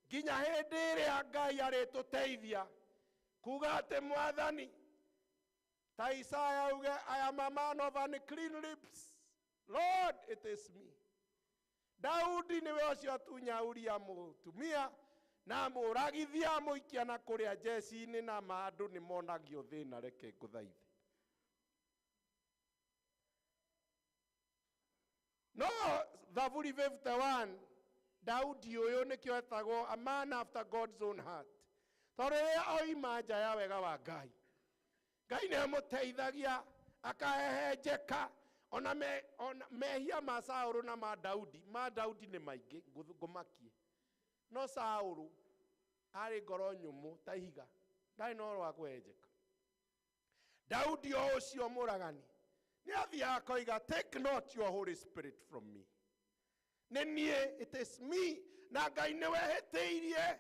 Speaker 9: Nginya hĩndĩ ĩrĩa Ngai arĩtũteithia kuga atĩ Mwathani, ta Isaya auge, I am a man of unclean lips. Lord, it is me. Daudi nĩwe ũcio atunya Uria mũtumia na mũragithia mũikia na kũrĩa jeshi-inĩ na andũ nĩ monagio thĩna. Reke ngũthaithe. No Thaburi 51 Daudi ũyũ nĩkĩo etagwo a man after God's own heart. Tondũ rĩrĩa oima nja ya wega wa Ngai, Ngai nĩ amũteithagia akahehenjeka. Ona mehia ma Saũlũ na ma Daudi, ma Daudi nĩ maingĩ ngũmakie. No Saũlũ arĩ ngoro nyũmũ ta ihiga, ndarĩ na ũhoro wa kũhehenjeka. Daudi o ũcio mũragani nĩ athiaga akoiga, take not your Holy Spirit from me. Nĩ niĩ, it is me. Na Ngai nĩwe hĩtĩirie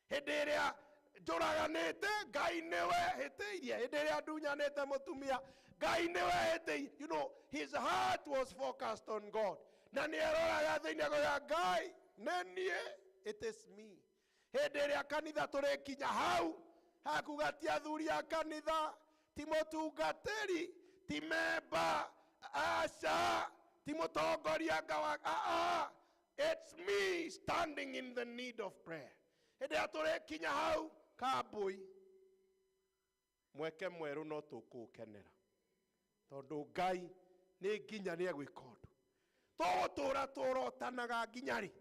Speaker 9: hĩndĩ ĩrĩa njũraganĩte, Ngai nĩwe hĩtĩirie hĩndĩ ĩrĩa ndunyanĩte mũtumia, Ngai nĩwe hĩtĩirie. You know, his heart was focused on God. Na nĩ eroraga thĩinĩ akoiga, Ngai nĩ niĩ, it is me. Hĩndĩ ĩrĩa kanitha tũrĩkinya hau hakuga ti athuri a kanitha, ti mũtungatĩri, ti memba, aca, ti mũtongoria ngawa, it's me standing in the need of prayer. Hĩndĩ ĩrĩa tũrĩkinya hau kambui mweke mwerũ no tũkũũkenera, tondũ Ngai nĩ nginya nĩ egwĩka ũndũ. Tũgũtũra tũrotanaga nginya rĩ?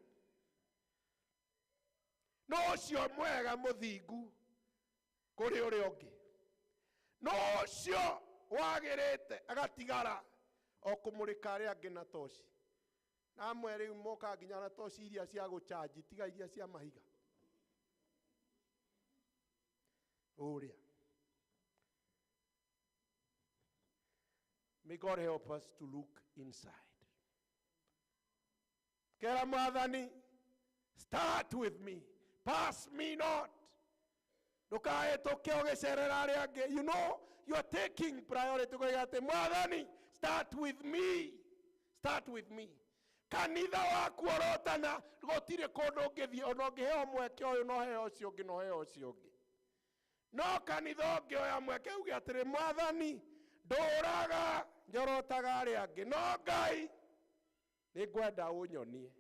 Speaker 9: No ũcio mwega mũthingu kũrĩ ũrĩa ũngĩ, no ũcio wagĩrĩte agatigara o kũmũrĩka arĩa angĩ na toci. Na amwe rĩu moka nginya na toci iria cia gũchanji, tiga iria cia mahiga. Ũrĩa. May God help us to look inside. Kera mwathani, start with me. Pass me not. Ndũkahĩtũke ũgĩcerera arĩa angĩ. You know, you are taking priority. Ũkoiga atĩ, mwathani, start with me. Start with me. Kanitha waku ũrotana, gũtirĩ kũndũ ũngĩthiĩ, ona ũngĩheo mweke ũyũ, no heo ũcio ũngĩ, no heo ũcio ũngĩ. No kanitha ũngĩoya mweke uge atĩrĩ, mwathani, ndũraga njorotaga arĩa angĩ, no Ngai nĩ ngwenda ũnyonie.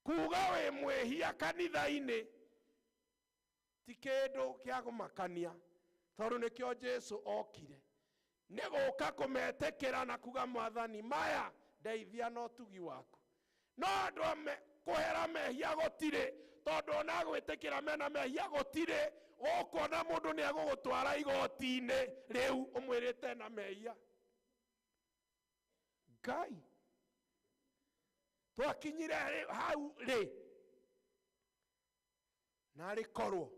Speaker 9: Kuga wĩ mwĩhia kanitha-inĩ ti kĩndũ kĩa kũmakania, tondũ nĩkĩo Jesũ okire nĩ gũka kũmetĩkĩra na kuga, mwathani, maya ndeithia na ũtugi waku. No andũ kũhera mehia gũtirĩ, tondũ ona gwĩtĩkĩra mena mehia gũtirĩ. Ũkuona mũndũ nĩ egũgũtwara igoti-inĩ rĩu ũmwĩrĩte na mehia. Ngai twakinyire hau rĩ, narĩ korwo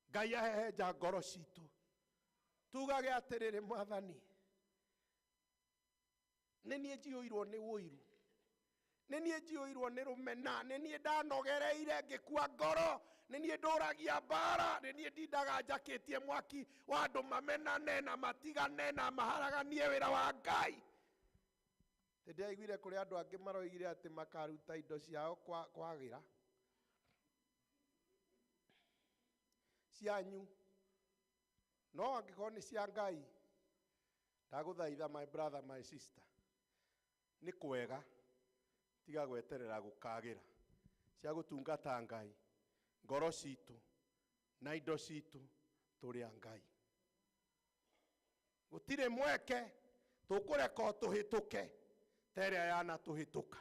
Speaker 9: Ngai ahehenja ngoro citũ, tugage atĩrĩrĩ, mwathani, nĩ niĩ njiyũirwo nĩ ũiru, nĩ niĩ njiyũirwo nĩ rũmena, nĩ niĩ ndanogereire ngĩkua ngoro, nĩ niĩ ndũragia mbara, nĩ niĩ ndindaga njakĩtie mwaki wa andũ mamenane na matigane na maharaganie wĩra wa Ngai. Ndĩraiguire kũrĩ andũ angĩ maroigire atĩ makaruta indo ciao kwagĩra cianyu, no angĩkorwo nĩ cia Ngai, ndagũthaitha, my brother, my sister, nĩ kwega tiga gweterera gũkagĩra. Cia gũtungata Ngai, ngoro citũ na indo citũ tũrĩ a Ngai. Gũtirĩ mweke tũkũreka tũhĩtũke ta ĩrĩa yanatũhĩtũka,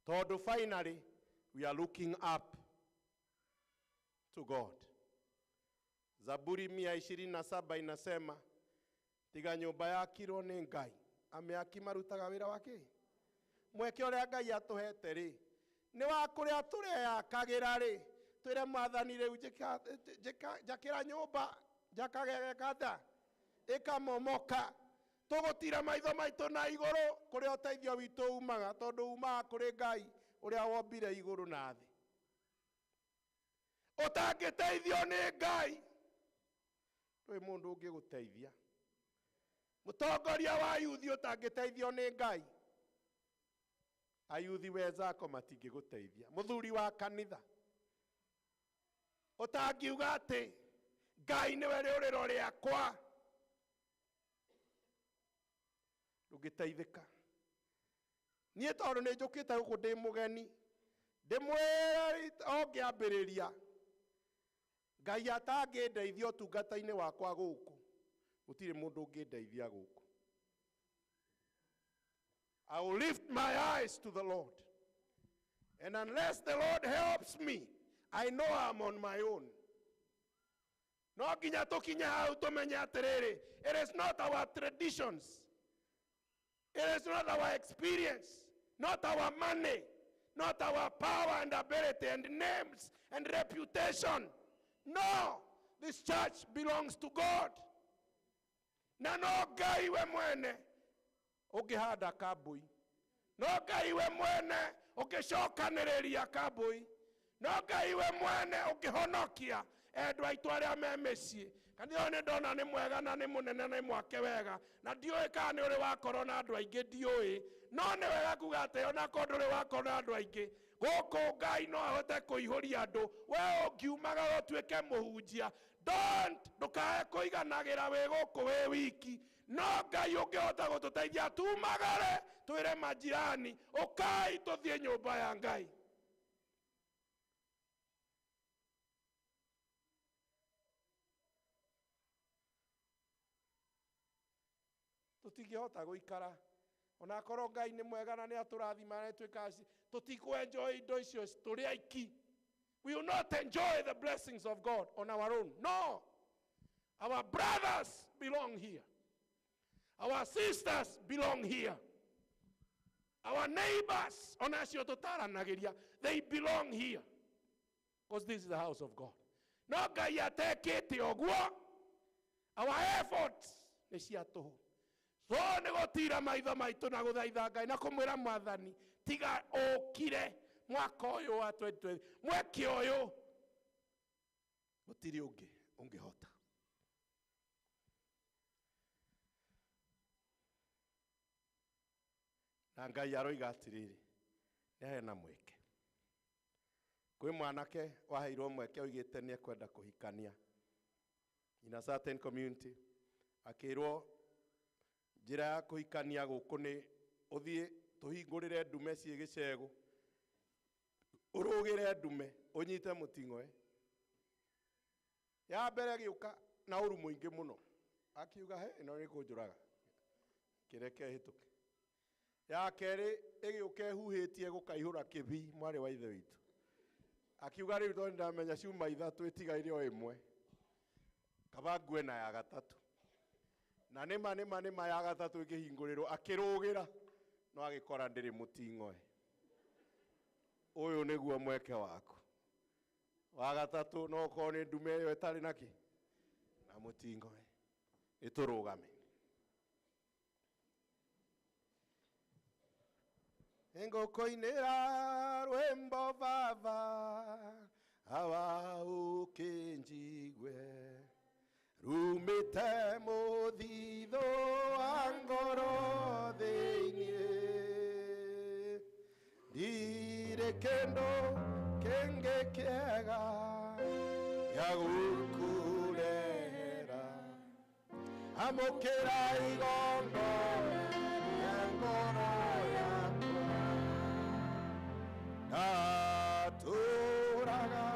Speaker 9: tondũ finally we are looking up to God. Zaburi 127 inasema, tiga nyũmba yakirwo nĩ Ngai, amĩaki marutaga wĩra wa kĩ? Mweke ũrĩa Ngai atũhete rĩ, nĩ wa kũrĩa tũreyakagĩra rĩ, twĩre mwathani rĩu njakĩra nyũmba, njakagegeka ĩkamomoka. Tũgũtira maitho maitũ na igũrũ kũrĩa ũteithio witũ umaga, tondũ umaga kũrĩ Ngai ũrĩa wombire igũrũ na thĩ. Ũtangĩteithio nĩ Ngai, ndũrĩ mũndũ ũngĩgũteithia. Mũtongoria wa yuthi ũtangĩteithio nĩ Ngai, ayuthi wenzako matingĩgũteithia. Mũthuri wa kanitha ũtangiuga atĩ Ngai nĩwe rĩũrĩro rĩakwa, ndũngĩteithĩka. Niĩ tondũ nĩ njũkĩte gũkũ ndĩ mũgeni, ndĩmwĩre o ngĩambĩrĩria, Ngai atangĩndeithia ũtungata-inĩ wakwa gũkũ, gũtirĩ mũndũ ũngĩndeithia gũkũ. I will lift my eyes to the Lord. And unless the Lord helps me, I know I'm on my own. No nginya tũkinye hau tũmenye atĩrĩrĩ, it is not our traditions. It is not our experience, not our money, not our power and ability and names and reputation. No, this church belongs to God. Na no Ngai we mwene ũngĩhanda kambui. No Ngai we mwene ũngĩcokanĩrĩria kambui. No Ngai we mwene ũngĩhonokia endwa aitũ arĩa me mĩciĩ. Kanitha ũyũ nĩ ndona nĩ mwega na nĩ mũnene na nĩ mwake wega, na ndiũĩ kana nĩ ũrĩ wakorwo na andũ aingĩ, ndiũĩ. No nĩ wega kuga atĩ ona korwo ndũrĩ wakorwo na andũ aingĩ, gũkũ Ngai no ahote kũihũria andũ. We ũngiumagara ũtuĩke mũhunjia, don't, ndũkae kũiganagĩra wĩ gũkũ wĩ wiki. No Ngai ũngĩhota gũtũteithia tumagare twĩre majirani, ũkai tũthiĩ nyũmba ya Ngai. Tũtingĩhota gũikara ona korwo Ngai nĩ mwega na nĩ atũrathima na nĩtwĩkaga, tũtikũ-enjoy indo icio tũrĩ aiki. We will not enjoy the blessings of God on our own. No. Our brothers belong here. Our sisters belong here. Our neighbors, ona acio tũtaranagĩria, they belong here. Because this is the house of God. No Ngai atekĩte ũguo, our efforts nĩ cia tũhũ. So nĩ gũtira maitho maitũ na gũthaitha Ngai na kũmwĩra Mwathani, tiga ũkire mwaka ũyũ wa 2020, mweke ũyũ, gũtirĩ ũngĩ ũngĩhota. Na Ngai aroiga atĩrĩrĩ, nĩ hena mweke. Kwĩ mwanake waheirwo mweke oigĩte nĩ ekwenda kũhikania in a certain community, akĩrwo njĩra ya kũhikania gũkũ nĩ ũthiĩ tũhingũrĩre ndume ciĩ gĩcegũ, ũrũgĩre ndume ũnyite mũting'oe. Ya mbere gĩũka na ũru mũingĩ mũno, akiuga he ĩno nĩ kũnjũraga, kĩreke ĩhĩtũke. Ya kerĩ ĩgĩũka ĩhuhĩtie gũkaihũra kĩbii mwarĩ wa ithe witũ, akiuga rĩu tondũ nĩndamenya ciuma ithatũ ĩtigaire o ĩmwe, kaba ngue na ya gatatũ. Na nĩma nĩma nĩma ya gatatũ ĩkĩhingũrĩrwo, akĩrũgĩra no agĩkora ndĩrĩ mũting'oe. Ũyũ nĩguo mweke waku wa gatatũ, no ũkorwo nĩ ndume ĩyo ĩtarĩ na kĩ na mũting'oe. Ĩtũrũgame. Ngũkũinĩra rwĩmbo baba, awa ũkĩnjigue, rumĩte mũthithũ wa ngoro thĩinĩ. Ndirĩ kĩndũ kĩngĩ kĩega gĩa gũkũrehera, amũkĩra igongona rĩa ngoro yakwa. Ndatũraga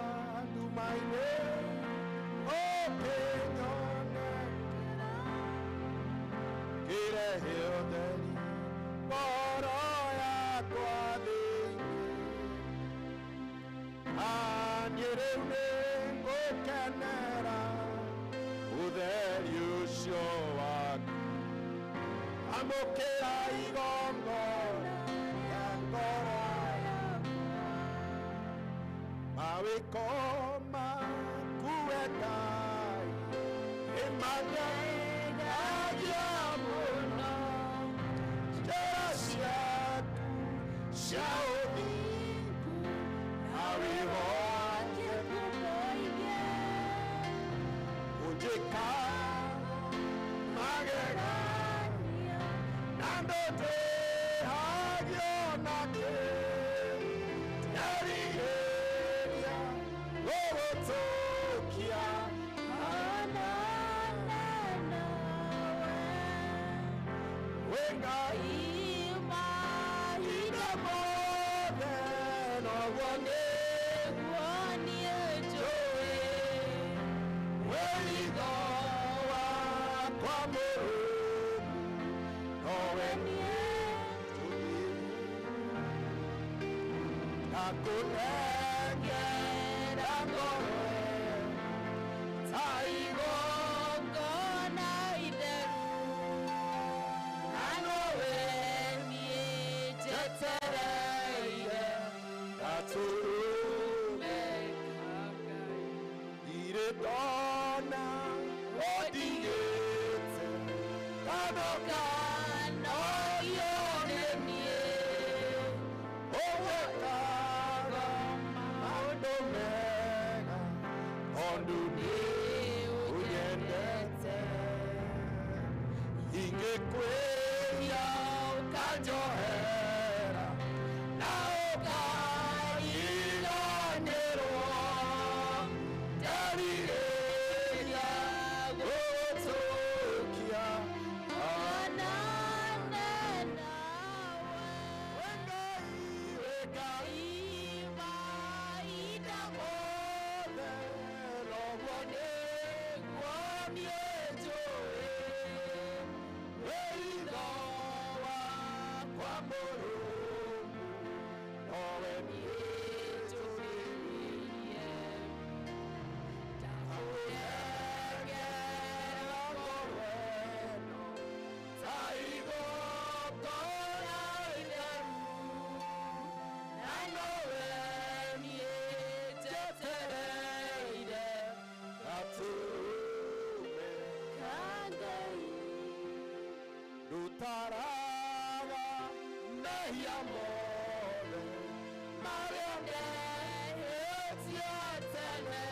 Speaker 9: nduma-inĩ ũkĩnyonekera, kĩrehe ũtheri ngoro yakwa thĩinĩ. Niĩ rĩu nĩngũkenera ũtheri ũcio waku, amũkĩra igongona rĩa ngoro yakwa. Mawĩko maku we Ngai nĩmangegagia mũno, njĩra ciaku cia ũthingu na wĩhokeku ũnjĩka magegania, na ndũtĩhagio nakĩ. Nderirĩria gũgũtũkia wĩ Ngai. mũrũmu nowe niĩ ndakũnengera ngoro ta igongona itheru na nowe niĩ njetereire gatũrũme ndirĩ ndona ũndigĩte kano kanogio nĩ niĩ ũgwĩkaga maũndũ mega tondũ nĩ ũnyendete ingĩkwĩria ũkanjohera na ũkariganĩrwo nderirĩria gũgũtũkia Ndutaraga mehia mothe marĩa ndehĩtie tene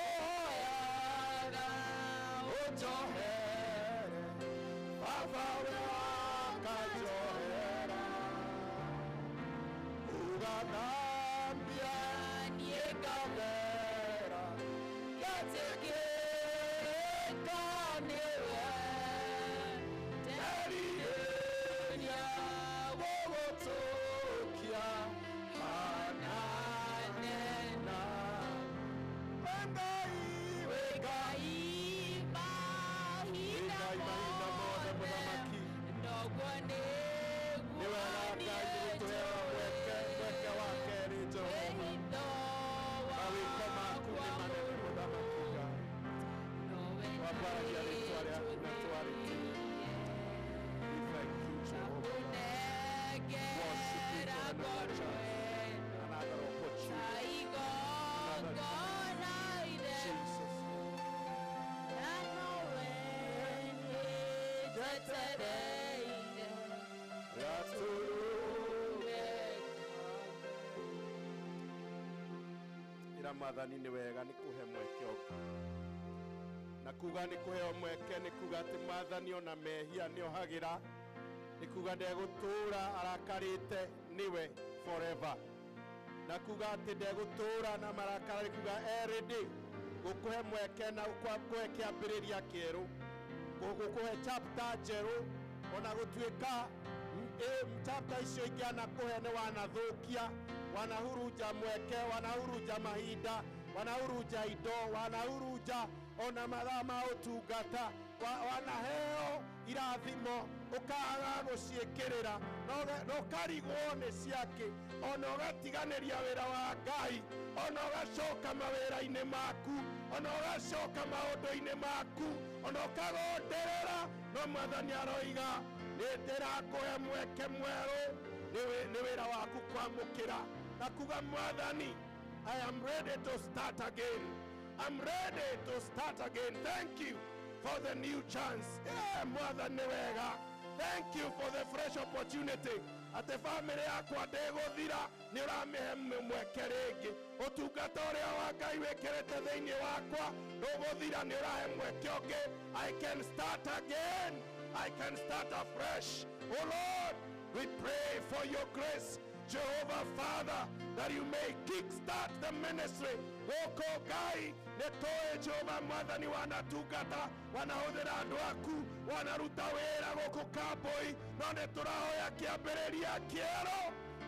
Speaker 9: ũhoyaga ũnjohere Baba we akanjohera ũgathambia niĩ ngathera ngetĩkĩrĩka nĩwe nderirĩria gũgũtũkia hanane na we Ngai we Ngai mahinda mothe mũthamaki nĩ wega Ngai nĩ gũtũheo mweke mweke wa kerĩ Jehova mawĩko maku nĩ manene mũthamaki Ngai twambaragia rĩtwa rĩaku na twarĩtie. We thank you, Jehovah. Worship you for another chance, another opportunity, another chance. Jesus. Ĩra mwathani nĩ wega nĩ kũhe mweke ũngĩ na kuga nĩ kũheo mweke nĩ kuga atĩ mwathani ona mehia nĩ ohagĩra nĩ kuga ndegũtũũra arakarĩte nĩwe forever na kuga atĩ ndegũtũũra na marakara nĩ kuga erĩndĩ gũkũhe mweke na gũkũhe kĩambĩrĩria kĩerũ gũkũhe chapter njerũ ona gũtuĩka chapter icio ingĩ anakũhe nĩ wanathũkia wanahurunja mweke wanahurunja mahinda wanahurunja indo wanahurunja ona mathaa ma ũtungata wanaheo irathimo ũkaga gũciĩkĩrĩra na ũkarigwo nĩ ciakĩ ona ũgatiganĩria wĩra wa Ngai ona ũgacoka mawĩra-inĩ maku ona ũgacoka maũndũ-inĩ maku ona ũkagonderera no mwathani aroiga nĩ ndĩrakũhe mweke mwerũ nĩ wĩra waku kwamũkĩra na kuga mwathani I am ready to start again. I'm ready to start again. Thank you for the new chance. Yeah, mwathani wega. Thank you for the fresh opportunity. Atĩ bamĩrĩ yakwa ndĩgũthira nĩ ũramĩhe mweke rĩngĩ ũtungata ũrĩa wa Ngai wĩkĩrĩte thĩinĩ wakwa ndũgũthira nĩ ũrahe mweke ũngĩ. I can start again. I can start afresh. Oh Lord, we pray for your grace, Jehovah Father, that you may kickstart the ministry. Gũkũ Ngai nĩ tũĩ Jehova mwathani wanatungata wanahũthĩra andũ aku wanaruta wĩra gũkũ Kambui no nĩ tũrahoya kĩambĩrĩria kĩerũ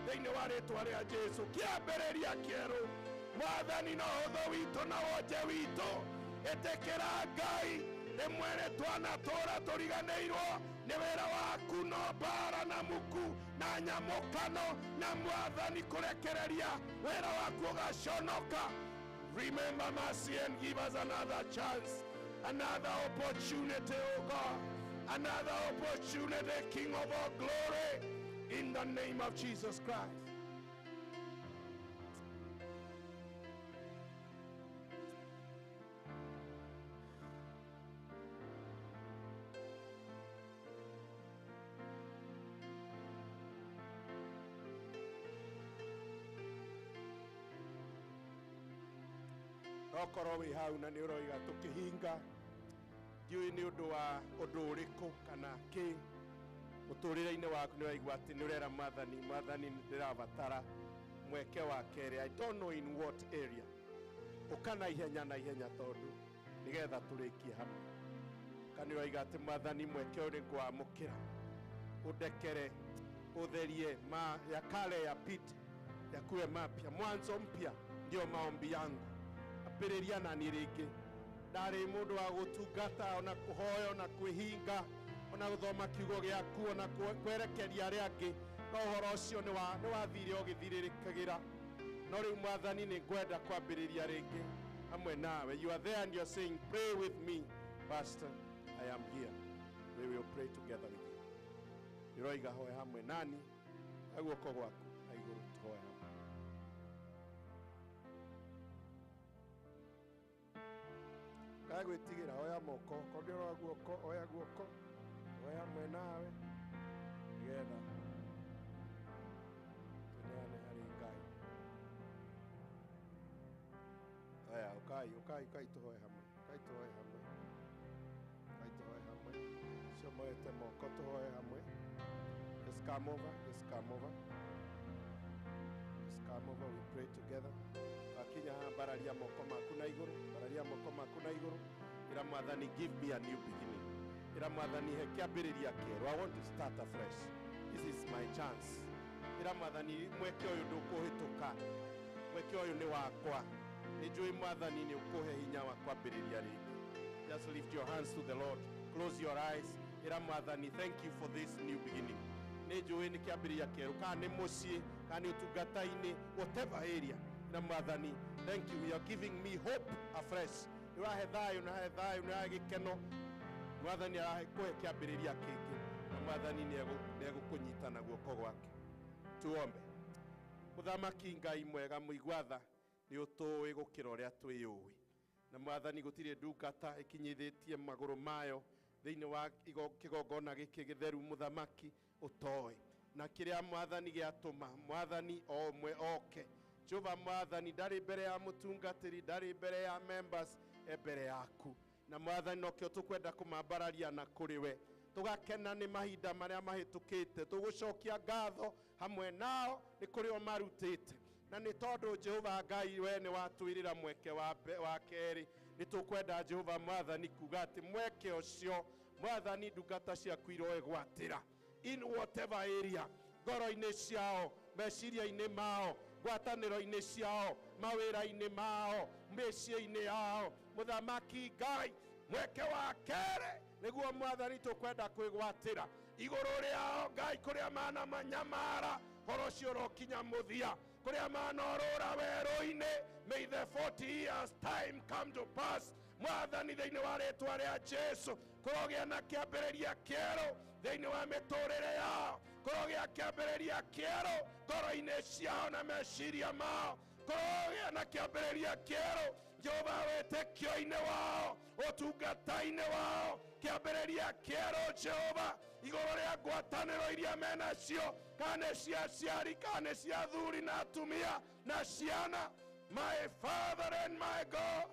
Speaker 9: thĩinĩ wa rĩtwa rĩa Jesu kĩambĩrĩria kĩerũ mwathani no ũthũ witũ na wonje witũ ĩtĩkĩra Ngai Rĩmwe nĩ twanatũra tũriganĩirwo nĩ wĩra waku no mbara na muku na nyamũkano na mwathani kũrekereria wĩra waku ũgaconoka. Remember mercy and give us another chance, another opportunity, oh God, another opportunity, King of all glory, in the name of Jesus Christ. Okorwo wĩ hau na nĩ ũroiga tũkĩhinga ndiũĩ nĩ ũndũ wa ũndũ ũrĩkũ kana kĩ mũtũrĩre-inĩ waku nĩ waigua atĩ nĩ ũrera mwathani, mwathani nĩ ndĩrabatara mweke wa kerĩ. I don't know in what area. Ũka na ihenya na ihenya tondũ nĩgetha tũrĩkie hamwe. Kana nĩ ũroiga atĩ mwathani mweke ũyũ nĩ ngwamũkĩra, ũndekere, ũtherie ma ya kale yapite yakuwe mapya, mwanzo mpya ndio maombi yangu. Ambĩrĩria nani rĩngĩ. Ndarĩ mũndũ wa gũtungata ona kũhoya ona kwĩhinga ona gũthoma kiugo gĩaku ona kwerekeria arĩa angĩ, no ũhoro ũcio nĩ wathire ũgĩthirĩrĩkagĩra. No rĩu mwathani nĩ ngwenda kwambĩrĩria rĩngĩ hamwe nawe. You are there and you are saying, pray with me, pastor, I am here. We will pray together with you. Ũroiga hoe hamwe nani, guoko gwaku na igũrũ tũhoe hamwe. Kae gwĩtigĩra, oya moko, korwo nĩ ũroya guoko, oya guoko, oya hamwe nawe nĩgetha tũneane harĩ Ngai. Aya, ũkai, ũkai, ũkai tũhoe hamwe, ũkai tũhoe hamwe, ũkai tũhoe hamwe. Acio moete moko tũhoe hamwe. Just come over, just come over. Just come over, we pray together. Wakinya haha mbararia moko maku na igũrũ, mbararia moko maku na igũrũ. Ĩra mwathani, give me a new beginning. Ĩra mwathani, he kĩambĩrĩria kĩerũ. I want to start afresh. This is my chance. Ĩra mwathani, mweke ũyũ ndũkũhĩtũka. Mweke ũyũ nĩ wakwa. Nĩ njũĩ mwathani nĩ ũkũhe hinya wa kwambĩrĩria rĩngĩ. Just lift your hands to the Lord. Close your eyes. Ĩra mwathani, thank you for this new beginning. Nĩ njũĩ nĩ kĩambĩrĩria kĩerũ, kana nĩ mũciĩ, kana nĩ ũtungata-inĩ, whatever area. Na mwathani, thank you, you are giving me hope afresh. Nĩ ũrahe thayũ, nĩ ũrahe thayũ, nĩ ũrahe gĩkeno. Mwathani arakũhe kĩambĩrĩria kĩngĩ, na mwathani nĩ egũkũnyita na guoko gwake. Tuombe. Mũthamaki Ngai mwega mũigua tha, nĩ ũtũĩ gũkĩra ũrĩa twĩyũĩ. Na mwathani gũtirĩ ndungata ĩkinyithĩtie magũrũ mayo thĩinĩ wa kĩgongona gĩkĩ gĩtheru mũthamaki ũtoĩ. Na kĩrĩa mwathani gĩatũma mwathani o ũmwe oke. Jehova mwathani ndarĩ mbere ya mũtungatĩri, ndarĩ mbere ya members, e mbere yaku. Na mwathani nokĩo tũkwenda kũmambararia na kũrĩ we. Tũgakena nĩ mahinda marĩa mahĩtũkĩte, tũgũcokia ngatho hamwe nao nĩ kũrĩ o marutĩte. Na nĩ tondũ Jehova Ngai we nĩ watwĩrĩra mweke wa kerĩ, nĩ tũkwenda Jehova mwathani kuga atĩ mweke ũcio mwathani ndungata ciaku iroegwatĩra in whatever area, ngoro-inĩ ciao, meciria-inĩ mao, ngwatanĩro-inĩ ciao, mawĩra-inĩ mao, mĩciĩ-inĩ yao. Mũthamaki Ngai, mweke wa kerĩ nĩguo mwathani tũkwenda kwĩgwatĩra igũrũ rĩao Ngai, kũrĩa mana manyamara ũhoro ũcio ũrokinya mũthia, kũrĩa manorũra werũ-inĩ. May the 40 years time come to pass. Mwathani thĩinĩ wa rĩtwa rĩa Jesu, kũrogĩa na kĩambĩrĩria kĩerũ thĩinĩ wa mĩtũrĩre yao, kũrogĩa kĩambĩrĩria kĩerũ ngoro-inĩ ciao na meciria mao, kũrogĩa na kĩambĩrĩria kĩerũ Jehova wĩtĩkio-inĩ wao, ũtungata-inĩ wao, kĩambĩrĩria kĩerũ Jehova igũrũ rĩa ngwatanĩro iria menacio, kana nĩ cia aciari, kana nĩ cia athuri na atumia na ciana. My Father and my God,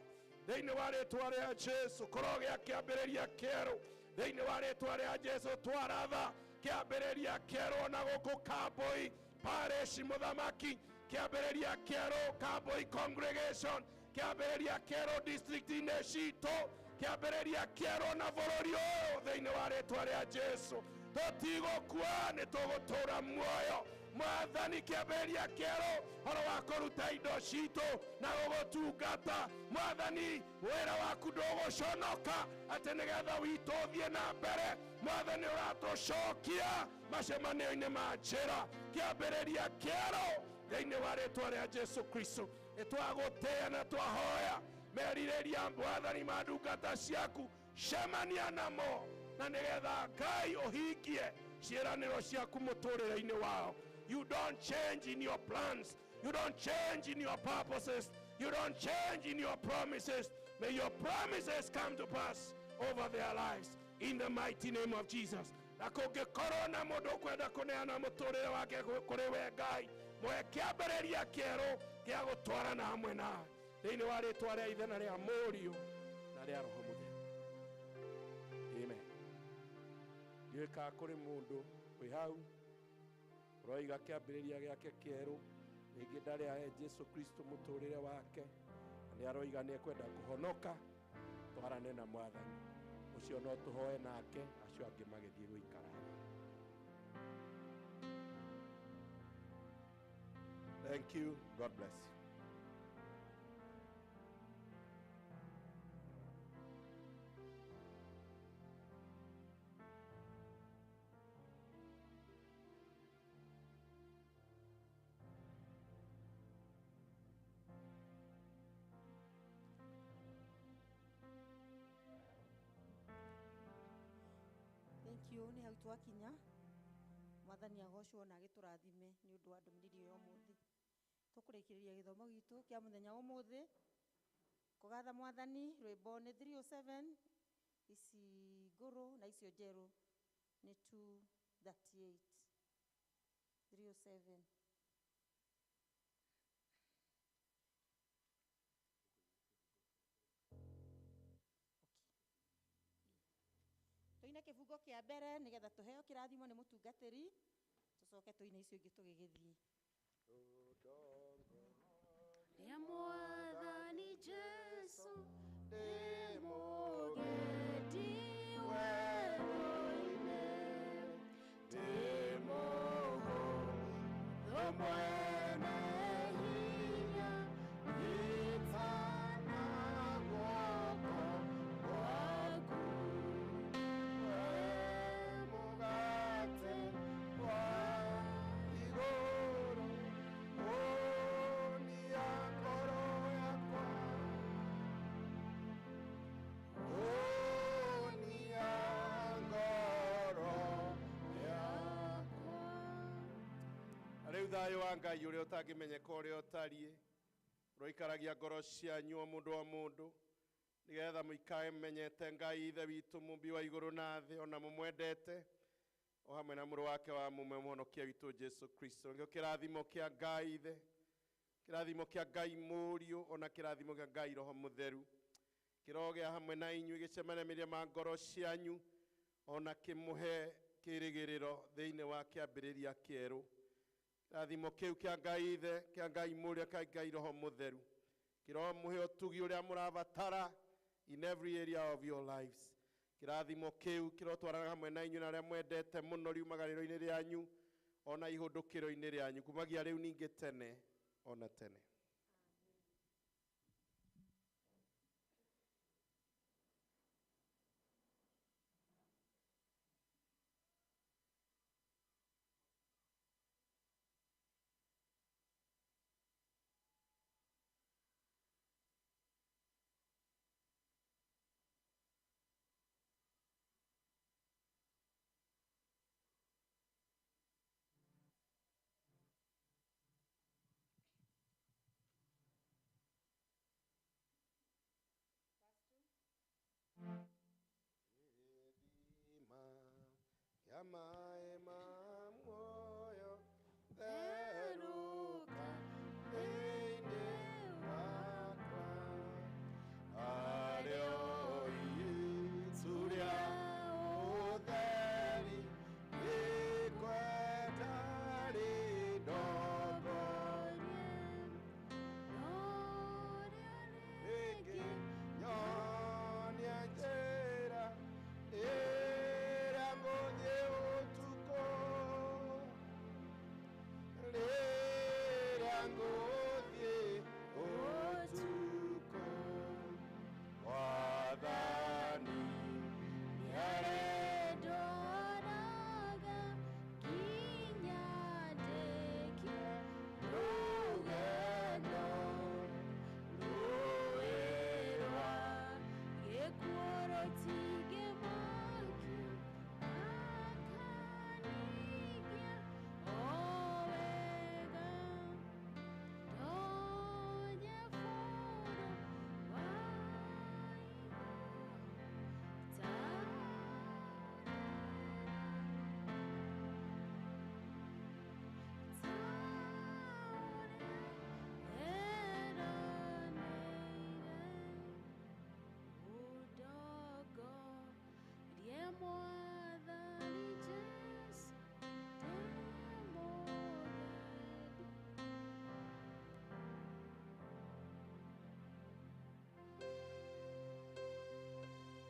Speaker 9: thĩinĩ wa rĩtwa rĩa Jesu kũrogĩa kĩambĩrĩria kĩerũ thĩinĩ wa rĩtwa rĩa Jesu. Twaratha kĩambĩrĩria kĩerũ ona gũkũ Kambui parish mũthamaki, kĩambĩrĩria kĩerũ Kambui congregation, kĩambĩrĩria kĩerũ district-inĩ citũ, kĩambĩrĩria kĩerũ na bũrũri ũyũ thĩinĩ wa rĩtwa rĩa Jesu. Tũtigũkua, nĩ tũgũtũra muoyo. Mwathani kĩambĩrĩria kĩerũ horo wa kũruta indo citũ na gũgũtungata. Mwathani wĩra waku ndũgũconoka atĩ nĩgetha witũ ũthiĩ na mbere. Mwathani ũratũcokia macemanio-inĩ ma njĩra. Kĩambĩrĩria kĩerũ thĩinĩ wa rĩtwa rĩa Jesu Kristo. Nĩtwagũtĩĩa na twahoya merirĩria Mwathani ma ndungata ciaku, cemania namo na nĩgetha Ngai ũhingie ciĩranĩro ciaku mũtũrĩre-inĩ wao. You don't change in your plans. You don't change in your purposes. You don't change in your promises. May your promises come to pass over their lives in the mighty name of Jesus. Na kũngĩkorwo na mũndũ ũkwenda kũneana mũtũrĩre wake kũrĩ we Ngai, mwe kĩambĩrĩria kĩerũ gĩa gũtwarana hamwe nawe thĩinĩ wa rĩtwa rĩa Ithe na rĩa Mũriũ na rĩa Roho Mũtheru. Amen. Ndiũĩ kana kũrĩ mũndũ wĩ hau ũroiga kĩambĩrĩria gĩake kĩerũ, rĩngĩ ndarĩ ahe Jesu Kristo mũtũrĩre wake, na nĩ aroiga nĩ ekwenda kũhonoka, twarane na Mwathani ũcio, no tũhoe nake, acio angĩ magĩthiĩ gũikara thĩ. Thank you. God bless you.
Speaker 1: Thank you. Nĩ hau twakinya. Mwathani agocwo na agĩtũrathime nĩ ũndũ wa ndũmĩrĩri ĩyo ũmũthĩ. Tũkũrĩkĩrĩria gĩthomo gitũ kĩa mũthenya wa ũmũthĩ kũgatha Mwathani. Rwĩmbo nĩ 307, ici ngũrũ na icio njerũ nĩ 238. 307. Tũine kĩbungo kĩa mbere nĩgetha tũheo kĩrathimo nĩ mũtungatĩri, tũcoke tũine icio ingĩ tũgĩgĩthiĩ.
Speaker 10: Rĩa Mwathani Jesu ndĩ mũgendi werũ-inĩ, ndĩ mũhũthũ mwene hinya, nyitana guoko gwaku.
Speaker 9: We mũgate wa igũrũ, ũnia ngoro yakwa, ũnia ngoro yakwa. Na rĩu thayũ wa Ngai ũrĩa ũtangĩmenyeka ũrĩa ũtariĩ ũroikaragia ngoro cianyu o mũndũ o mũndũ, nĩgetha mũikare mũmenyete Ngai Ithe witũ mũmbi wa igũrũ na thĩ, ona mũmwendete o hamwe na mũrũ wake wa mũmwe mũhonokia witũ Jesu Kristo. Nĩkĩo kĩrathimo kĩa Ngai Ithe, kĩrathimo kĩa Ngai Mũriũ, ona kĩrathimo kĩa Ngai Roho Mũtheru kĩrogĩa hamwe na inyuĩ, gĩcemanĩrie ma ngoro cianyu, ona kĩmũhe kĩrĩgĩrĩro thĩinĩ wa kĩambĩrĩria kĩerũ. Kĩrathimo kĩu kĩa Ngai Ithe, kĩa Ngai Mũriũ, kĩa Ngai Roho Mũtheru kĩromũhe ũtugi ũrĩa mũrabatara in every area of your lives. Kĩrathimo kĩu kĩrotwarana hamwe na inyuĩ na arĩa mwendete mũno riumagarĩro-inĩ rĩanyu ona ihũndũkĩro-inĩ rĩanyu kumagia rĩu ningĩ tene ona tene.